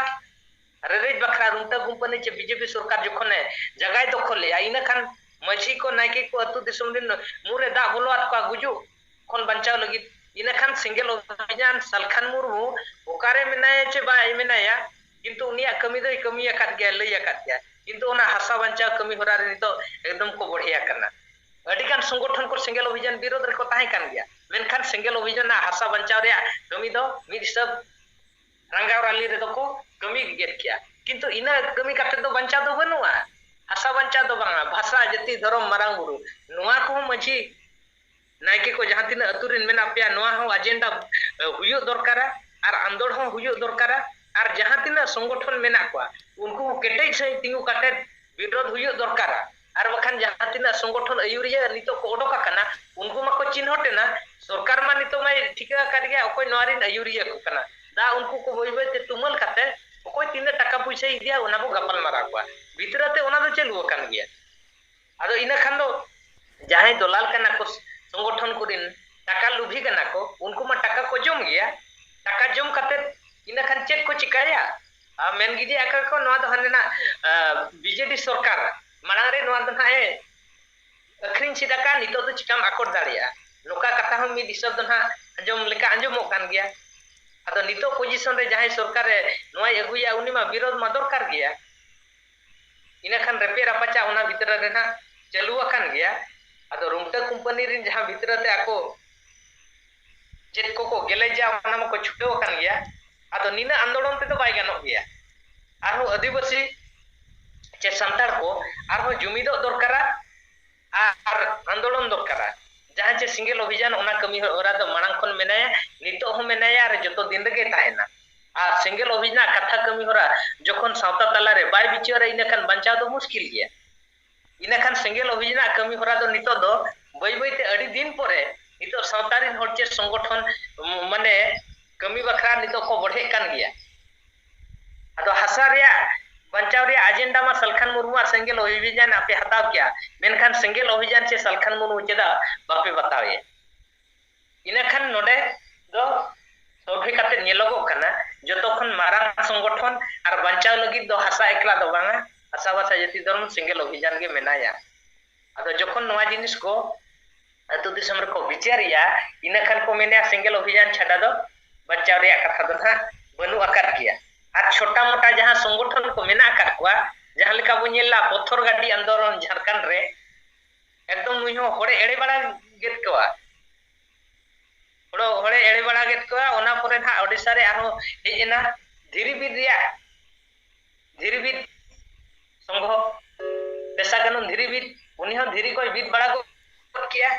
ᱨᱮᱨᱮᱡ ᱵᱟᱠᱷᱨᱟ ᱨᱩᱝᱴᱟᱹ ᱠᱳᱢᱯᱟᱱᱤ ᱪᱮ ᱵᱤᱡᱮᱯᱤ ᱥᱚᱨᱠᱟᱨ ᱡᱚᱠᱷᱚᱱᱮ ᱡᱟᱜᱟᱭ ᱫᱚᱠᱷᱚᱞᱮᱜᱼᱟ, ᱤᱱᱟᱹ ᱠᱷᱟᱱ ᱢᱟᱹᱡᱷᱤ ᱠᱚ, ᱱᱟᱭᱠᱮ ᱠᱚ, ᱟᱹᱛᱩ ᱫᱤᱥᱚᱢ ᱨᱮᱱ ᱢᱩᱨᱮ ᱫᱟᱜ ᱵᱚᱞᱚ ᱟᱫ ᱠᱚᱣᱟ ᱜᱩᱡᱩᱜ ᱠᱷᱚᱱ ᱵᱟᱧᱪᱟᱣ ᱞᱟᱹᱜᱤᱫ᱾ ᱤᱱᱟᱹ ᱠᱷᱟᱱ ᱥᱮᱸᱜᱮᱞ ᱚᱵᱷᱤᱡᱟᱱ ᱥᱟᱞᱠᱷᱟᱱ ᱢᱩᱨᱢᱩ ᱚᱠᱟᱨᱮ ᱢᱮᱱᱟᱭᱟ ᱪᱮ ᱵᱟᱭ ᱢᱮᱱᱟᱭᱟ, ᱠᱤᱱᱛᱩ ᱩᱱᱤᱭᱟᱜ ᱠᱟᱹᱢᱤ ᱫᱚᱭ ᱠᱟᱹᱢᱤ ᱟᱠᱟᱫ ᱜᱮᱭᱟ, ᱞᱟᱹᱭ ᱟᱠᱟᱫ ᱜᱮᱭᱟ᱾ ᱠᱤᱱᱛᱩ ᱚᱱᱟ ᱦᱟᱥᱟ ᱵᱟᱧᱪᱟᱣ ᱠᱟᱹᱢᱤ ᱦᱚᱨᱟ ᱨᱮ ᱱᱤᱛᱚᱜ ᱮᱠᱫᱚᱢ ᱠᱚ ᱵᱚᱲᱦᱮ ᱟᱠᱟᱱᱟ᱾ ᱟᱹᱰᱤᱜᱟᱱ ᱥᱚᱝᱜᱚᱴᱷᱚᱱ ᱠᱚ ᱥᱮᱸᱜᱮᱞ ᱚᱵᱷᱤᱡᱟᱱ ᱵᱤᱨᱳᱫᱷ ᱨᱮᱠᱚ ᱛᱟᱦᱮᱸ ᱠᱟᱱ ᱜᱮᱭᱟ, ᱢᱮᱱᱠᱷᱟᱱ ᱥᱮᱸᱜᱮᱞ ᱚᱵᱷᱤᱡᱟᱱ ᱨᱮᱱᱟᱜ ᱦᱟᱥᱟ ᱵᱟᱧᱪᱟᱣ ᱨᱮᱭᱟᱜ ᱠᱟᱹᱢᱤ ᱫᱚ ᱢᱤᱫ ᱦᱤᱥᱟᱹᱵ ᱨᱟᱸᱜᱟᱣ ᱨᱟᱞᱤ ᱨᱮᱫᱚ ᱠᱚ ᱠᱟᱹᱢᱤ ᱜᱮᱫ ᱠᱮᱭᱟ, ᱠᱤᱱᱛᱩ ᱤᱱᱟᱹ ᱠᱟᱹᱢᱤ ᱠᱟᱛᱮ ᱫᱚ ᱵᱟᱧᱪᱟᱣ ᱫᱚ ᱵᱟᱹᱱᱩᱜᱼᱟ᱾ ᱦᱟᱥᱟ ᱵᱟᱧᱪᱟᱣ ᱫᱚ ᱵᱟᱝᱟ, ᱵᱷᱟᱥᱟ, ᱡᱟᱹᱛᱤ, ᱫᱷᱚᱨᱚᱢ, ᱢᱟᱨᱟᱝ ᱵᱩᱨᱩ, ᱱᱚᱣᱟ ᱠᱚᱦᱚᱸ ᱢᱟᱹᱡᱷᱤ ᱱᱟᱭᱠᱮ ᱠᱚ ᱡᱟᱦᱟᱸ ᱛᱤᱱᱟᱹᱜ ᱟᱹᱛᱩ ᱨᱮᱱ ᱢᱮᱱᱟᱜ ᱯᱮᱭᱟ, ᱱᱚᱣᱟ ᱦᱚᱸ ᱟᱡᱮᱱᱰᱟ ᱦᱩᱭᱩᱜ ᱫᱚᱨᱠᱟᱨᱟ ᱟᱨ ᱟᱸᱫᱳᱲ ᱦᱚᱸ ᱦᱩᱭᱩᱜ ᱫᱚᱨᱠᱟᱨᱟ᱾ ᱟᱨ ᱡᱟᱦᱟᱸ ᱛᱤᱱᱟᱹᱜ ᱥᱚᱝᱜᱚᱴᱷᱚᱱ ᱢᱮᱱᱟᱜ ᱠᱚᱣᱟ, ᱩᱱᱠᱩ ᱦᱚᱸ ᱠᱮᱴᱮᱡ ᱥᱟᱹᱦᱤᱡ ᱛᱤᱸᱜᱩ ᱠᱟᱛᱮ ᱵᱤᱨᱳᱫᱷ ᱦᱩᱭᱩᱜ ᱫᱚᱨᱠᱟᱨᱟ᱾ ᱟᱨ ᱵᱟᱠᱷᱟᱱ ᱡᱟᱦᱟᱸ ᱛᱤᱱᱟᱹᱜ ᱥᱚᱝᱜᱚᱴᱷᱚᱱ ᱟᱹᱭᱩᱨᱤᱭᱟᱹ ᱱᱤᱛᱚᱜ ᱠᱚ ᱚᱰᱚᱠ ᱟᱠᱟᱱᱟ, ᱩᱱᱠᱩ ᱢᱟᱠᱚ ᱪᱤᱱᱦᱚᱴ ᱮᱱᱟ᱾ ᱥᱚᱨᱠᱟᱨ ᱢᱟ ᱱᱤᱛᱚᱜ ᱢᱟᱭ ᱴᱷᱤᱠᱟᱹ ᱟᱠᱟᱫ ᱜᱮᱭᱟ ᱚᱠᱚᱭ ᱱᱚᱣᱟ ᱨᱮᱱ ᱟᱹᱭᱩᱨᱤᱭᱟᱹ ᱠᱚ ᱠᱟᱱᱟ᱾ ᱫᱟ ᱩᱱᱠᱩ ᱠᱚ ᱵᱟᱹᱭ ᱵᱟᱹᱭ ᱛᱮ ᱛᱩᱢᱟᱹᱞ ᱠᱟᱛᱮ ᱚᱠᱚᱭ ᱛᱤᱱᱟᱹᱜ ᱴᱟᱠᱟ ᱯᱩᱭᱥᱟᱹᱭ ᱤᱫᱤᱭᱟ, ᱚᱱᱟ ᱵᱚ ᱜᱟᱯᱟᱞ ᱢᱟᱨᱟᱣ ᱠᱚᱣᱟ᱾ ᱵᱷᱤᱛᱨᱟᱹ ᱛᱮ ᱚᱱᱟ ᱫᱚ ᱪᱟᱹᱞᱩ ᱟᱠᱟᱱ ᱜᱮᱭᱟ᱾ ᱟᱫᱚ ᱤᱱᱟᱹ ᱠᱷᱟᱱ ᱫᱚ ᱡᱟᱦᱟᱸᱭ ᱫᱚᱞᱟᱞ ᱠᱟᱱᱟ ᱠᱚ, ᱥᱚᱝᱜᱚᱴᱷᱚᱱ ᱠᱚᱨᱮᱱ ᱴᱟᱠᱟ ᱞᱩᱵᱷᱤ ᱠᱟᱱᱟ ᱠᱚ, ᱩᱱᱠᱩ ᱢᱟ ᱴᱟᱠᱟ ᱠᱚ ᱡᱚᱢ ᱜᱮᱭᱟ᱾ ᱴᱟᱠᱟ ᱡᱚᱢ ᱠᱟᱛᱮ ᱤᱱᱟᱹ ᱠᱷᱟᱱ ᱪᱮᱫ ᱠᱚ ᱪᱤᱠᱟᱹᱭᱟ? ᱟᱨ ᱢᱮᱱ ᱜᱤᱰᱤ ᱟᱠᱟᱫ ᱠᱚ, ᱱᱚᱣᱟ ᱫᱚ ᱦᱟᱱᱮ ᱱᱟᱜ, ᱟ, ᱵᱤᱡᱮᱰᱤ ᱥᱚᱨᱠᱟᱨ ᱢᱟᱲᱟᱝ ᱨᱮ ᱱᱚᱣᱟ ᱫᱚ ᱱᱟᱜ ᱮ ᱟᱹᱠᱷᱨᱤᱧ ᱥᱤᱫ ᱟᱠᱟᱫ, ᱱᱤᱛᱚᱜ ᱫᱚ ᱪᱤᱠᱟᱢ ᱟᱠᱚᱴ ᱫᱟᱲᱮᱭᱟᱜᱼᱟ? ᱱᱚᱝᱠᱟ ᱠᱟᱛᱷᱟ ᱦᱚᱸ ᱢᱤᱫ ᱦᱤᱥᱟᱹᱵ ᱫᱚ ᱱᱟᱜ ᱟᱸᱡᱚᱢ ᱞᱮᱠᱟ ᱟᱸᱡᱚᱢᱚᱜ ᱠᱟᱱ ᱜᱮᱭᱟ᱾ ᱟᱫᱚ ᱱᱤᱛᱚᱜ ᱯᱚᱡᱤᱥᱚᱱ ᱨᱮ ᱡᱟᱦᱟᱸᱭ ᱥᱚᱨᱠᱟᱨᱮ ᱱᱚᱣᱟᱭ ᱟᱹᱜᱩᱭᱟ, ᱩᱱᱤ ᱢᱟ ᱵᱤᱨᱳᱫᱷ ᱢᱟ ᱫᱚᱨᱠᱟᱨ ᱜᱮᱭᱟ᱾ ᱤᱱᱟᱹ ᱠᱷᱟᱱ ᱨᱮᱯᱮᱡ ᱨᱟᱯᱟᱪᱟᱜ ᱚᱱᱟ ᱵᱷᱤᱛᱨᱤ ᱨᱮ ᱱᱟᱜ ᱪᱟᱹᱞᱩ ᱟᱠᱟᱱ ᱜᱮᱭᱟ᱾ ᱟᱫᱚ ᱨᱩᱢᱴᱟᱹ ᱠᱳᱢᱯᱟᱱᱤ ᱨᱮᱱ ᱡᱟᱦᱟᱸ ᱵᱷᱤᱛᱨᱤ ᱛᱮ ᱟᱠᱚ ᱪᱮᱫ ᱠᱚᱠᱚ ᱜᱮᱞᱮᱡᱟ, ᱚᱱᱟ ᱢᱟᱠᱚ ᱪᱷᱩᱴᱟᱹᱣ ᱟᱠᱟᱱ ᱜᱮᱭᱟ᱾ ᱟᱫᱚ ᱱᱤᱱᱟᱹᱜ ᱟᱱᱫᱳᱲᱚᱱ ᱛᱮᱫᱚ ᱵᱟᱭ ᱜᱟᱱᱚᱜ ᱜᱮᱭᱟ᱾ ᱟᱨᱦᱚᱸ ᱟᱹᱫᱤᱵᱟᱹᱥᱤ ᱪᱮ ᱥᱟᱱᱛᱟᱲ ᱠᱚ ᱟᱨᱦᱚᱸ ᱡᱩᱢᱤᱫᱚᱜ ᱫᱚᱨᱠᱟᱨᱟ ᱟᱨ ᱟᱱᱫᱳᱲᱚᱱ ᱫᱚᱨᱠᱟᱨᱟ᱾ ᱡᱟᱦᱟᱸ ᱪᱮ ᱥᱮᱸᱜᱮᱞ ᱚᱵᱷᱤᱡᱟᱱ, ᱚᱱᱟ ᱠᱟᱹᱢᱤ ᱦᱚᱨᱟ ᱫᱚ ᱢᱟᱲᱟᱝ ᱠᱷᱚᱱ ᱢᱮᱱᱟᱭᱟ, ᱱᱤᱛᱚᱜ ᱦᱚᱸ ᱢᱮᱱᱟᱭᱟ ᱟᱨ ᱡᱚᱛᱚ ᱫᱤᱱ ᱨᱮᱜᱮ ᱛᱟᱦᱮᱱᱟ᱾ ᱟᱨ ᱥᱮᱸᱜᱮᱞ ᱚᱵᱷᱤᱡᱟᱱᱟᱜ ᱠᱟᱛᱷᱟ ᱠᱟᱹᱢᱤ ᱦᱚᱨᱟ ᱡᱚᱠᱷᱚᱱ ᱥᱟᱶᱛᱟ ᱛᱟᱞᱟᱨᱮ ᱵᱟᱭ ᱵᱤᱪᱟᱹᱨᱟ, ᱤᱱᱟᱹ ᱠᱷᱟᱱ ᱵᱟᱧᱪᱟᱣ ᱫᱚ ᱢᱩᱥᱠᱤᱞ ᱜᱮᱭᱟ᱾ ᱤᱱᱟᱹ ᱠᱷᱟᱱ ᱥᱮᱸᱜᱮᱞ ᱚᱵᱷᱤᱡᱟᱱᱟᱜ ᱠᱟᱹᱢᱤ ᱦᱚᱨᱟ ᱫᱚ ᱱᱤᱛᱚᱜ ᱫᱚ ᱵᱟᱹᱭ ᱵᱟᱹᱭ ᱛᱮ ᱟᱹᱰᱤ ᱫᱤᱱ ᱯᱚᱨᱮ ᱱᱤᱛᱚᱜ ᱥᱟᱶᱛᱟ ᱨᱮᱱ ᱦᱚᱲ ᱪᱮ ᱥᱚᱝᱜᱚᱴᱷᱚᱱ, ᱢᱟᱱᱮ ᱠᱟᱹᱢᱤ ᱵᱟᱠᱷᱨᱟ ᱱᱤᱛᱚᱜ ᱠᱚ ᱵᱚᱲᱦᱮᱜ ᱠᱟᱱ ᱜᱮᱭᱟ᱾ ᱟᱫᱚ ᱦᱟᱥᱟ ᱨᱮᱭᱟᱜ ᱵᱟᱧᱪᱟᱣ ᱨᱮᱭᱟᱜ ᱟᱡᱮᱱᱰᱟ ᱢᱟ ᱥᱟᱞᱠᱷᱟᱱ ᱢᱩᱨᱢᱩᱣᱟᱜ ᱥᱮᱸᱜᱮᱞ ᱚᱵᱷᱤᱡᱟᱱ ᱟᱯᱮ ᱦᱟᱛᱟᱣ ᱠᱮᱭᱟ, ᱢᱮᱱᱠᱷᱟᱱ ᱥᱮᱸᱜᱮᱞ ᱚᱵᱷᱤᱡᱟᱱ ᱪᱮ ᱥᱟᱞᱠᱷᱟᱱ ᱢᱩᱨᱢᱩ ᱪᱮᱫᱟᱜ ᱵᱟᱯᱮ ᱵᱟᱛᱟᱣᱮᱭᱟ? ᱤᱱᱟᱹ ᱠᱷᱟᱱ ᱱᱚᱰᱮ ᱫᱚ ᱥᱚᱞᱦᱮ ᱠᱟᱛᱮ ᱧᱮᱞᱚᱜᱚᱜ ᱠᱟᱱᱟ, ᱡᱚᱛᱚ ᱠᱷᱚᱱ ᱢᱟᱨᱟᱝ ᱥᱚᱝᱜᱚᱴᱷᱚᱱ ᱟᱨ ᱵᱟᱧᱪᱟᱣ ᱞᱟᱹᱜᱤᱫ ᱫᱚ ᱦᱟᱥᱟ ᱮᱠᱞᱟ ᱫᱚ ᱵᱟᱝᱟ, ᱦᱟᱥᱟ ᱵᱷᱟᱥᱟ ᱡᱟᱹᱛᱤ ᱫᱷᱚᱨᱚᱢ ᱥᱮᱸᱜᱮᱞ ᱚᱵᱷᱤᱡᱟᱱ ᱜᱮ ᱢᱮᱱᱟᱭᱟ᱾ ᱟᱫᱚ ᱡᱚᱠᱷᱚᱱ ᱱᱚᱣᱟ ᱡᱤᱱᱤᱥ ᱠᱚ ᱟᱹᱛᱩ ᱫᱤᱥᱚᱢ ᱨᱮᱠᱚ ᱵᱤᱪᱟᱹᱨᱮᱜᱼᱟ, ᱤᱱᱟᱹ ᱠᱷᱟᱱ ᱠᱚ ᱢᱮᱱᱮᱜᱼᱟ ᱥᱮᱸᱜᱮᱞ ᱚᱵᱷᱤᱡᱟᱱ ᱪᱷᱟᱰᱟ ᱫᱚ ᱵᱟᱧᱪᱟᱣ ᱨᱮᱭᱟᱜ ᱠᱟᱛᱷᱟ ᱫᱚ ᱱᱟᱦᱟᱜ ᱵᱟᱹᱱᱩᱜ ᱟᱠᱟᱫ ᱜᱮᱭᱟ᱾ ᱟᱨ ᱪᱷᱳᱴᱟ ᱢᱳᱴᱟ ᱡᱟᱦᱟᱸ ᱥᱚᱝᱜᱚᱴᱷᱚᱱ ᱠᱚ ᱢᱮᱱᱟᱜ ᱟᱠᱟᱫ ᱠᱚᱣᱟ, ᱡᱟᱦᱟᱸ ᱞᱮᱠᱟ ᱵᱚᱱ ᱧᱮᱞ ᱞᱮᱜᱼᱟ ᱯᱚᱛᱷᱚᱨ ᱜᱟᱹᱰᱤ ᱟᱱᱫᱳᱞᱚᱱ ᱡᱷᱟᱲᱠᱷᱚᱸᱰ ᱨᱮ, ᱮᱠᱫᱚᱢ ᱱᱩᱭ ᱦᱚᱸ ᱦᱚᱲᱮ ᱮᱲᱮ ᱵᱟᱲᱟ ᱠᱮᱫ ᱠᱚᱣᱟ᱾ ᱦᱚᱲ, ᱦᱚᱲᱮ ᱮᱲᱮ ᱵᱟᱲᱟ ᱠᱮᱫ ᱠᱚᱣᱟ᱾ ᱚᱱᱟ ᱯᱚᱨᱮ ᱱᱟᱦᱟᱜ ᱳᱰᱤᱥᱟ ᱨᱮ ᱟᱨᱦᱚᱸ ᱦᱮᱡ ᱮᱱᱟ ᱫᱷᱤᱨᱤ ᱵᱤᱫ ᱨᱮᱭᱟᱜ, ᱫᱷᱤᱨᱤ ᱵᱤᱫ ᱥᱚᱝᱜᱷᱚ, ᱯᱮᱥᱟ ᱠᱟᱹᱱᱩᱱ ᱫᱷᱤᱨᱤ ᱵᱤᱫ, ᱩᱱᱤ ᱦᱚᱸ ᱫᱷᱤᱨᱤ ᱠᱚᱭ ᱵᱤᱫ ᱵᱟᱲᱟ ᱜᱚᱫ ᱠᱮᱜᱼᱟ᱾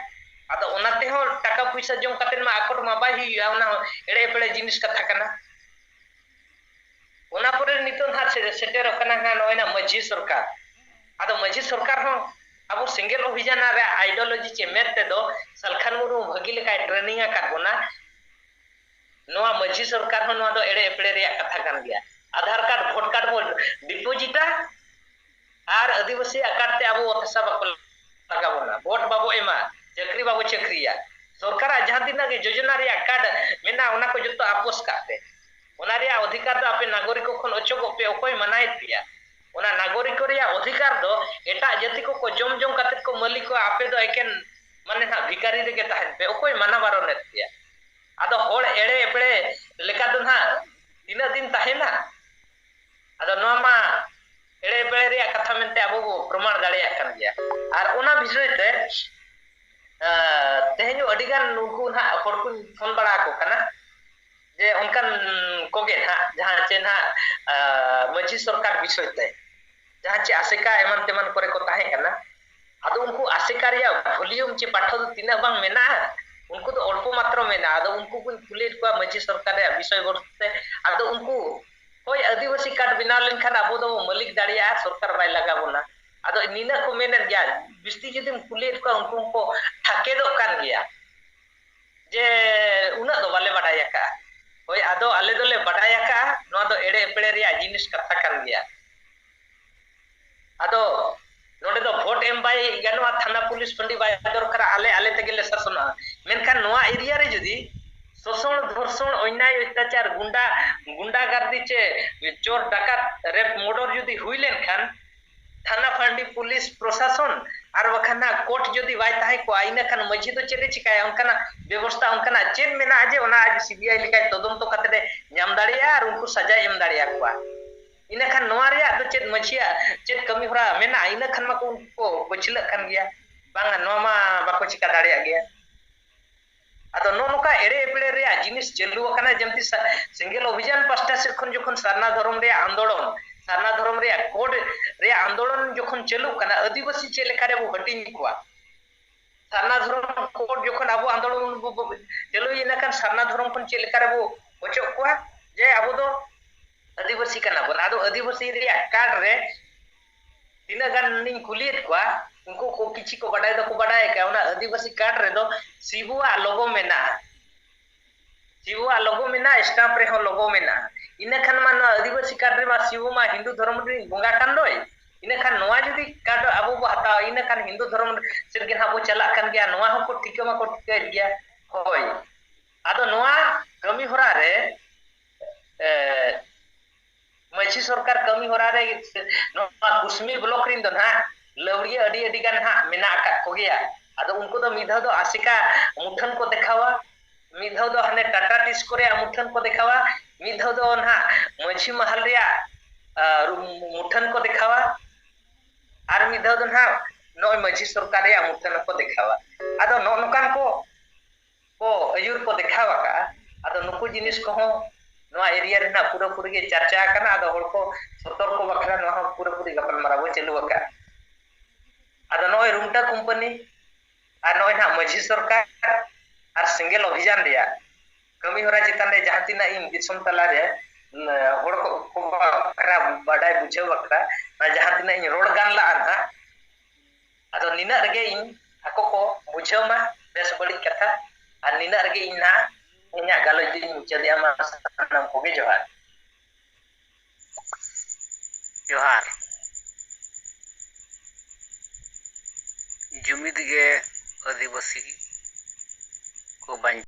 ᱟᱫᱚ ᱚᱱᱟ ᱛᱮᱦᱚᱸ ᱴᱟᱠᱟ ᱯᱩᱭᱥᱟᱹ ᱡᱚᱢ ᱠᱟᱛᱮ ᱢᱟ ᱟᱠᱚᱴ ᱢᱟ ᱵᱟᱭ ᱦᱩᱭᱩᱜᱼᱟ, ᱚᱱᱟ ᱦᱚᱸ ᱮᱲᱮ ᱮᱯᱲᱮ ᱡᱤᱱᱤᱥ ᱠᱟᱛᱷᱟ ᱠᱟᱱᱟ᱾ ᱚᱱᱟ ᱯᱚᱨᱮ ᱱᱤᱛᱚᱜ ᱱᱟᱦᱟᱜ ᱥᱮ-, ᱥᱮᱴᱮᱨᱚᱜ ᱠᱟᱱᱟ ᱱᱟᱦᱟᱜ ᱱᱚᱜᱼᱚᱭ ᱱᱟᱦᱟᱜ ᱢᱟᱹᱡᱷᱤ ᱥᱚᱨᱠᱟᱨ᱾ ᱟᱫᱚ ᱢᱟᱹᱡᱷᱤ ᱥᱚᱨᱠᱟᱨ ᱦᱚᱸ ᱟᱵᱚ ᱥᱮᱸᱜᱮᱞ ᱚᱵᱷᱤᱡᱟᱱ ᱨᱮᱭᱟᱜ ideology ᱪᱮ ᱢᱮᱫ ᱛᱮᱫᱚ ᱥᱟᱞᱠᱷᱟᱱ ᱢᱩᱨᱢᱩ ᱵᱷᱟᱹᱜᱤ ᱞᱮᱠᱟᱭ training ᱟᱠᱟᱫ ᱵᱚᱱᱟ᱾ ᱱᱚᱣᱟ ᱢᱟᱹᱡᱷᱤ ᱥᱚᱨᱠᱟᱨ ᱦᱚᱸ ᱱᱚᱣᱟ ᱫᱚ ᱮᱲᱮ ᱮᱯᱲᱮ ᱨᱮᱭᱟᱜ ᱠᱟᱛᱷᱟ ᱠᱟᱱ ᱜᱮᱭᱟ᱾ ᱟᱫᱷᱟᱨ ᱠᱟᱨᱰ, ᱵᱷᱳᱴ ᱠᱟᱨᱰ ᱵᱚ depositᱟ ᱟᱨ ᱟᱹᱫᱤᱵᱟᱹᱥᱤᱭᱟᱜ ᱠᱟᱨᱰ ᱛᱮ ᱟᱵᱚ ᱚᱛ ᱦᱟᱥᱟ ᱵᱟᱠᱚ ᱞᱟᱜᱟ ᱵᱚᱱᱟ, ᱵᱷᱳᱴ ᱵᱟᱵᱚ ᱮᱢᱟ, ᱪᱟᱹᱠᱨᱤ ᱵᱟᱵᱚ ᱪᱟᱹᱠᱨᱤᱭᱟ᱾ ᱥᱚᱨᱠᱟᱨᱟᱜ ᱡᱟᱦᱟᱸ ᱛᱤᱱᱟᱹᱜ ᱜᱮ ᱡᱳᱡᱚᱱᱟ ᱨᱮᱭᱟᱜ ᱠᱟᱨᱰ ᱢᱮᱱᱟᱜᱼᱟ, ᱚᱱᱟ ᱠᱚ ᱡᱚᱛᱚ ᱟᱯᱳᱥ ᱠᱟᱜ ᱯᱮ᱾ ᱚᱱᱟ ᱨᱮᱭᱟᱜ ᱚᱫᱷᱤᱠᱟᱨ ᱫᱚ ᱟᱯᱮ ᱱᱟᱜᱚᱨᱤᱠ ᱠᱚ ᱠᱷᱚᱱ ᱚᱪᱚᱜᱚᱜ ᱯᱮ, ᱚᱠᱚᱭ ᱢᱟᱱᱟᱭᱮᱫ ᱯᱮᱭᱟ? ᱚᱱᱟ ᱱᱟᱜᱚᱨᱤᱠ ᱠᱚ ᱨᱮᱭᱟᱜ ᱚᱫᱷᱤᱠᱟᱨ ᱫᱚ ᱮᱴᱟᱜ ᱡᱟᱹᱛᱤ ᱠᱚᱠᱚ ᱡᱚᱢ ᱡᱚᱝ ᱠᱟᱛᱮ ᱠᱚ ᱢᱟᱹᱞᱤᱠᱚᱜᱼᱟ, ᱟᱯᱮ ᱫᱚ ᱮᱠᱮᱱ ᱢᱟᱱᱮ ᱱᱟᱦᱟᱜ ᱵᱷᱤᱠᱟᱨᱤ ᱨᱮᱜᱮ ᱛᱟᱦᱮᱱ ᱯᱮ, ᱚᱠᱚᱭ ᱢᱟᱱᱟ ᱵᱟᱨᱚᱱᱮᱫ ᱯᱮᱭᱟ? ᱟᱫᱚ ᱦᱚᱲ ᱮᱲᱮ ᱮᱯᱲᱮ ᱞᱮᱠᱟ ᱫᱚ ᱱᱟᱦᱟᱜ ᱛᱤᱱᱟᱹᱜ ᱫᱤᱱ ᱛᱟᱦᱮᱱᱟ? ᱟᱫᱚ ᱱᱚᱣᱟ ᱢᱟ ᱮᱲᱮ ᱮᱯᱲᱮ ᱨᱮᱭᱟᱜ ᱠᱟᱛᱷᱟ ᱢᱮᱱᱛᱮ ᱟᱵᱚ ᱵᱚ ᱯᱨᱚᱢᱟᱬ ᱫᱟᱲᱮᱭᱟᱜ ᱠᱟᱱ ᱜᱮᱭᱟ᱾ ᱟᱨ ᱚᱱᱟ ᱵᱤᱥᱚᱭ ᱛᱮ, ᱟᱸ, ᱛᱮᱦᱮᱧ ᱟᱹᱰᱤ ᱜᱟᱱ ᱱᱩᱠᱩ ᱱᱟᱦᱟᱜ ᱦᱚᱲ ᱠᱚᱧ ᱯᱷᱳᱱ ᱵᱟᱲᱟ ᱟᱠᱚ ᱠᱟᱱᱟ, ᱡᱮ ᱚᱱᱠᱟᱱ ᱠᱚᱜᱮ ᱱᱟᱦᱟᱜ ᱡᱟᱦᱟᱸ ᱪᱮ ᱱᱟᱦᱟᱜ, ᱟᱸ, ᱢᱟᱹᱡᱷᱤ ᱥᱚᱨᱠᱟᱨ ᱵᱤᱥᱚᱭ ᱛᱮ, ᱡᱟᱦᱟᱸ ᱪᱮ ᱟᱥᱮᱠᱟ ᱮᱢᱟᱱ ᱛᱮᱢᱟᱱ ᱠᱚᱨᱮ ᱠᱚ ᱛᱟᱦᱮᱸ ᱠᱟᱱᱟ᱾ ᱟᱫᱚ ᱩᱱᱠᱩ ᱟᱥᱮᱠᱟ ᱨᱮᱭᱟᱜ volume ᱪᱮ ᱯᱟᱴᱷᱚ ᱫᱚ ᱛᱤᱱᱟᱹᱜ ᱵᱟᱝ ᱢᱮᱱᱟᱜᱼᱟ, ᱩᱱᱠᱩ ᱫᱚ ᱚᱞᱯᱚ ᱢᱟᱛᱨᱚ ᱢᱮᱱᱟᱜᱼᱟ᱾ ᱟᱫᱚ ᱩᱱᱠᱩ ᱠᱚᱧ ᱠᱩᱞᱤᱭᱮᱫ ᱠᱚᱣᱟ ᱢᱟᱹᱡᱷᱤ ᱥᱚᱨᱠᱟᱨ ᱨᱮᱭᱟᱜ ᱵᱤᱥᱚᱭ ᱵᱚᱥᱛᱩ ᱛᱮ, ᱟᱫᱚ ᱩᱱᱠᱩ, ᱦᱳᱭ, ᱟᱹᱫᱤᱵᱟᱹᱥᱤ ᱠᱟᱨᱰ ᱵᱮᱱᱟᱣ ᱞᱮᱱᱠᱷᱟᱱ ᱟᱵᱚ ᱫᱚ ᱢᱟᱹᱞᱤᱠ ᱫᱟᱲᱮᱭᱟᱜᱼᱟ, ᱥᱚᱨᱠᱟᱨ ᱵᱟᱭ ᱞᱟᱜᱟ ᱵᱚᱱᱟ᱾ ᱟᱫᱚ ᱱᱤᱱᱟᱹᱜ ᱠᱚ ᱢᱮᱱᱮᱫ ᱜᱮᱭᱟ, ᱵᱤᱥᱛᱤ ᱡᱩᱫᱤᱢ ᱠᱩᱞᱤᱭᱮᱫ ᱠᱚᱣᱟ, ᱩᱱᱠᱩ ᱦᱚᱸᱠᱚ ᱴᱷᱟᱠᱮᱫᱚᱜ ᱠᱟᱱ ᱜᱮᱭᱟ ᱡᱮ ᱩᱱᱟᱹᱜ ᱫᱚ ᱵᱟᱞᱮ ᱵᱟᱰᱟᱭ ᱟᱠᱟᱫᱼᱟ᱾ ᱦᱳᱭ, ᱟᱫᱚ ᱟᱞᱮ ᱫᱚᱞᱮ ᱵᱟᱰᱟᱭ ᱟᱠᱟᱫᱼᱟ, ᱱᱚᱣᱟ ᱫᱚ ᱮᱲᱮ ᱮᱯᱲᱮ ᱨᱮᱭᱟᱜ ᱡᱤᱱᱤᱥ ᱠᱟᱛᱷᱟ ᱠᱟᱱ ᱜᱮᱭᱟ᱾ ᱟᱫᱚ ᱱᱚᱰᱮ ᱫᱚ ᱵᱷᱳᱴ ᱮᱢ ᱵᱟᱭ ᱜᱟᱱᱚᱜᱼᱟ, ᱛᱷᱟᱱᱟ ᱯᱩᱞᱤᱥ ᱯᱷᱟᱹᱱᱰᱤ ᱵᱟᱭ ᱫᱚᱨᱠᱟᱨᱟ, ᱟᱞᱮ ᱟᱞᱮ ᱛᱮᱜᱮ ᱞᱮ ᱥᱟᱥᱚᱱᱚᱜᱼᱟ᱾ ᱢᱮᱱᱠᱷᱟᱱ ᱱᱚᱣᱟ ᱮᱨᱤᱭᱟ ᱨᱮ ᱡᱩᱫᱤ ᱥᱳᱥᱚᱱ, ᱫᱷᱚᱨᱥᱚᱱ, ᱚᱱᱱᱭᱟᱭ, ᱚᱛᱛᱟᱪᱟᱨ, ᱜᱩᱱᱰᱟ, ᱜᱩᱱᱰᱟ ᱜᱟᱨᱫᱤ ᱪᱮ ᱪᱳᱨ, ᱰᱟᱠᱟᱛ, ᱨᱮᱯ, ᱢᱚᱨᱰᱚᱨ ᱡᱩᱫᱤ ᱦᱩᱭ ᱞᱮᱱᱠᱷᱟᱱ ᱛᱷᱟᱱᱟ ᱯᱷᱟᱹᱱᱰᱤ, ᱯᱩᱞᱤᱥ ᱯᱨᱚᱥᱟᱥᱚᱱ ᱟᱨ ᱵᱟᱠᱷᱟᱱ ᱦᱟᱸᱜ ᱠᱳᱨᱴ ᱡᱩᱫᱤ ᱵᱟᱭ ᱛᱟᱦᱮᱸ ᱠᱚᱜᱼᱟ, ᱤᱱᱟᱹ ᱠᱷᱟᱱ ᱢᱟᱹᱡᱷᱤ ᱫᱚ ᱪᱮᱫ ᱮ ᱪᱤᱠᱟᱹᱭᱟ? ᱚᱱᱠᱟᱱᱟᱜ ᱵᱮᱵᱚᱥᱛᱷᱟ, ᱚᱱᱠᱟᱱᱟᱜ ᱪᱮᱫ ᱢᱮᱱᱟᱜᱼᱟ ᱡᱮ ᱚᱱᱟ ᱟᱡ ᱥᱤᱵᱤᱟᱭ ᱞᱮᱠᱟᱭ ᱛᱚᱫᱚᱱᱛᱚ ᱠᱟᱛᱮ ᱮ ᱧᱟᱢ ᱫᱟᱲᱮᱭᱟᱜᱼᱟ ᱟᱨ ᱩᱱᱠᱩ ᱥᱟᱡᱟᱭ ᱮᱢ ᱫᱟᱲᱮᱭᱟᱠᱚᱣᱟ? ᱤᱱᱟᱹ ᱠᱷᱟᱱ ᱱᱚᱣᱟ ᱨᱮᱭᱟᱜ ᱫᱚ ᱪᱮᱫ ᱢᱟᱹᱡᱷᱤᱭᱟᱜ ᱪᱮᱫ ᱠᱟᱹᱢᱤ ᱦᱚᱨᱟ ᱢᱮᱱᱟᱜᱼᱟ? ᱤᱱᱟᱹ ᱠᱷᱟᱱ ᱢᱟᱠᱚ ᱩᱱᱠᱩ ᱠᱚ ᱯᱟᱹᱪᱷᱞᱟᱹᱜ ᱠᱟᱱ ᱜᱮᱭᱟ, ᱵᱟᱝᱟ ᱱᱚᱣᱟ ᱢᱟ ᱵᱟᱠᱚ ᱪᱤᱠᱟ ᱫᱟᱲᱮᱭᱟᱜ ᱜᱮᱭᱟ᱾ ᱟᱫᱚ ᱱᱚᱜᱼᱚ ᱱᱚᱝᱠᱟ ᱮᱲᱮ ᱮᱯᱲᱮ ᱨᱮᱭᱟᱜ ᱡᱤᱱᱤᱥ ᱪᱟᱹᱞᱩ ᱟᱠᱟᱱᱟ, ᱡᱮᱢᱛᱤ ᱥᱟ-, ᱥᱮᱸᱜᱮᱞ ᱚᱵᱷᱤᱡᱟᱱ ᱯᱟᱥᱴᱟ ᱥᱮᱫ ᱠᱷᱚᱱ ᱡᱚᱠᱷᱚᱱ ᱥᱟᱨᱱᱟ ᱫᱷᱚᱨᱚᱢ ᱨᱮᱭᱟᱜ ᱟᱱᱫᱳᱞᱚᱱ, ᱥᱟᱨᱱᱟ ᱫᱷᱚᱨᱚᱢ ᱨᱮᱭᱟᱜ ᱠᱳᱰ ᱨᱮᱭᱟᱜ ᱟᱱᱫᱳᱞᱚᱱ ᱡᱚᱠᱷᱚᱱ ᱪᱟᱹᱞᱩᱜ ᱠᱟᱱᱟ, ᱟᱹᱫᱤᱵᱟᱹᱥᱤ ᱪᱮᱫ ᱞᱮᱠᱟ ᱨᱮᱵᱚ ᱦᱟᱹᱴᱤᱧ ᱠᱚᱣᱟ? ᱥᱟᱨᱱᱟ ᱫᱷᱚᱨᱚᱢ ᱠᱳᱰ ᱡᱚᱠᱷᱚᱱ ᱟᱵᱚ ᱟᱱᱫᱳᱞᱚᱱ ᱵᱚ, ᱵᱚ ᱪᱟᱹᱞᱩᱭᱮᱫ, ᱤᱱᱟᱹ ᱠᱷᱟᱱ ᱥᱟᱨᱱᱟ ᱫᱷᱚᱨᱚᱢ ᱠᱷᱚᱱ ᱪᱮᱫ ᱞᱮᱠᱟ ᱨᱮᱵᱚ ᱚᱪᱚᱜ ᱠᱚᱣᱟ ᱡᱮ ᱟᱵᱚ ᱫᱚ ᱟᱹᱫᱤᱵᱟᱹᱥᱤ ᱠᱟᱱᱟ ᱵᱚᱱ? ᱟᱫᱚ ᱟᱹᱫᱤᱵᱟᱹᱥᱤ ᱨᱮᱭᱟᱜ ᱠᱟᱨᱰ ᱨᱮ ᱛᱤᱱᱟᱹᱜ ᱜᱟᱱ ᱤᱧ ᱠᱩᱞᱤᱭᱮᱫ ᱠᱚᱣᱟ, ᱩᱱᱠᱩ ᱠᱚ ᱠᱤᱪᱷᱤ ᱠᱚ ᱵᱟᱰᱟᱭ ᱫᱚᱠᱚ ᱵᱟᱰᱟᱭ ᱟᱠᱟᱫᱼᱟ, ᱚᱱᱟ ᱟᱹᱫᱤᱵᱟᱹᱥᱤ ᱠᱟᱨᱰ ᱨᱮᱫᱚ ᱥᱤᱵᱩᱣᱟᱜ ᱞᱳᱜᱳ ᱢᱮᱱᱟᱜᱼᱟ᱾ ᱥᱤᱵᱩᱣᱟᱜ ᱞᱳᱜᱳ ᱢᱮᱱᱟᱜᱼᱟ, ᱥᱴᱟᱢᱯ ᱨᱮᱦᱚᱸ ᱞᱳᱜᱳ ᱢᱮᱱᱟᱜᱼᱟ᱾ ᱤᱱᱟᱹ ᱠᱷᱟᱱ ᱢᱟ ᱱᱚᱣᱟ ᱟᱹᱫᱤᱵᱟᱹᱥᱤ ᱠᱟᱨᱰ ᱨᱮᱢᱟ ᱥᱤᱵᱩ ᱢᱟ ᱦᱤᱱᱫᱩ ᱫᱷᱚᱨᱚᱢ ᱨᱤᱱᱤᱡ ᱵᱚᱸᱜᱟ ᱠᱟᱱ ᱫᱚᱭ᱾ ᱤᱱᱟᱹ ᱠᱷᱟᱱ ᱱᱚᱣᱟ ᱡᱩᱫᱤ ᱠᱟᱨᱰ ᱟᱵᱚ ᱵᱚ ᱦᱟᱛᱟᱣᱟ, ᱤᱱᱟᱹ ᱠᱷᱟᱱ ᱦᱤᱱᱫᱩ ᱫᱷᱚᱨᱚᱢ ᱥᱮᱫ ᱜᱮ ᱱᱟᱦᱟᱜ ᱵᱚ ᱪᱟᱞᱟᱜ ᱠᱟᱱ ᱜᱮᱭᱟ, ᱱᱚᱣᱟ ᱦᱚᱸᱠᱚ ᱴᱷᱤᱠᱟᱹ ᱢᱟᱠᱚ ᱴᱷᱤᱠᱟᱹᱭᱮᱫ ᱜᱮᱭᱟ᱾ ᱦᱳᱭ, ᱟᱫᱚ ᱱᱚᱣᱟ ᱠᱟᱹᱢᱤ ᱦᱚᱨᱟ ᱨᱮ, ᱮ, ᱢᱟᱹᱡᱷᱤ ᱥᱚᱨᱠᱟᱨ ᱠᱟᱹᱢᱤ ᱦᱚᱨᱟ ᱨᱮ ᱱᱚᱣᱟ ᱠᱩᱥᱢᱤ ᱵᱞᱚᱠ ᱨᱤᱱ ᱫᱚ ᱱᱟᱦᱟᱜ ᱞᱟᱹᱣᱲᱤᱭᱟᱹ ᱟᱹᱰᱤ ᱟᱹᱰᱤ ᱜᱟᱱ ᱱᱟᱦᱟᱜ ᱢᱮᱱᱟᱜ ᱟᱠᱟᱫ ᱠᱚᱜᱮᱭᱟ᱾ ᱟᱫᱚ ᱩᱱᱠᱩ ᱫᱚ ᱢᱤᱫ ᱫᱷᱟᱣ ᱫᱚ ᱟᱥᱮᱠᱟ ᱢᱩᱴᱷᱟᱹᱱ ᱠᱚ ᱫᱮᱠᱷᱟᱣᱟ, ᱢᱤᱫ ᱫᱷᱟᱣ ᱫᱚ ᱦᱟᱱᱮ ᱴᱟᱴᱟ ᱴᱤᱥᱠᱳ ᱨᱮᱭᱟᱜ ᱢᱩᱴᱷᱟᱹᱱ ᱠᱚ ᱫᱮᱠᱷᱟᱣᱟ, ᱢᱤᱫ ᱫᱷᱟᱣ ᱫᱚ ᱱᱟᱦᱟᱜ ᱢᱟᱹᱡᱷᱤ ᱢᱟᱦᱟᱞ ᱨᱮᱭᱟᱜ, ᱟ, ᱨᱩ-, ᱢᱩᱴᱷᱟᱹᱱ ᱠᱚ ᱫᱮᱠᱷᱟᱣᱟ, ᱟᱨ ᱢᱤᱫ ᱫᱷᱟᱣ ᱫᱚ ᱱᱟᱦᱟᱜ ᱱᱚᱜᱼᱚᱭ ᱢᱟᱹᱡᱷᱤ ᱥᱚᱨᱠᱟᱨ ᱨᱮᱭᱟᱜ ᱢᱩᱴᱷᱟᱹᱱ ᱦᱚᱸᱠᱚ ᱫᱮᱠᱷᱟᱣᱟ᱾ ᱟᱫᱚ ᱱᱚᱜᱼᱚ ᱱᱚᱝᱠᱟᱱ ᱠᱚ ᱠᱚ ᱟᱹᱭᱩᱨ ᱠᱚ ᱫᱮᱠᱷᱟᱣ ᱟᱠᱟᱫᱼᱟ᱾ ᱟᱫᱚ ᱱᱩᱠᱩ ᱡᱤᱱᱤᱥ ᱠᱚᱦᱚᱸ ᱱᱚᱣᱟ ᱮᱨᱤᱭᱟ ᱨᱮᱱᱟᱜ ᱯᱩᱨᱟᱹᱯᱩᱨᱤ ᱜᱮ ᱪᱟᱨᱪᱟ ᱟᱠᱟᱱᱟ᱾ ᱟᱫᱚ ᱦᱚᱲ ᱠᱚ ᱥᱚᱛᱚᱨᱠᱚ ᱵᱟᱠᱷᱨᱟ ᱱᱚᱣᱟ ᱦᱚᱸ ᱯᱩᱨᱟᱹᱯᱩᱨᱤ ᱜᱟᱯᱟᱞᱢᱟᱨᱟᱣ ᱵᱚ ᱪᱟᱹᱞᱩ ᱟᱠᱟᱫᱼᱟ᱾ ᱟᱫᱚ ᱱᱚᱜᱼᱚᱭ ᱨᱩᱢᱴᱟ ᱠᱳᱢᱯᱟᱱᱤ ᱟᱨ ᱱᱚᱜᱼᱚᱭ ᱱᱟᱦᱟᱜ ᱢᱟᱹᱡᱷᱤ ᱥᱚᱨᱠᱟᱨ ᱟᱨ ᱥᱮᱸᱜᱮᱞ ᱚᱵᱷᱤᱡᱟᱱ ᱨᱮᱭᱟᱜ ᱠᱟᱹᱢᱤ ᱦᱚᱨᱟ ᱪᱮᱛᱟᱱ ᱨᱮ ᱡᱟᱦᱟᱸ ᱛᱤᱱᱟᱹᱜ ᱤᱧ ᱫᱤᱥᱚᱢ ᱛᱟᱞᱟᱨᱮ, ᱩᱸ, ᱦᱚᱲ ᱠᱚ, ᱠᱚ ᱵᱟᱠᱷᱨᱟ ᱵᱟᱰᱟᱭ ᱵᱩᱡᱷᱟᱹᱣ ᱵᱟᱠᱷᱨᱟ ᱚᱱᱟ ᱡᱟᱦᱟᱸ ᱛᱤᱱᱟᱹᱜ ᱤᱧ ᱨᱚᱲ ᱜᱟᱱ ᱞᱟᱜᱼᱟ ᱱᱟᱦᱟᱜ, ᱟᱫᱚ ᱱᱤᱱᱟᱹᱜ ᱨᱮᱜᱮ ᱤᱧ ᱟᱠᱚ ᱠᱚ ᱵᱩᱡᱷᱟᱹᱣ ᱢᱟ ᱵᱮᱥ ᱵᱟᱹᱲᱤᱡ ᱠᱟᱛᱷᱟ, ᱟᱨ ᱱᱤᱱᱟᱹᱜ ᱨᱮᱜᱮ ᱤᱧ ᱱᱟᱦᱟᱜ ᱤᱧᱟᱹᱜ ᱜᱟᱞᱚᱪ ᱫᱚᱧ ᱢᱩᱪᱟᱹᱫᱮᱜᱼᱟ᱾ ᱢᱟ ᱥᱟᱱᱟᱢ ᱠᱚᱜᱮ ᱡᱚᱦᱟᱨ᱾ ᱡᱚᱦᱟᱨ᱾ ᱡᱩᱢᱤᱫ ᱜᱮ ᱟᱹᱫᱤᱵᱟᱹᱥᱤ ᱠᱚ ᱵᱟᱧᱪᱟᱣ